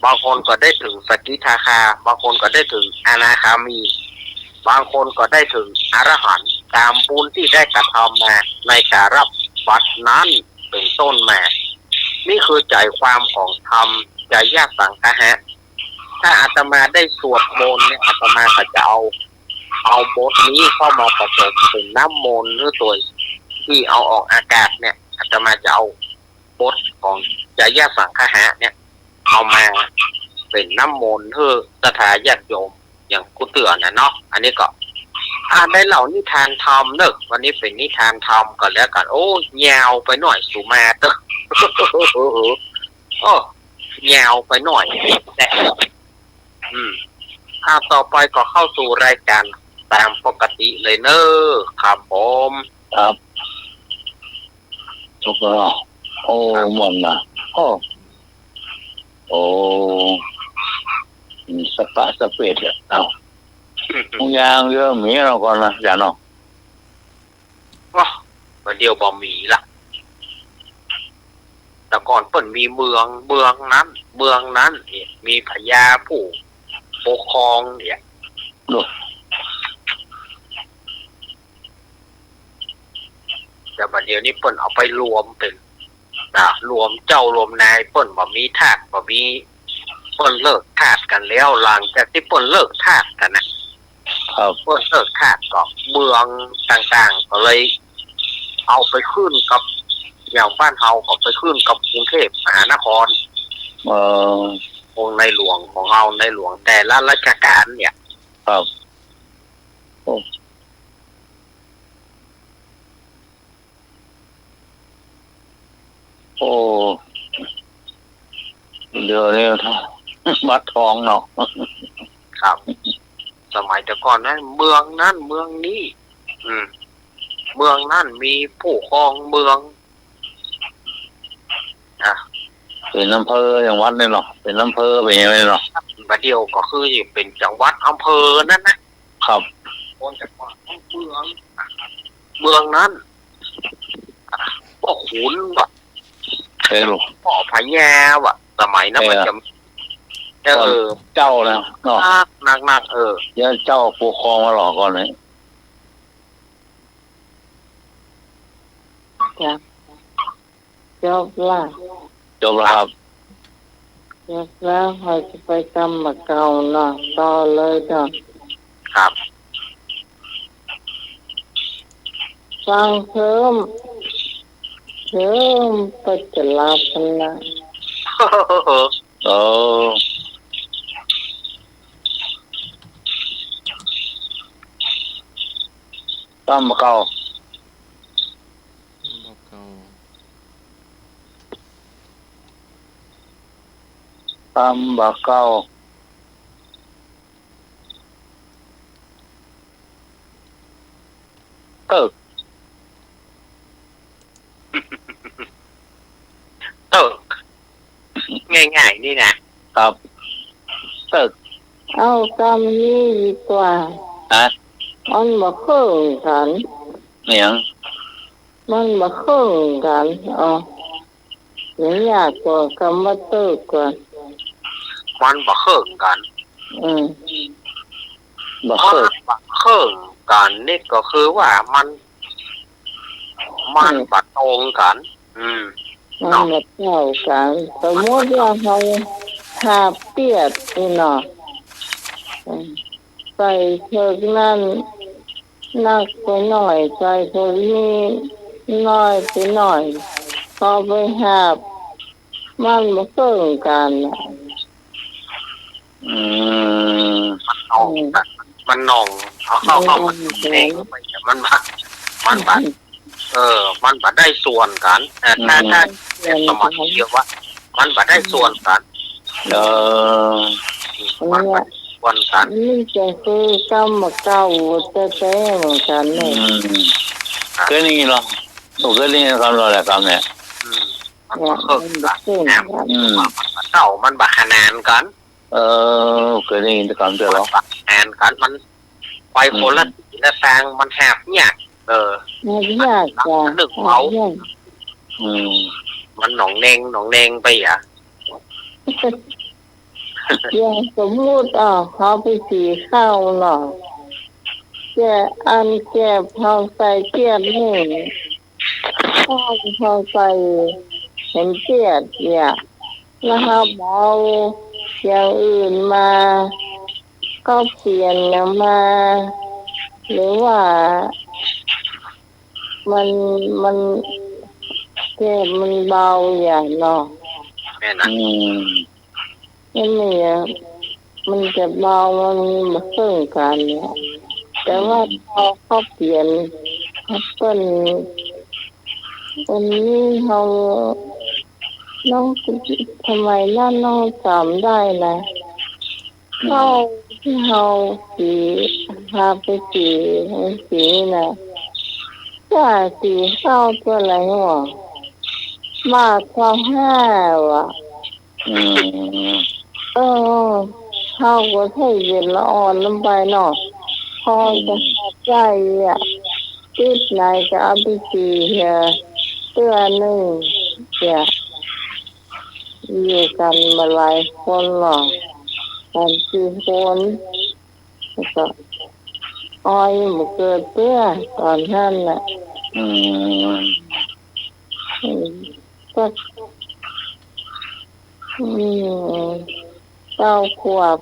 บางคนก็ได้เถิงสกิทาคา บางคนก็ได้เถิงอนาคามี บางคนก็ได้เถิงอรหันต์ ต๋ามบุญตี้ได้กระทำมาในกาลบัดนั้นเป๋นต้นมา นี่คือใจ๋ความของธรรมไจยสังคหะ ถ้าอาตมาได้สวดมนต์เนี่ย อาตมาก็จะเอา เอาบทนี้เข้ามาผสมเป๋นน้ำมนต์หื้อตวย ตี้เอาออกอากาศเนี่ย อาตมาจะเอาบทของไจยสังคหะเนี่ย เอามาเป๋นน้ำมนต์หื้อศรัทธาญาติโยมอย่างกู้เตื้อน่ะเนาะ อันนี้ก็ อ่า ได้เล่านิทานธรรมเน่อ วันนี้เป๋นนิทานธรรมก็แล้วกั๋น โอ้ ยาวไปหน่อย สุมาเต๊อะ โอ้ ยาวไปหน่อย แต่ อืม อ่า ต่อไปก็เข้าสู่รายก๋านต๋ามปกติเลยเน่อ ครับผม ครับ จบแล้ว โอ้ ครับ ม่วนนะ โอ้ โอ้ อืม สะปะสะเปดอะ เอ้า อืม ยางเยอะมีแล้วก่อนนะ อาจ๋ารย์เนาะ ว้า บ่าเดี่ยวบ่มีละ แต่ก่อนเปิ้นมีเมือง เมืองนั้น เมืองนั้นเนี่ย มีพญาผู้ปกครองเนี่ย โอ้ แต่บ่าเดี่ยวนี้เปิ้นเอาไปรวมเป๋น นะ รวมเจ้ารวมนาย เปิ้นบ่มีทาส บ่มี เปิ้นเลิกทาสกั๋นแล้ว หลังจากตี้เปิ้นเลิกทาสกั๋นนะ ครับ เปิ้นเลิกทาสก็เมืองต่างๆ ก็เลยเอาไปขึ้นกับ อย่างบ้านเฮาก็ไปขึ้นกับกรุงเทพมหานคร เออ องค์ในหลวงของเฮา ในหลวงแต่ละรัชกาลเนี่ย ครับ โอ้ โอ้ เดี๋ยวนี้วัดทองเนาะ ครับ สมัยแต่ก่อนนะ เมืองนั้นเมืองนี้ อืม เมืองนั้นมีผู้ครองเมือง อ่ะ เป๋นอำเภอจังหวัดเนี่ยเนาะ เป๋นอำเภอเป๋นหยังเนี่ยเนาะ บ่าเดี่ยวก็คือเป๋นจังหวัดอำเภอนั่นนะ ครับ คนแต่ก่อนเมือง เมืองนั้น อ่ะ พ่อขุนว่ะ เออ พ่อพญาว่ะ สมัยนั้น เออ มันจะ เออ เจ้านะเนาะ หนักๆ เออ เดี๋ยวเจ้าปกครองมาหลอกก่อนเลย จ้ะ จบละ จบแล้วครับ จบแล้ว เฮาจะไปกำบ่าเก่าเนาะ ต่อเลยเนาะ ครับ ฟังเพิ่ม เพิ่มไปจะหลับหั้นนะ เออ กำบ่าเก่า บ่าเก่า กำบ่าเก่า เติก เติก ง่ายๆ นี่นะ ครับ เติก เอากำนี้ดีกว่า ฮะ มันบ่เคิงกั๋น อิหยัง มันบ่เคิงกั๋น อ๋อ เสียงยากกว่ากำว่าเติกกว่า มันบ่เคิงกั๋น อืม บ่เคิง มันบ่เคิงกั๋นนี่ก็คือว่ามัน มัน อืม บ่ตรงกั๋น อืม มัน เนาะ บ่เต้ากั๋น สมมุติว่าเฮา หาบเตียดนี่เนาะ ใส่เถิงนั้นนักไปหน้อย ใส่เถิงนี้น้อยไปหน้อย พอไปหาบ มันบ่เกิ่งกั๋นน่ะ อืม มันหน่อง อืม มันหน่อง มันหน่อง มันหน่อง มันบ่ มันบ่ เออ มันบ่ได้ส่วนกั๋น เออ ถ้า อืม ถ้า ส่วนกั๋น สมัยเดียวว่า มันบ่ได้ส่วนกั๋น เออ มันบ่ได้ส่วนกั๋น นี่จะคือกำบ่าเก่าแต๊ๆ เหมือนกั๋นเนี่ย อืม เกยได้ยินบ่ เกยได้ยินกำบ่าแหละ กำเนี่ย อืม มันบ่เกิ่งกั๋น มันบ่เกิ่งกั๋น อืม มันบ่เท่า มันบ่ขนานกั๋น เออ เกยได้ยินแต่กำเดียว มันบ่ขนานกั๋น มันไปคนละ อืม ตี้ละตาง มันหาบยาก เออ หาบยาก มัน จ้ะ มันนึ่งเบา หาบยาก อืม มันหน่องแน่ง หน่องแน่งไปอะ อย่างสมมุติ อ่ะ เฮาไปสีข้าวเนาะ แต่อันแก็บเฮาใส่เตียดนี่ ข้าวเฮาใส่เห็นเตียดเนี่ย แล้วเฮาบ่เอาอย่างอื่นมา ก็เปลี่ยนอย่างมา หรือว่า มัน มัน เตียดมันเบาอย่างเนาะ แม่นนะ อืม นั่นเนี่ย มันจะเบา มันบ่เกิ่งกั๋นเนี่ย แต่ว่า อืม พอเขาเปลี่ยน เปิ้น อันนี้เฮา น้อง สมัยนั้นน้องจ๋ำได้นะ อืม ข้าวตี้เฮาสี หาบไปสี สีน่ะ จ้า สีข้าวเตื้อไหนหวา บาทซาวห้าว่ะ อืม เออ เฮาก็ใช้เวลาอ่อนนำไปเนาะ พอ อืม จะหาบได้อะ ติ๊บไหนก็เอาไปสีเหีย เตื้อนึ่งเหีย อยู่กั๋นบ่หลายคนเนาะ สามสี่คน แล้วก็อ้อยบ่เกิดเตื้อต๋อนนั้นน่ะ อืม อืม สัก อืม เก้าขวบ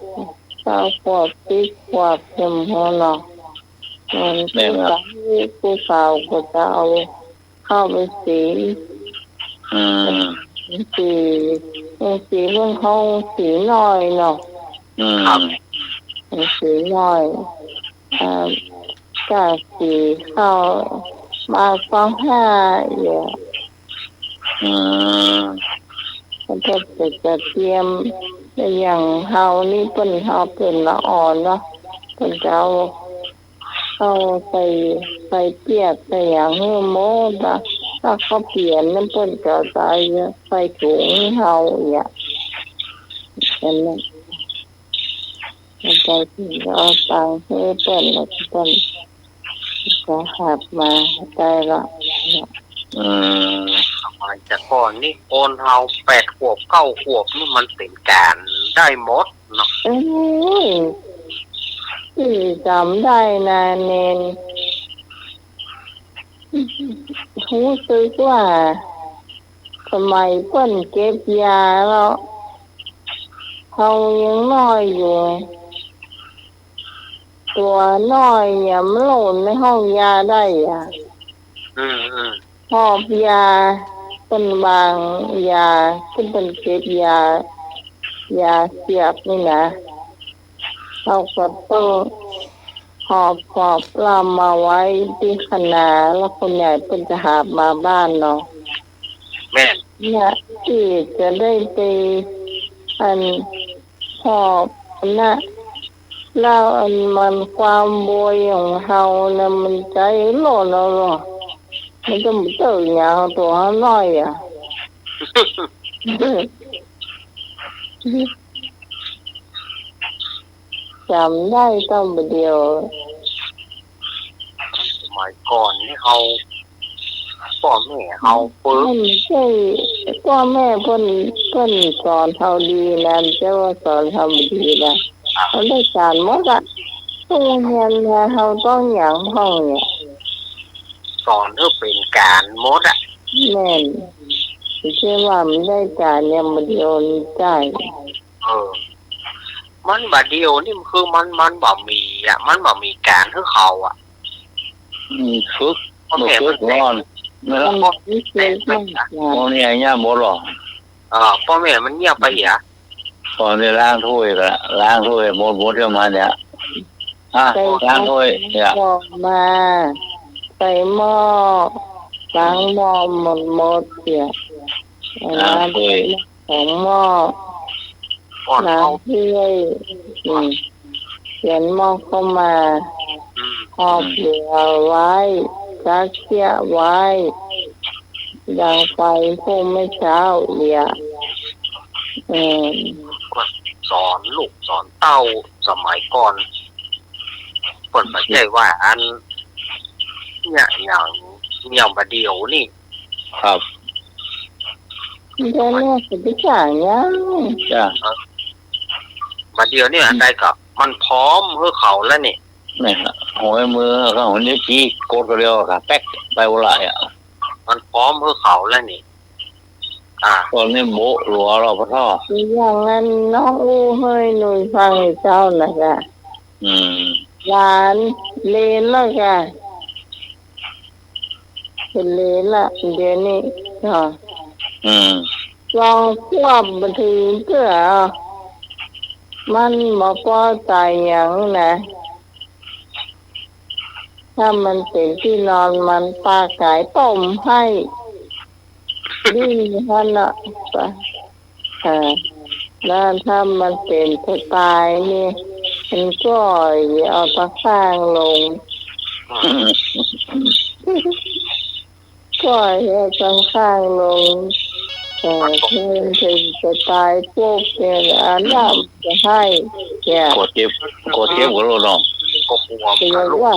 เก้าขวบ สิบขวบ เถิงหั้นเนาะ มัน แม่นครับ ผู้สาว ผู้สาวก็จะเอา เข้าไปสี อืม สี สีเพิ่นเขาสีน้อยเนาะ อืม ครับ สีน้อย เอ่อ ก็สีข้าวบาทซาวห้าอยู่ อืม เพิ่นก็จะเตรียม อย่างเฮานี่เปิ้น เฮาเปิ้นละอ่อนเนาะ เปิ้นจะเอา เอาใส่ ใส่เปียกใส่หยังหื้อหมดอะ ถ้าข้าวเปียกนั้นเปิ้นก็จะใส่ถุงหื้อเฮาอย่างเงี้ย อันนั้น มันไปถึงก็เอาตังค์หื้อเปิ้น แล้วก็เปิ้นก็หาบมาได้ละ อืม สมัยแต่ก่อนนี่คนเฮาแปดขวบเก้าขวบนี่มันเป๋นก๋านได้หมดเนาะ เอ้ย ตี้จ๋ำได้นะเณร ฮู้สึกว่า สมัยเปิ้นเก็บยาแล้ว เฮายังน้อยอยู่ ตั๋วน้อยเนี่ยมันหล่นในห้องยาได้อะ อืม อืม หอบยา เปิ้นวางยา เปิ้น เปิ้นเก็บยา ยาเสียบนี่นะ เฮาก็ต้องหอบ หอบลำมาไว้ตี้คะนา แล้วคนใหญ่เปิ้นจะหาบมาบ้านเนาะ แม่น เนี่ย ตี้จะได้ไป อัน หอบนะ แล้วอันมันความโวยของเฮานะ มันใจ๋หล่นเอาเนาะ มันจะบ่เจิงหยัง ตั๋วเฮาน้อยอะ จ๋ำได้ต๋อนบ่าเดี่ยว สมัยก่อนนี่เฮา ป้อแม่เฮาเปิ้น เปิ้นใจ้ ป้อแม่เปิ้น เปิ้นสอนเฮาดีนะ บ่ใจ้ว่าสอนเฮาบ่ดีนะ เฮาได้ก๋านหมดอะ โฮงเฮียนนะ เฮาต้องหยังพ่องเนี่ย สอนหื้อเป๋นก๋านหมดอะ แม่น บ่ใจ้ว่ามันได้ก๋านอย่างบ่าเดี่ยวมันใจ้ เออ มันบ่าเดี่ยวนี่มันคือมัน มันบ่มีอะ มันบ่มีก๋านหื้อเขาอะ อืม ฝึก พ่อแม่ บ่ฝึก มันแต่ง ก่อน นั่นแหละ มันบ่มีเสกมากกว่า บ่มีอะหยังบ่หรอก เออ พ่อแม่มันเยียบไปเหีย ก่อนจะล้างถ้วยก็ล้างถ้วยหมด หมดเรื่องมาเนี่ย อ่ะ ไป ล้างถ้วยเนี่ย หม้อมา ใส่หม้อ ล้างหม้อหมดหมดเนี่ย ล้างถ้วย สองหม้อ ป้อน ล้าง เขา ถ้วย อืม เขียนหม้อข้าวหมาก อืม ห่อเปลือกไว้ ซักเสี้ยไว้ ดังไฟพุ่งไม่เช้าเอีย อืม สอนลูกสอนเต้าสมัยก่อน เปิ้นบ่ใจ้ว่าอัน เนี่ย อย่าง อย่างบ่าเดี่ยวนี่ ครับ เดี๋ยวนี้สิไปจ้างหยัง จ้ะ บ่าเดี่ยวนี่อันใดก็มันพร้อมหื้อเขาแล้วนี่ นี่ฮะ หัวมือเขาหัวนิ้วชี้กดก็เดียวก็แป๊กไปบ่ละอะ มันพร้อมหื้อเขาแล้วนี่ อ่า ต๋อนนี้โบ๊ะหลัวแล้วปะท่อ อย่างนั้นน้องอู้เฮยหนุ่ยฟังไอ้เจ้าน่ะจ้ะ อืม หลานเหลนแล้วจ้ะ เป๋นเหลนละ เดี๋ยวนี้ อ่า อืม สองขวบบ่เถิงเตื้อ มันบ่ปอใจ๋หยังนะ ถ้ามันเป๋นตี้นอนมันปากก๋ายต้มให้ ดิ้นหั้นน่ะ เออ แล้วถ้ามันเป๋นสไตล์นี่ มันก็เอาตาข้างลง ก็เอาตาข้างลง เออ มันเป๋นสไตล์พวกเนี่ย อันนั้นจะให้ เนี่ย กลัวเจ็บ กลัวเจ็บ กลัวโลดเนาะ ก็กลัว กลัวว่า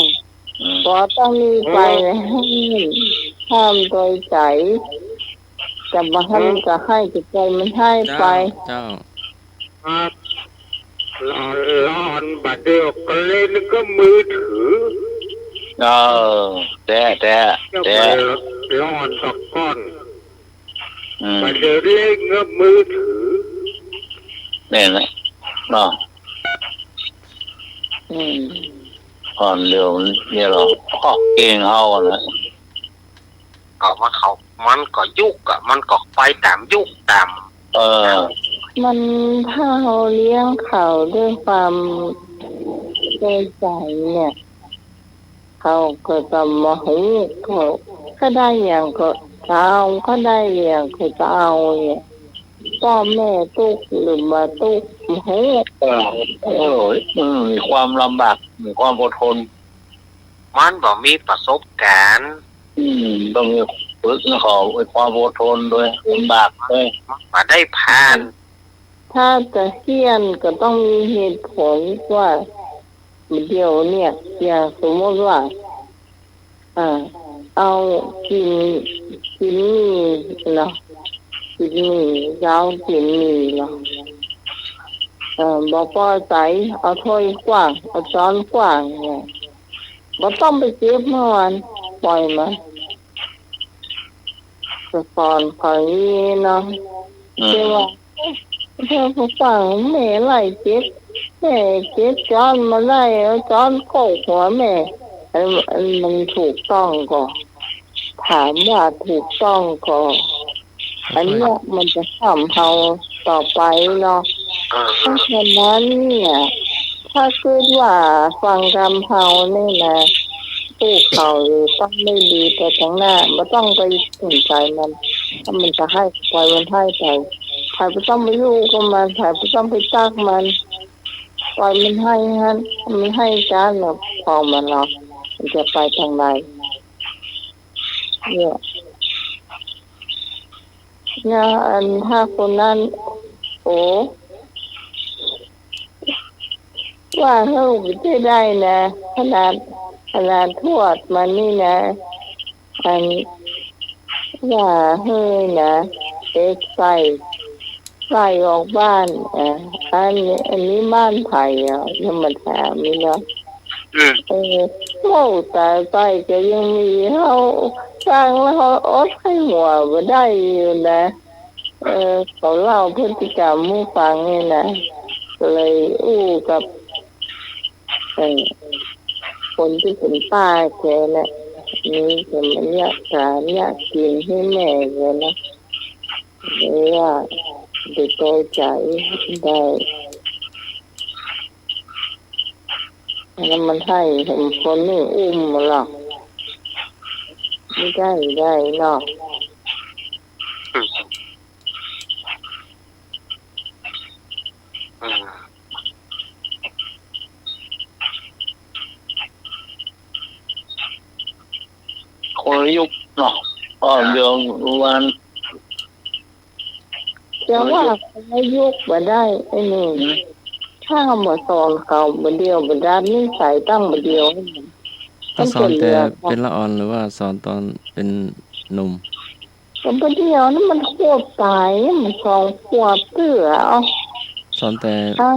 อืม ก็ต้องมีไป ห้าม ห้ามโดยใจ๋ จะบ่ให้มันจะให้ จะปล่อยมันให้ไป เจ้า เจ้า ครับ หลอน หลอนบ่าเดี่ยวก็เล่นกับมือถือ เออ แต๊ แต๊ แต๊ หลอนตะก่อน อืม บ่าเดี่ยวเล่นกับมือถือ เนี่ยนะ เนาะ อืม อ่อนเร็วเนี่ยเหรอ ข้อเก่งเฮาอะนะ เอามาเขา มันก็ยุคอะ มันก็ไปต๋ามยุคต๋าม เออ มันถ้าเฮาเลี้ยงเขาด้วยความเกรงใจ๋เนี่ย เขาก็จะบ่ฮู้ เขา เขาได้หยังก็จะเอา เขาได้หยังก็จะเอาเนี่ย ป้อแม่ตุ๊กข์หรือบ่ตุ๊กข์บ่ฮู้ เออ เออ อืม มีความลำบาก มีความอดทน มันบ่มีประสบก๋ารณ์ อืม ต้องมีฝึกนะเขา มีความอดทนด้วย ลำบากด้วย มันบ่ได้ผ่าน ถ้าจะเฮี้ยนก็ต้องมีเหตุผลว่า เดี๋ยวเนี่ย อย่างสมมติว่า อ่า เอากิ๋น กิ๋นหมี่เนาะ กิ๋นหมี่ เจ๊ากิ๋นหมี่เนาะ เอ่อ บ่ปอใจ๋ เอาถ้วยกว้าง เอาจ๊อนกว้างเนี่ย บ่ต้องไปเจ็บมัน ปล่อยมัน จะสอนเขาอย่างนี้เนาะ อืม แต่ว่า เธอผู้ฟังแม่ไล่เจ็บ แม่เจ็บจ๊อนบ่ได้ เอาจ๊อนโขกหัวแม่ อัน อันมันถูกต้องก่อ ถามว่าถูกต้องก่อ อันเนี้ยมันจะทำเฮาต่อไปเนาะ เพราะฉะนั้นเนี่ย ถ้าคิดว่าฟังกำเฮานี่นะ ลูกเขาต้องได้ดีไปข้างหน้า บ่ต้องไปสนใจ๋มัน ถ้ามันจะให้ ปล่อยมันให้ไป ใผบ่ต้องไปอยู่กับมัน ใผบ่ต้องไปตักมัน ปล่อยมันให้หั้น มันให้จ๊อนแล้ว พอมันเนาะ มันจะไปตางใด เนี่ย เนี่ย อันถ้าคนนั้น โอ้ ว่าเฮาบ่ใจ้ได้นะ ขนาด ขนาดทวดมันนี่นะ อัน ว่าเฮานะ เอ็ดใส่ ใส่ออกบ้าน อ่ะ อันนี้ อันนี้บ้านใผอ่ะ ยังมาถามนี่เนาะ อืม เออ เว้าต๋ายไปก็ยังมี เฮาฟังแล้วเฮาอดไห้หัวบ่ได้อยู่นะ เออ เขาเล่าพฤติกรรมหื้อฟังนี่นะ ก็เลยอู้กับ เออ คนตี้เป๋นป้าแกแหละ นี่ก็มาเยียะก๋านเยียะกิ๋นหื้อแม่แกนะ หรือว่าเด็กโตใจ๋ได้ อันนั้นมันใจ้คนนึ่งอุ้มบ่ล่ะ บ่ใจ้ บ่ใจ้เนาะ อืม อืม คนละยุคเนาะ ก็เดี๋ยววัน จะว่าคนละยุคบ่ได้ ไอ้นี่ อืม ถ้าบ่สอนเขาบ่าเดี่ยวบ่ดัดนิสัยตั้งบ่าเดี่ยว ก็สอนแต่เป๋นละอ่อนหรือว่าสอนต๋อนเป๋นหนุ่ม ก็บ่าเดี่ยวนั้นมันขวบป๋าย มันสองขวบเตื้อ เอ้า สอนแต่ ฮะ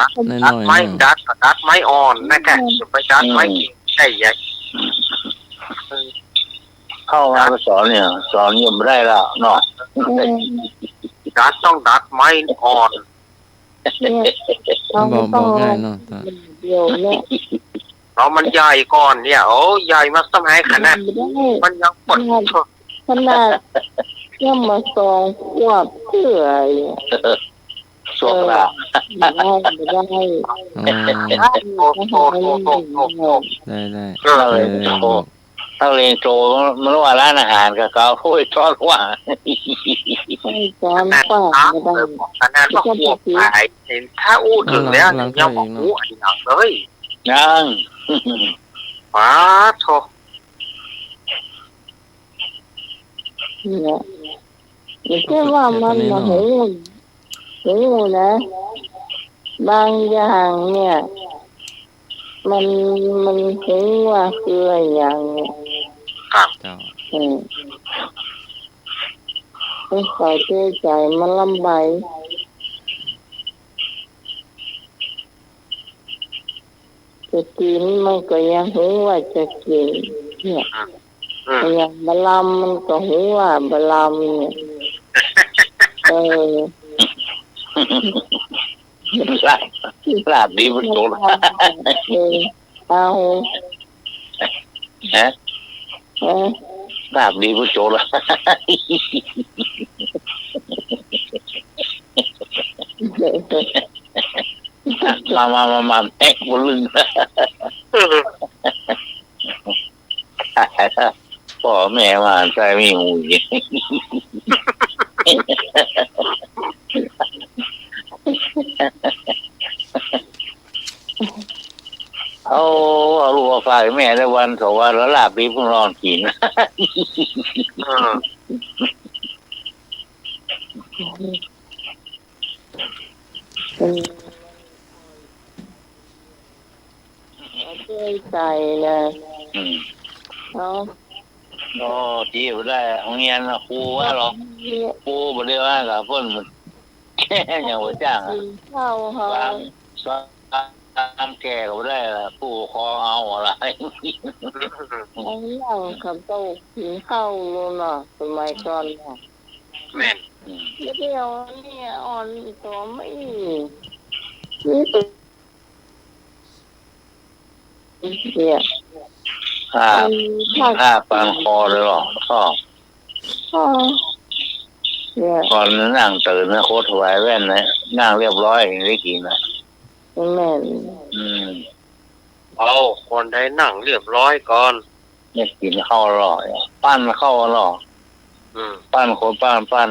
น้อยๆ ดัดไม้ เนาะ ดัด ดัดไม้อ่อนนะแก อืม จะไปดัดไม้ อืม กิ่งใหญ่ๆ เข้ามาก็สอนเนี่ย สอนยังบ่ได้แล้วเนาะ อืม ดัดต้องดัดไม้อ่อน เนี่ย บอก บอกง่ายเนาะ เดี๋ยวเนี่ย เอามันใหญ่ก่อนเนี่ย โอ้ ใหญ่มาสมัยขนาด มันบ่ได้ มันยังปวด ขนาด ขนาดยังบ่สองขวบเตื้อ ชั่วคราว เออ บ่ได้ บ่ได้ อ๋อ โอ้ โอ้ ได้ ได้ เออ เออ บอก นักเรียนโตมันว่าร้านอาหารกับเขา โอ้ย ทอดว่า ให้สอนป้าบ่ได้ ขนาดว่าขวบป๋าย เห็นถ้าอู้เถิงแล้ว หลัง ยังบ่ฮู้อะหยังเลย ยัง ป๊าดโธ่ เนี่ย แต่ว่ามันน่ะ ฮู้ ฮู้นะ บางอย่างเนี่ย มัน มันฮู้ว่าคืออะหยังเนี่ย ครับ เจ้า อืม ต้องใส่ใจมาลำบาย จะกิ๋นมันก็ยังฮู้ว่าจะกิ๋น เนี่ย อืม อย่างบ่ลำมันก็ฮู้ว่าบ่ลำเนี่ย เออ ลาบ ลาบดีบ่โจร เออ เอา ฮะ เออ ลาบดีบ่โจร มา มา มา มา แอ๊กบ่ลึง ป้อแม่มาใส่มีหูยิง เอา เอาลูกเอาฝากแม่ได้วันสองวันแล้วลาบดิบลองกิ๋น อืม อืม เอาใจ๋นะ อืม เอา ก็ตี้บ่ได้ โฮงเฮียนน่ะ ครูว่าหรอ ครูบ่ได้ว่ากับเปิ้น ยังบ่จ้างอะ กิ๋นข้าวเฮา ต๋าม ต๋ามแก่ก็บ่ได้ละ ผู้ปกครองเอาอะไร เอาเหล้ากับโต๊ะกิ๋นข้าวโลดเนาะ สมัยก่อนเนาะ แม่น อืม เดี๋ยวนี้อ่อนตั๋วมาอี้ นี่ เนี่ย ผ้า อืม ผ้า ผ้าปานคอเลยหรอ ก็ อ๋อ เนี่ย ก่อนนั่งตื่นนะ โคตรถวายแว่นนะ นั่งเรียบร้อยถึงได้กิ๋นนะ แม่น อืม เอา คนใดนั่งเรียบร้อยก่อน เนี่ยกิ๋นข้าวหรอ ปั้นข้าวหรอ อืม ปั้นคนปั้น ปั้น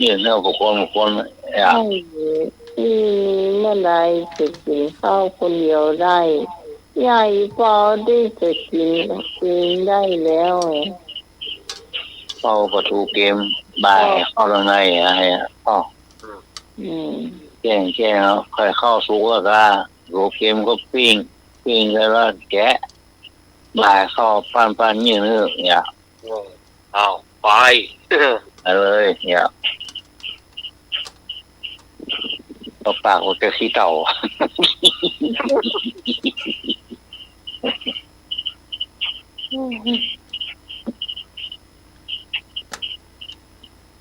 ยื่นหื้อบุคคล บุคคล อ่ะ ไอ้ตี้เมื่อใดจะกิ๋นข้าวคนเดียวได้ ใหญ่ปอตี้จะกิ๋นเองได้แล้ว เข้าประตูเกม บ่าย เข้าตางในอะ ไอ้อะ อ้อ อืม แจ้ง แจ้งแล้ว ใค่อยเข้าสุกแล้วก็ ประตูเกมก็ปิ้ง ปิ้งแล้วก็แกะ บ่ายเข้าปั้น ปั้น ยื่นหื้อ เนี่ย อืม เอา ไป ไปเลย เนี่ย ก็ปากมันจะขี้เถ้า อืม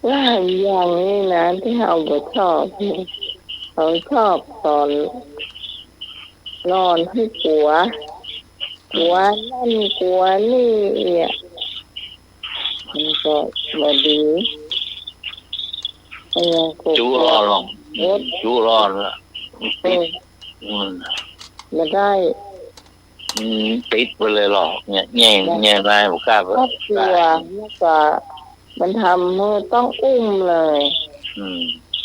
หลายอย่างนี่นะ ตี้เฮาบ่ชอบ เฮาชอบสอนหลอนหื้อกั๋ว กั๋วนั่นกั๋วนี่อะ มันก็บ่ดี มันยังกั๋ว จุหลอน กั๋ว จุหลอนละ เออ อืม บ่ได้ อืม ติดไปเลยเหรอ เนี่ย แง่ บ่ แง่ได้ บ่กล้า บ่กล้า กั๋ว แล้วก็มันทำหื้อต้องอุ้มเลย อืม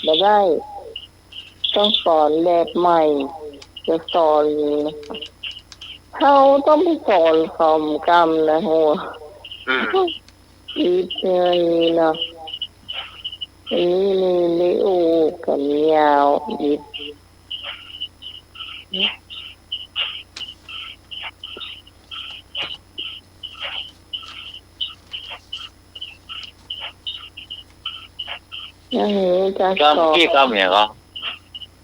บ่ได้ ต้องสอนแบบใหม่ จะสอน เฮาต้องไปสอนเขากำนะ โห อืม อิดเงินนี่เนาะ อันนี้นี่ นี่อู้กั๋นยาวอิด ยังบ่ฮู้จัก กำ สอน กี้กำหยังก่อ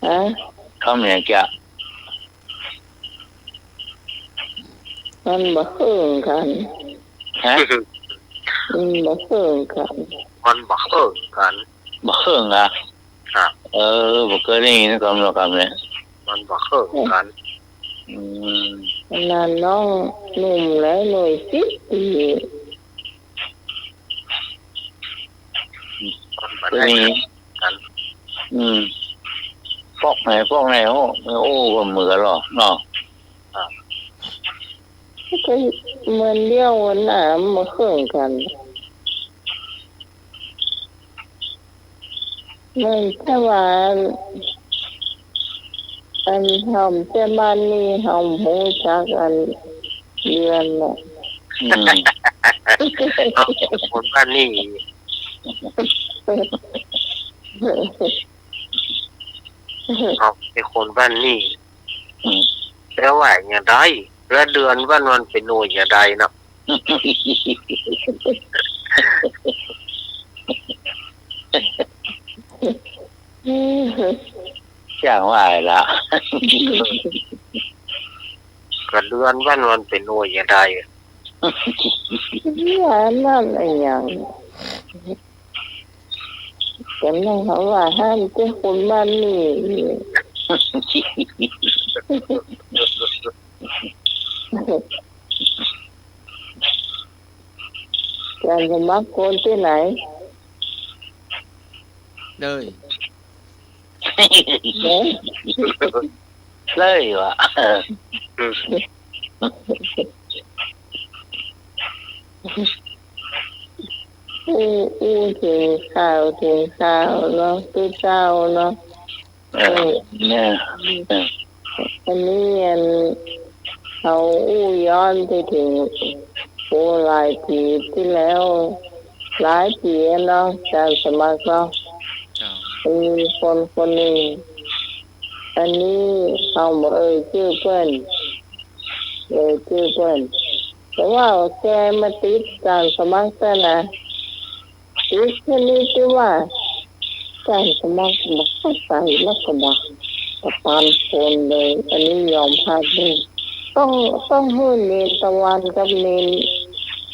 ฮะ กำหยังจ๊ะ มันบ่เคิงกั๋น ฮะ อืม บ่เคิงกั๋น มันบ่เคิงกั๋น บ่เคิงอะ ครับ เออ บ่เกยได้ยินกำเนาะ กำเนี่ย มันบ่เคิงกั๋น อืม ขนาดน้องหนุ่มแล้ว หน่วยสิบปี๋ มันบ่ได้เคิงกั๋น อืม ปอกไหน ปอกไหน โอ้ โอ้ ก็เหมือนกั๋นเหรอ เนาะ ครับ ก็เหมือนเดียวกั๋นนะ มันบ่เคิงกั๋น เหมือนแต่ว่า อันเฮาแต่บ้านนี้ เฮาบ่ฮู้จักอันเดือนน่ะ อืม เฮาคนบ้านนี้ เฮาเป๋นคนบ้านนี้ อืม แต่ว่าอย่างใด แล้วเดือนวันมันเป๋นหน่วยอย่างใดเนาะ จ้างว่าละ ก็เดือนวันมันเป๋นหน่วยอย่างใด เดือนวันอะหยัง ก็นั่นเขาว่าห้ามเจ้าคนบ้านนี้ อาจารย์สมัครคนตี้ไหน เลย เอ๊ะ เลยว่ะ อู้ อู้เถิงข่าว เถิงข่าวเนาะ ตุ๊เจ้าเนาะ เออ เออ เนี่ย เออ อันนี้อัน เฮาอู้ย้อนไปเถิง โอ้ หลายปี๋ตี้แล้ว หลายปี๋เนาะ อาจารย์สมัครเนาะ เจ้า มีคนคนนึ่ง อันนี้เฮาบ่เอ่ยจื้อเปิ้น เอ่ยจื้อเปิ้น แต่ว่าแกมาติดอาจารย์สมัครแต๊นะ ติดชนิดตี้ว่า อาจารย์สมัครบ่เข้าใจ๋แล้วก็บ่ บ่ปานคนเลย อันนี้ยอมฮับเลย ต้อง ต้องหื้อเณรตะวันกับเณร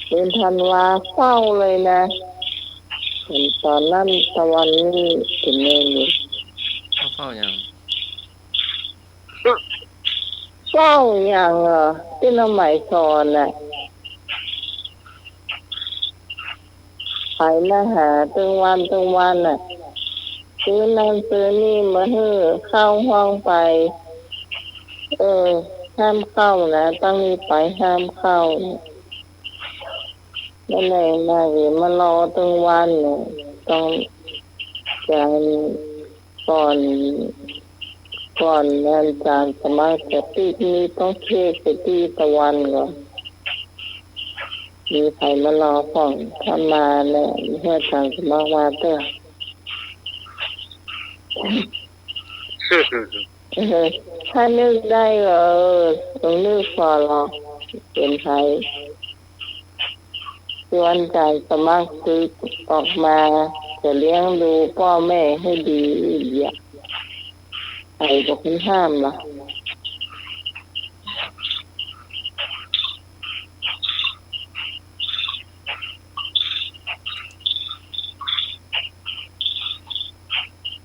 เณรธันวาเฝ้าเลยนะ ต๋อนนั้นตะวันนี่เป๋นเณรอยู่ เขาเฝ้าหยัง เฝ้าหยังเหรอ ตี้น้องไหมสอนน่ะ ไปมาหาตึงวันตึงวันน่ะ ซื้อนั่นซื้อนี่มาหื้อ เข้าห้องไป เออ ห้ามเข้านะ ตั้งนี้ไปห้ามเข้า นั่นแหละ มาเห็นมารอตึงวันเนี่ย ต้อง อาจารย์ ก่อน ก่อนอาจารย์สมัครจะติดนี่ต้องเช็คไปตี้ตะวันก่อน มีใผมารอพ่อง ถ้ามาเนี่ย หื้ออาจารย์สมัครมาเต๊อะ เออ ถ้านึกได้ก็ เออ ต้องนึกผ่อหรอก เป๋นใผ ชวนอาจารย์สมัครศึกออกมา จะเลี้ยงดูป้อแม่หื้อดี เยียะ ใผก็บ่ห้ามหรอก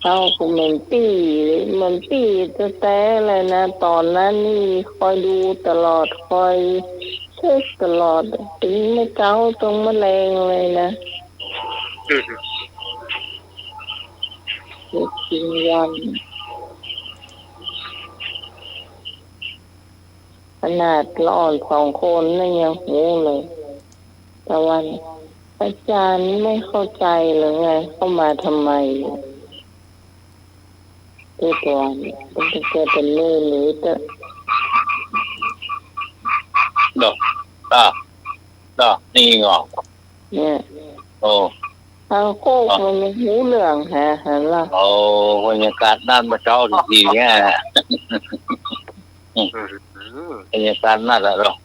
เฮาก็เหมือนปี้ เหมือนปี้แต๊ๆ เลยนะ ต๋อนนั้นนี่คอยดูตลอด คอยเช็คตลอด ตึงแม่เก๊าตรงแม่แลงเลยนะ อืม เช็คตึงวัน ขนาดละอ่อนสองคนนี่ยังฮู้เลย ตะวัน อาจารย์ไม่เข้าใจหรือไง เข้ามาทำไม เจ้าตะวัน ต้องเจอเป็นเรื่องนี้เถอะ ดอก อ่ะ ดอก นี่เหรอ เนี่ย โอ้ เฮาโคกมันยังฮู้เรื่องแฮะ หันละ โอ้ บรรยากาศนั่นมาเจ้าทีๆ เนี่ย อืม บรรยากาศนั่นแหละเนาะ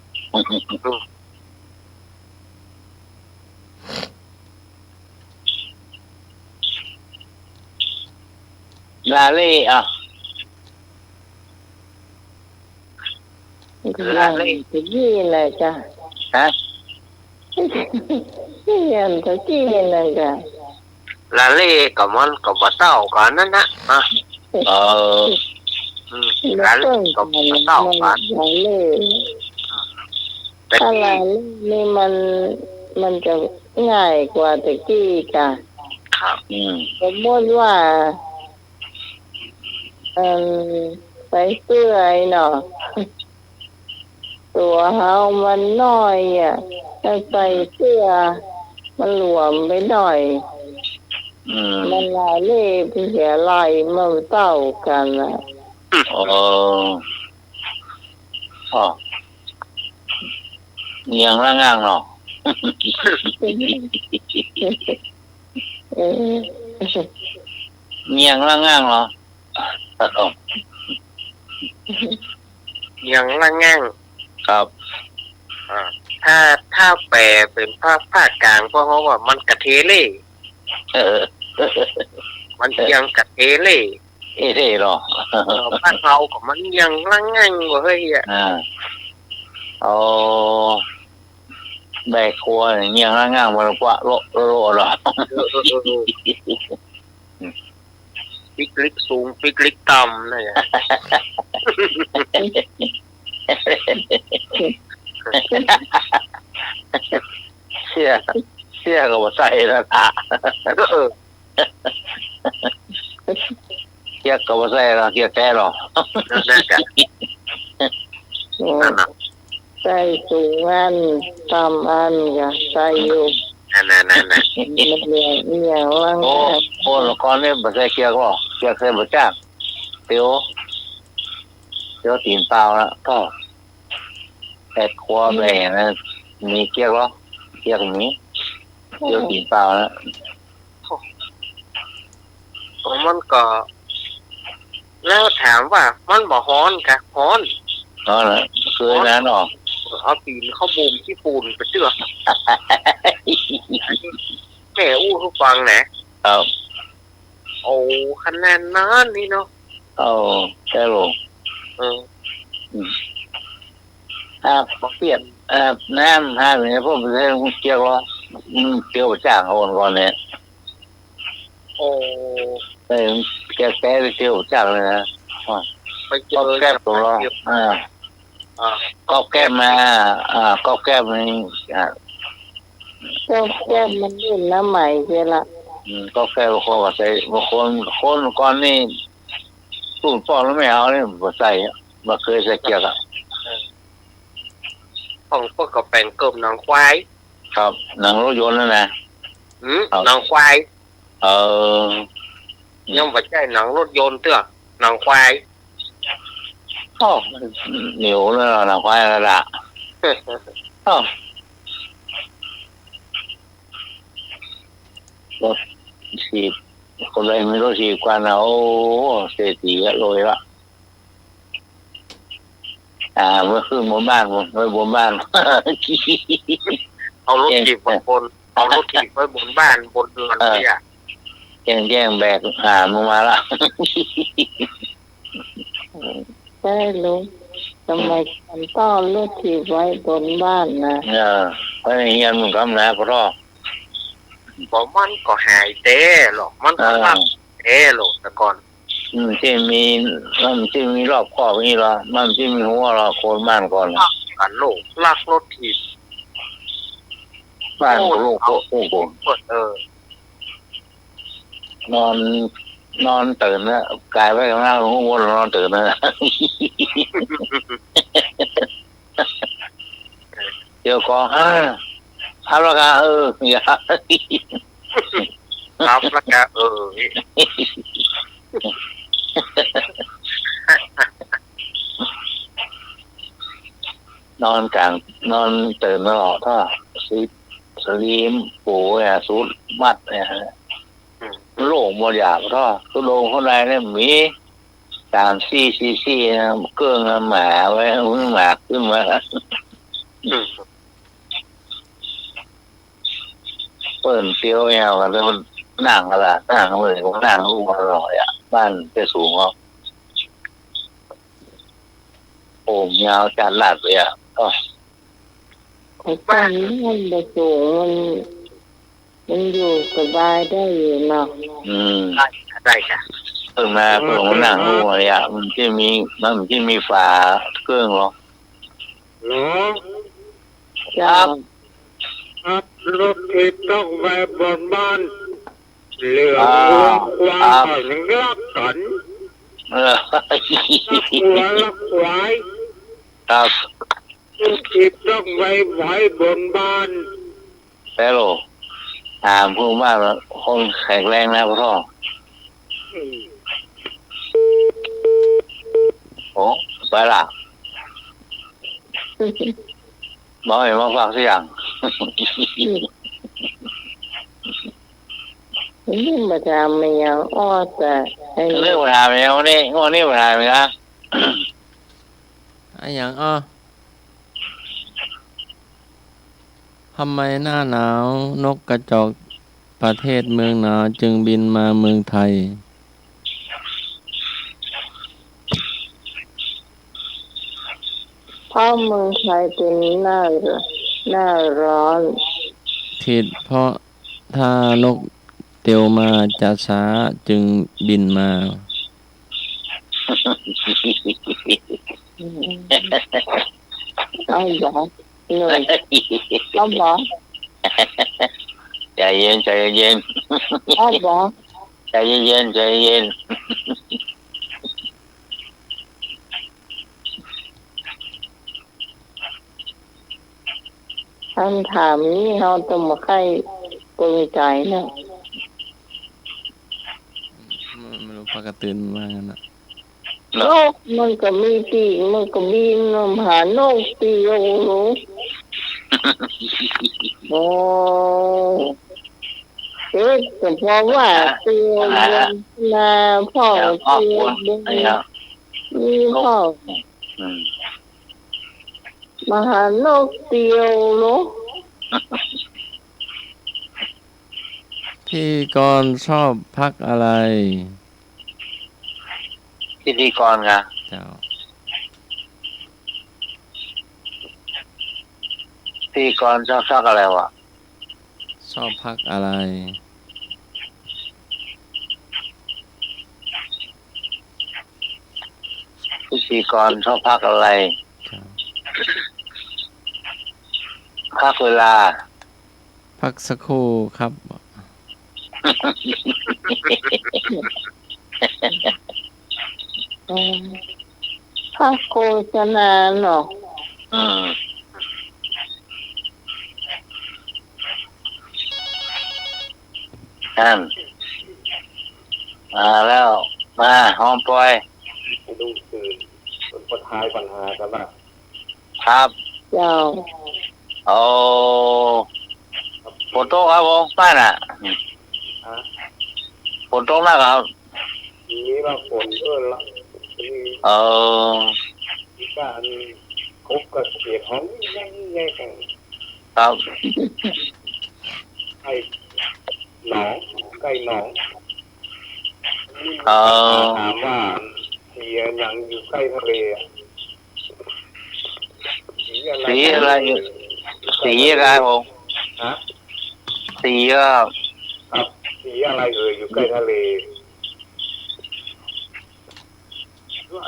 ลาเล่ อ่ะ ลาเล่ ตะกี้แหละจ้ะ ฮะ เรียนตะกี้แหละจ้ะ ลาเล่ก็มันก็บ่เต้ากั๋นนั่นนะ อ่ะ เออ อืม ลาเล่ก็บ่เต้ากั๋น ลาเล่ แต่ ถ้าลาเล่นี่มัน มันจะง่ายกว่าตะกี้จ้ะ ครับ อืม สมมติว่า เอิ่ม ใส่เสื้อไอ้เนาะ ตั๋วเฮามันน้อยอะ ถ้าใส่เสื้อ มันหลวมไปหน่อย อืม มันลาเล่ไปเหียไหล่ มันบ่เต้ากั๋นอะ อ๋อ อ๋อ เยียงละง่างเนาะ เออ เยียงละง่างเนาะ ตัดออก เยียงละง่าง ครับ อ่า ถ้า ถ้าแปลเป๋นภา ภาคกลาง พวกเฮาว่ามันกะเทเล่ เออ มันเยียงกะเทเล่ เอเล่เหรอ เออ บ้านเฮาก็มันเยียงละง่างว่าเฮ้ยอะ อ่า อ๋อ แบกครัวเนี่ยเยียงละง่าง มันกว้าโละโละเหรอ เออ เออ เออ เออ ปิ๊กลิกสูง ปิ๊กลิกต่ำนะเนี่ย เสื้อ เสื้อก็บ่ใส่แล้วล่ะ เออ เกียกก็บ่ใส่หรอก เกียกแต๊หรอก นั่นแหละ นั่นน่ะ ใส่สูงอัน ต่ำอันก็ใส่อยู่ นั่นน่ะ นั่นน่ะ มันเยียง เยียงละง่าง โอ้ โอ้ ละก่อนนี่บ่ใส่เกียกหรอก เกียกใส่บ่จัก เตียว เตียวตี๋นเปล่าละ ก็แปดขวบ อืม แหละนะ มีเกียกหรอ เกียกมี เตียวตี๋นเปล่าละ โอ้ มันก็ แล้วถามว่ามันบ่ฮ้อนกะ ฮ้อน ฮ้อนละ เคยนะเนาะ เอาตี๋นเข้าบ่มขี้ฝุ่นไปเตื้อ แม่อู้หื้อฟังนะ ครับ โอ้ ขนาดนั้นนี่เนาะ โอ้ ใจ้ลูก เออ อืม อาบเปียก อาบน้ำ อาบอย่างเงี้ย พวกมันใส่เกียกหรอ อืม เตียวบ่จัก คนก่อนเนี่ย โอ้ เออ เกียกแต๊เตียวบ่จักเลยนะ ไปเจอ ก๊อบแก๊บ กับ ตัวเหรอ เกียก อ่า อ่า ก๊อบแก๊บมา อ่า ก๊อบแก๊บนี่ อ่า ก๊อบแก๊บมันรุ่นละใหม่เสียละ อืม ก๊อบแก๊บบางคนก็ใส่ บางคน คนก่อนนี่ รุ่นป้อรุ่นแม่เฮานี่บ่ใส่อะ บ่เคยใส่เกียกอะ เออ ของพวกก็แป๋งเกิบหนังควาย ครับ หนังรถยนต์นั่นนะ อืม ครับ หนังควาย เออ ยังบ่ใจ้หนังรถยนต์เตื้อ หนังควาย อ้อ เหนียวเลยหนังควายนั่นแหละ อ้อ รถถีบ คนใดมีรถถีบกันนะ โอ้ เศรษฐีอะ รวยละ อ่า ไว้ขึ้นบนบ้าน ไว้บนบ้าน เอารถถีบไว้บน เอารถถีบไว้บนบ้าน บนเรือน เออ เนี่ย แจ้ง แจ้งแบกหามลงมาละ ใจ้ลุง สมัยก่อนต้องเอารถถีบไว้บนบ้านนะ เออ ไว้ในเฮือนมันก็นะ พ่อท่อ บ่มันก็หายแต๊หรอก มันก็ เออ หลับแต๊ แท้โลดแต่ก่อน อืม ตี้มี มันตี้มีรอบคอบอย่างนี้เหรอ มันตี้มีหัวเหรอ คนบ้านก่อนน่ะ อันโลกลักรถถีบ บ้านโลก โอ้ โอ้โห เออ นอน นอนตื่นแล้ว ก๋ายไปก๋ายมา หัวนอนตื่นแล้ว เดี๋ยวก่อน อ่า ครับแล้วครับ เออ อย่า ครับแล้วครับ เออ นอนก๋าง นอนตื่นตลอด ถ้าสลีป สลีปปูลเนี่ย สุดมัดเนี่ย อืม โล่งหมดอย่าง ถ้าสุดลงข้างในเนี่ยมี สามสี่ สี่สี่นะ เกรื่องหมาไว้ หมาขึ้นมา อืม เปิ้นเตียวแอวกัน แล้วมันนั่งกันละ นั่งเลย นั่งอู้อร่อยอ่ะ บ้านจะสูงอ่ะ โอ้ ยาวจัดลาดเลยอ่ะ โอ้ ไอ้บ้านมันบ่สูง มัน มันอยู่สบายได้อยู่เนาะ อืม ได้ค่ะ ได้ค่ะ เปิ้นมา เปิ้นมานั่งอู้อ่ะ มันจะมี มันจะมีฝาเกรื่องหรอ เหรอ เจ้า ครับ ครับ รถถีบตกไปบนบ้าน เหลือง อ่า วัวควาย ครับ เขายังรักกัน เออ รักวัวรักควาย ครับ รถถีบตกไปไว้บนบ้าน แป๊บโล ถามผู้บ้านว่าคนแข็งแรงนะพ่อ อืม โอ้ ไปละ บ่ให้มาฝากสักอย่าง อืม นี่มาถามมายังอ้อ แต่ไอ้ เรื่องมาถามแล้วนี่ งวดนี้มาถามอีกนะ อะหยังอ้อ ทำไมหน้าหนาวนกกระจอกประเทศเมืองหนาวจึงบินมาเมืองไทย เพราะเมืองไทยเป็นหน้า หน้าร้อน ผิด เพราะถ้านกเตียวมาจะช้าจึงบินมา เอาบ่ หน่อย เอาบ่ ใจเย็น ใจเย็น เอาบ่ ใจเย็น ใจเย็น คำถามนี้เฮาต้องบ่ใค่ปึงใจ๋เนาะ ไม่ ไม่รู้ ปลากระตื่นว่างั้นน่ะ นกมันก็มีปีก มันก็บินนำหานกเตียวโล โอ้ เอ๊ะ ก็เพราะว่าเตียวบนนา พ่องเตียวบน มีพ่อง อืม มาหานกเตียวโล พิธีกรชอบพรรคอะไร พิธีกรไง เจ้า พิธีกรชอบพรรคอะไรวะ ชอบพรรคอะไร พิธีกรชอบพรรคอะไร ครับ พรรคเวลา พักสักครู่ครับ อืม พักโฆษณาเนาะ อืม นั่น มาแล้ว มา หอมปอย ลุงตื่น มันก็ทายปัญหากันว่า ครับ เจ้า โอ้ ฝนตกครับผม บ้านน่ะ ฮะ ฝนตกหนักครับ มีว่าฝนเออละ มี เออ มีการคบกับเขตของยังไงกัน ครับ ไอ้หนอง ใกล้หนอง เออ ถามว่าสีอะหยังอยู่ใกล้ทะเลอะ สีอะไร สีอะไรอยู่ สีอะไรผม ฮะ สีอะ ครับ สีอะไรเอ่ยอยู่ใกล้ทะเล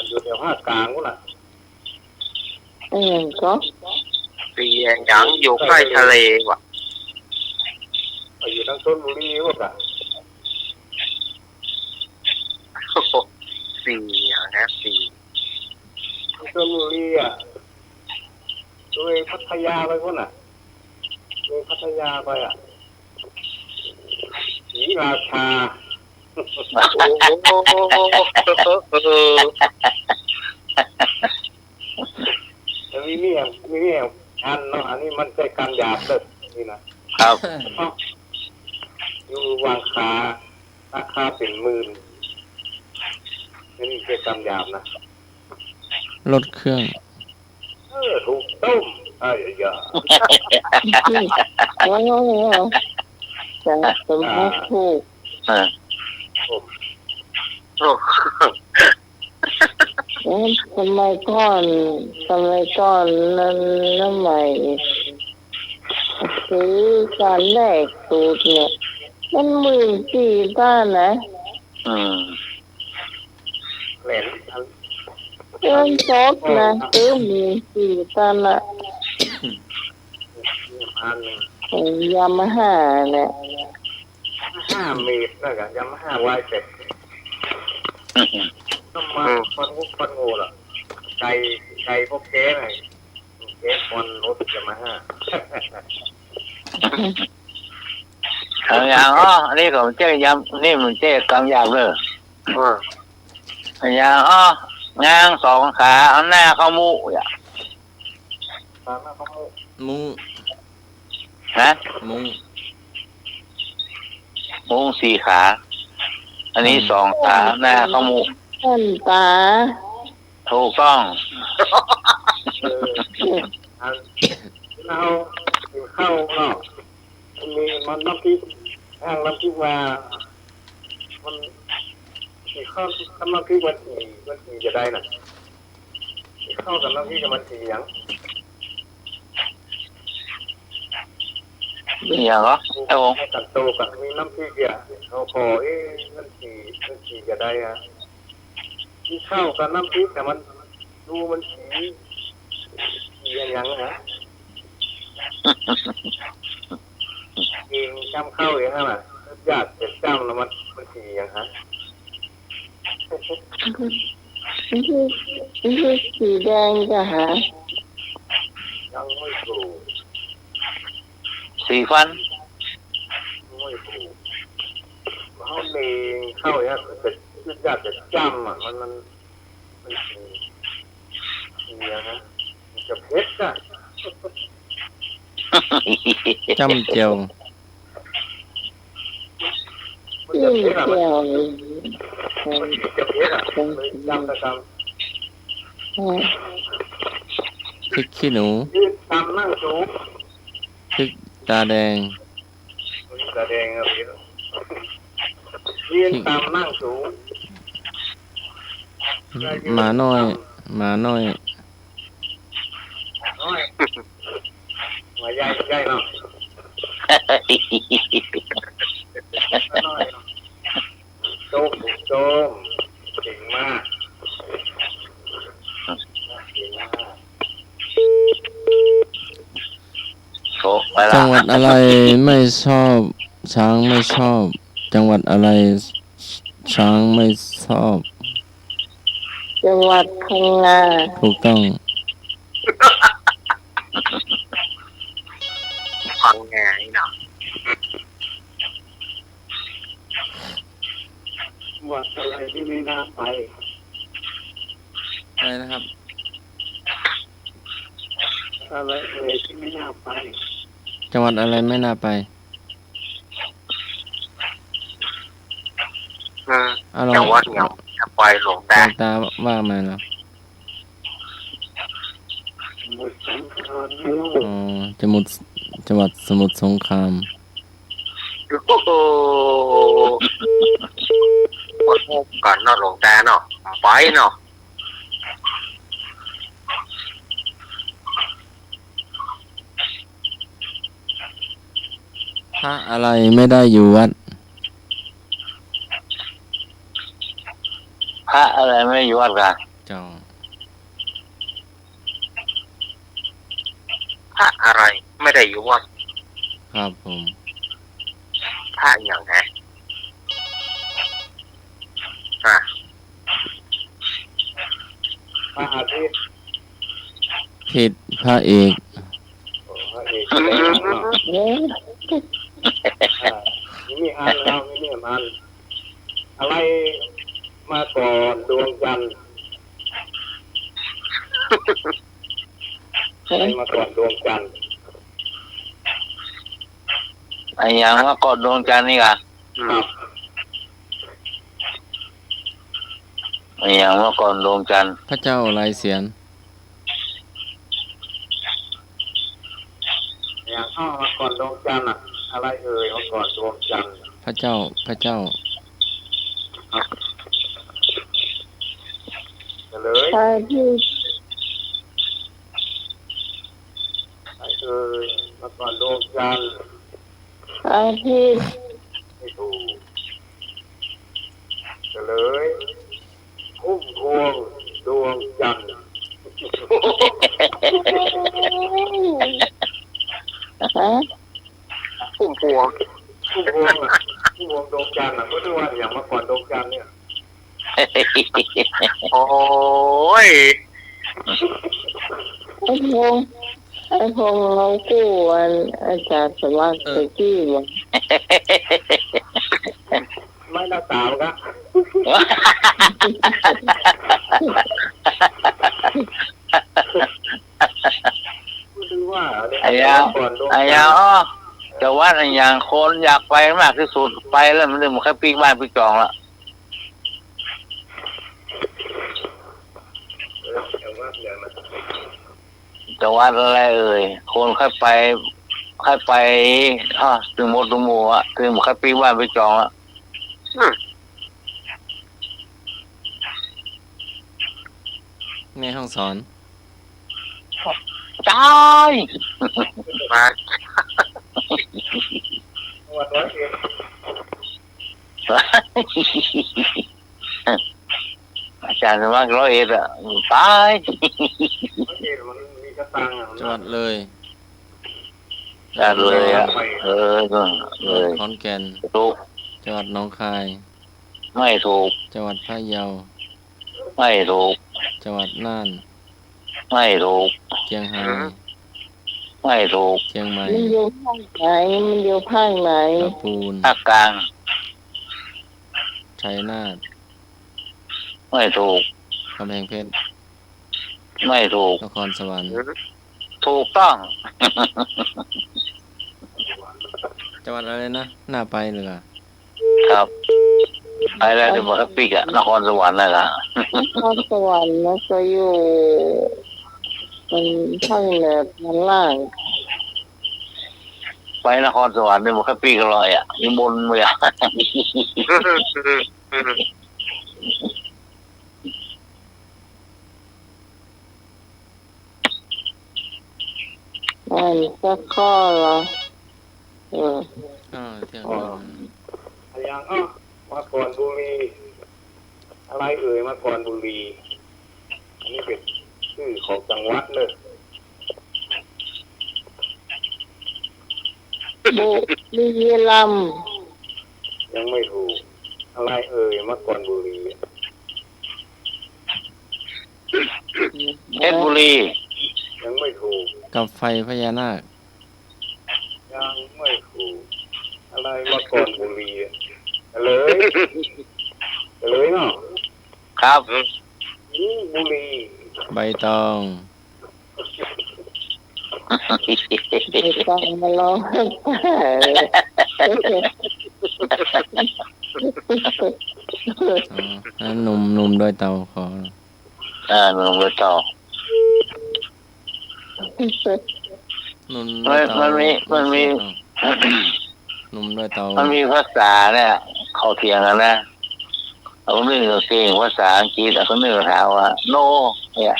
อยู่แถวภาคกลางนู้นน่ะ อืม ก็ เสียหยังอยู่ใกล้ทะเลว่ะ อยู่ทางชลบุรีว่ะ โอ้โห เสียหยังนะ เสียหยัง ชลบุรีอ่ะ เลยพัทยาไปนู้นน่ะ เลยพัทยาไปอ่ะ ศรีราชา โอ้โห แล้วมีเนี่ย มีเนี่ย อันเนาะ อันนี้มันใจ้กำหยาบเด้อ นี่นะ ครับ อยู่วางขา ราคาเป๋นหมื่น นี่ใจ้กำหยาบนะ รถเครื่อง เออ ถูกต้อง ไอ้ยา โอ้โห จังสมมุติถูก อ่า โอ้ เอ๊ะ สมัยก่อน สมัยก่อนนั้น สมัยซื้อก๋านแรกสุดเนี่ย มันหมื่นสี่ต้านนะ อืม แหวน เงินสดนะ ซื้อหมื่นสี่ต้านน่ะ อันหนึ่ง ของยามาฮ่าเนี่ย ห้าเมตรนะ ยามาฮ่า วายเจ็ด น้ำมัน อืม ควันงุกควันงูล่ะ ไก่ ไก่พวกแกน่ะ แกควันรถยามาฮ่า เอาอย่าง อ๋อ อันนี้ก็มันใจ้ยำ นี่มันใจ้กำหยาบเลย อืม เอาอย่าง อ๋อ งางสองขา เอาหน้าเข้ามุอ่ะ ตามหน้าเข้ามุ มุ้ง ฮะ มุ้ง มุ้งสี่ขา อันนี้ อืม สองขา หน้าเข้ามุ ต้นตา ถูกต้อง เออ อัน เอา กิ๋นข้าวเนาะ มีมันน้ำพริก อ้างน้ำพริกมา มัน กิ๋นข้าวกับน้ำพริกมันสิ มันสิจะได้น่ะ กิ๋นข้าวกับน้ำพริกมันสิหยัง หยังเหรอ ไอ้วง ให้กันโตกับมีน้ำพริกอ่ะ เขาขอ เอ๊ะ มันสิ มันสิจะได้อ่ะ กิ๋นข้าวกับน้ำพริก แต่มันดูมันสี สีอะหยังฮะ เองจำข้าวเองฮะ ยากจะจำแล้วมัน มันสีอะหยังฮะ มันคือ มันคือสีแดงจ้ะฮะ ยังไม่ถูก สีฟัน ไม่ถูก เขาเองข้าวเองฮะ แต่ยากจะจำอ่ะ มัน มัน มันสี สีอะหยังฮะ มันจะเผ็ดอ่ะ จ้ำแจ่ว มันจะเผ็ดอ่ะ มันจะเผ็ดอ่ะ เลยจำแต่จำ พริกขี้หนู ยืนตามนั่งสูง พริกตาแดง ตาแดงครับ ยืนตามนั่งสูง หมาน้อย หมาน้อย น้อย หัวใหญ่ ใหญ่เนาะ น้อยเนาะ โจม โจม เก่งมาก เก่งมาก โอ้ ไปละ จังหวัดอะไรไม่ชอบ ช้างไม่ชอบ จังหวัดอะไร ช้างไม่ชอบ จังหวัดพังงา ถูกต้อง พังงานี่เนาะ จังหวัดอะไรที่ไม่น่าไป อะไรนะครับ อะไรเอ่ยที่ไม่น่าไป จังหวัดอะไรไม่น่าไป อืม อ่ะ ลอง จังหวัดหยังจะไปหลวงตา หลวงตาว่ามาแล้ว สมุทรสงคราม อ๋อ จังหวัด จังหวัดสมุทรสงคราม โอ้โห มาพบกันเนาะหลวงตาเนาะ ไปเนาะ พระอะไรไม่ได้อยู่วัด พระอะไรไม่อยู่วัดกะ เจ้า พระอะไร ไม่ได้อยู่วัด ครับผม พระอย่างไหน อ่ะ พระอาทิตย์ ผิด พระเอก อ๋อ พระเอกแสดงเนาะ อืม อ่า มีอัน เอา มีอัน อะไรมาก่อนดวงจันทร์ อะไรมาก่อนดวงจันทร์ อะหยังมาก่อนดวงจันทร์นี่กะ ครับ อะหยังมาก่อนดวงจันทร์ พระเจ้าหลายเสียน อะหยังมาก่อนดวงจันทร์อะ อะไรเอ่ยมาก่อนดวงจันทร์ พระเจ้า พระเจ้า เฉลย พระอาทิตย์ อะไรเอ่ยมาก่อนดวงจันทร์ พระอาทิตย์ ไม่ถูก เฉลย พุ่มพวงดวงจันทร์ ฮะ พุ่มพวง พุ่มพวงอะ พุ่มพวงดวงจันทร์อะ ก็เรียกว่าอะหยังมาก่อนดวงจันทร์เนี่ย โอ้ย ไอ้พงษ์ ไอ้พงษ์ เฮากู้อันอาจ๋ารย์สมัคร เออ ตะกี้บ่ ไม่น่าสาวนะ คือว่า อะหยัง ก่อนดวงจันทร์ อะหยัง อ๋อ จังหวัดอะหยังคนอยากไปมากตี้สุด ไปแล้วมันบ่ใค่ปิ๊กบ้านปิ๊กจองละ เออ จังหวัดอะหยังนะ จังหวัดอะไรเอ่ย คนใค่ไป ใค่ไป ฮะ ตึงหมดตึงหมู่อะ ตึงบ่ใค่ปิ๊กบ้านปิ๊กจองละ อืม แม่ฮ่องสอน ต๋าย มา จังหวัดร้อยเอ็ด อาจ๋ารย์สมัครร้อยเอ็ดอะ ต๋าย ร้อยเอ็ดมันมีกระตังอะ จังหวัดเลย จังหวัดเลยอะ เออ จังหวัดเลย จังหวัดขอนแก่น ถูก จังหวัดหนองคาย ไม่ถูก จังหวัดพะเยา ไม่ถูก จังหวัดน่าน ไม่ถูก เจียงฮาย ไม่ถูก เจียงใหม่ มันอยู่ภาคไหน มันอยู่ภาคไหน ลำพูน ภาคกลาง ชัยนาท ไม่ถูก กำแพงเพชร ไม่ถูก นครสวรรค์ ถูกต้อง จังหวัดอะไรนะ น่าไปเลยอะ ครับ ไปแล้วที่หมดทั้งปีกอะ นครสวรรค์นั่นแหละ นครสวรรค์นะ ก็อยู่ มันภาคเหนือตอนล่าง ไปนครสวรรค์นี่มันแค่ปีกละร้อยอะ อยู่บนเมือง อันสักข้อละ เออ อ่า เที่ยงคืน อะหยัง อ้อ มาก่อนบุรี อะไรเอ่ย มาก่อนบุรี อันนี้เป๋นจื้อของจังหวัดเลย บุรีรัมย์ ยังไม่ถูก อะไรเอ่ย มาก่อนบุรี เพชรบุรี ยังไม่ถูก กับไฟพญานาค ยังไม่ถูก อะไรมาก่อนบุรีอะ เฉลย เฉลยเนาะ ครับ อืม บุรี ใบตอง ใบตองมาลอง อ๋อ นั่นหนุ่ม หนุ่มดอยเต่าขอ อ่า หนุ่มดอยเต่า หนุ่มดอยเต่า มัน มันมี มันมี เอ้า หนุ่มดอยเต่า มันมีภาษาเนี่ย เขาเถียงกันนะ เอาคนนึ่งก็เก่งภาษาอังกฤษ เอาคนนึ่งก็ถามว่า no เนี่ย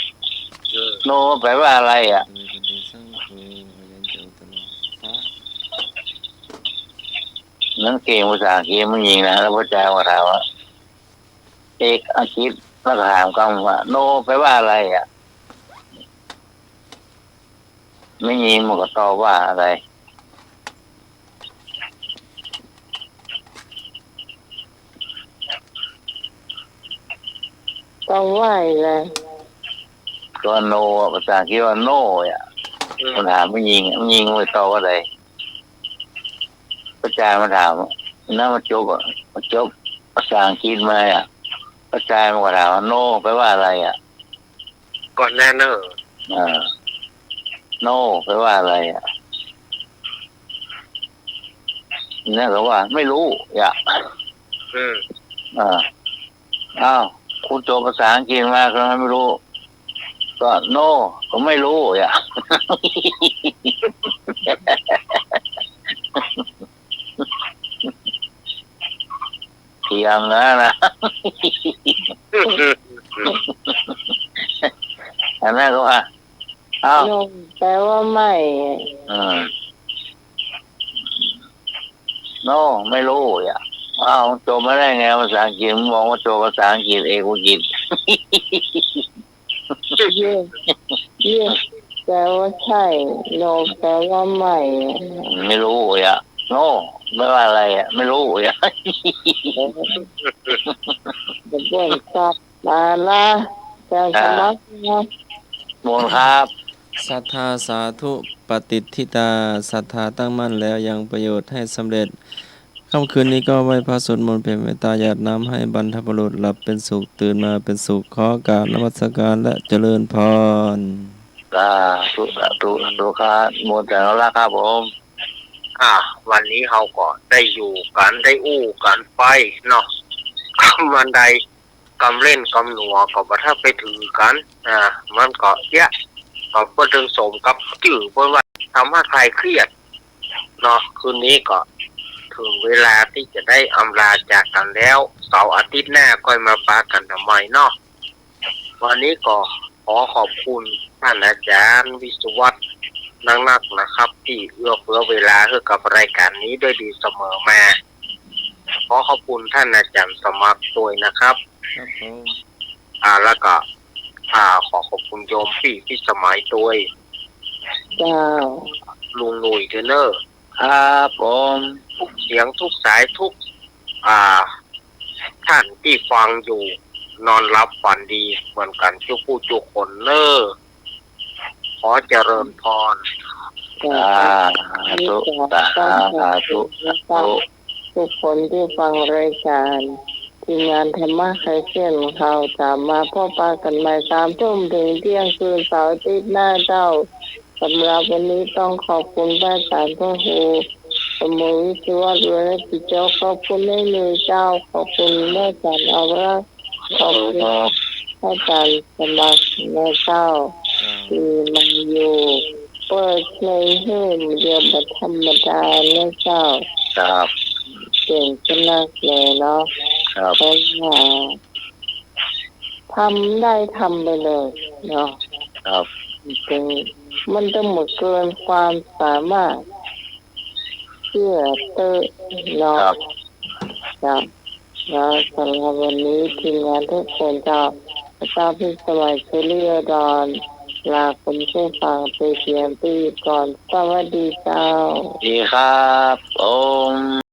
เออ no แปลว่าอะไรอะ มันเก่งภาษาอังกฤษมันยิงนะ แล้วพระอาจารย์ก็ถามว่า เอกอังกฤษ แล้วก็ถามกำว่า "โน" แปลว่าอะไรอะ แม่ญิงมันก็ตอบว่าอะไร ตอบว่าอะไร ก็ "โน" อะ ภาษาอังกฤษว่า "โน" อะ อืม มันถามแม่ญิงอะ แม่ญิงมันตอบว่าอะไร ป้อจายมันถาม นั่นมันจบอะ มันจบภาษาอังกฤษมาอะ ป้อจายมันก็ถามว่า "โน" แปลว่าอะไรอะ ก่อนหน้าเนิ่น อ่า "โน" แปลว่าอะไรอะ นั่นก็ว่า "ไม่รู้" อะ อืม อ่า อ้าว คุณจบภาษาอังกฤษมา ทำไมไม่รู้ ก็ "โน" ก็ไม่รู้ อะ เถียงนะนะ อันนั้นก็ว่า อ้าว โน แปลว่าไม่ อืม โน ไม่รู้ อะ อ้าว จบมาได้ไงภาษาอังกฤษ มึงบอกว่าจบภาษาอังกฤษ เอกอังกฤษ เยส เยส แปลว่าใช่ โน แปลว่าไม่ ไม่รู้ อะ โน แปลว่าอะไรอะ ไม่รู้ อะ เดี๋ยวบ่นสับ มาละ อาจารย์สมัครนะ อ่า มนต์ครับ ศรัทธาสาธุ ปฏิฏฐิตา ศรัทธาตั้งมั่นแล้วยังประโยชน์ให้สำเร็จ ค่ำคืนนี้ก็ไหว้พระสวดมนต์แผ่เมตตาหยาดน้ำให้บรรพบุรุษหลับเป็นสุข ตื่นมาเป็นสุข ขอกราบนมัสการและเจริญพร สาธุ สาธุ สาธุครับ มนต์จากเราละครับผม อ่า วันนี้เฮาก็ได้อยู่กั๋น ได้อู้กั๋นไปเนาะ กำอันใด กำเล่นกำหนัวก็บ่ถ้าไปถือกั๋น อ่า มันก็เยียะ ก็บ่เถิงสมกับจื้อเปิ้นว่าธรรมะคลายเครียดเนาะ คืนนี้ก็เถิงเวลาตี้จะได้อำลาจากกั๋นแล้ว เสาร์อาทิตย์หน้าค่อยมาปะกั๋นใหม่เนาะ วันนี้ก็ขอขอบคุณต้านอาจ๋ารย์วิศวัฒน์นักๆ นะครับ ตี้เอื้อเฟื้อเวลาหื้อกับรายก๋านนี้ด้วยดีเสมอมา ขอขอบคุณต้านอาจ๋ารย์สมัครตวยนะครับ ครับผม อ่า แล้วก็ อ่า ขอขอบคุณโยมปี้พิสมัยตวย เจ้า ลุงหนุ่ยตวยเน่อ ครับผม ทุกเสียงทุกสายทุก อ่า ต้านตี้ฟังอยู่ นอนหลับฝันดีเหมือนกั๋นกู้ผู้กู้คนเน่อ ขอเจริญพร สาธุ สาธุ สาธุ ทุกคนตี้ฟังรายก๋าน ทีมงานธรรมะคลายเครียดของเฮา จ๋ามาพบปะกั๋นใหม่สามทุ่มเถิงเตี้ยงคืนเสาร์อาทิตย์หน้าเจ้า สำหรับวันนี้ต้องขอบคุณพระอาจ๋ารย์พระครูสมบูรณ์วิศวัฒน์ วรกิจโจ ขอบคุณแม่หนุ่ยเจ้า ขอบคุณพระอาจ๋ารย์อาวรักษ์ ขอบคุณพระอาจ๋ารย์สมัครนะเจ้า ครับ ตี้มาอยู่เปิดเพลงหื้อเดียวบ่ธรรมดานะเจ้า ครับ เก่งขนาดเลยเนาะ ครับ เพราะว่า ทำได้ทำไปเลยเนาะ ครับ จริง มันต้องบ่เกินความสามารถ เจื้อเต๊อะเนาะ ครับ ครับ แล้วสำหรับวันนี้ทีมงานทุกคนเจ้า พระเจ้าพิสมัย สุริโยดร ลาคุณผู้ฟังไปเพียงตี้ก่อน สวัสดีเจ้า ดีครับผม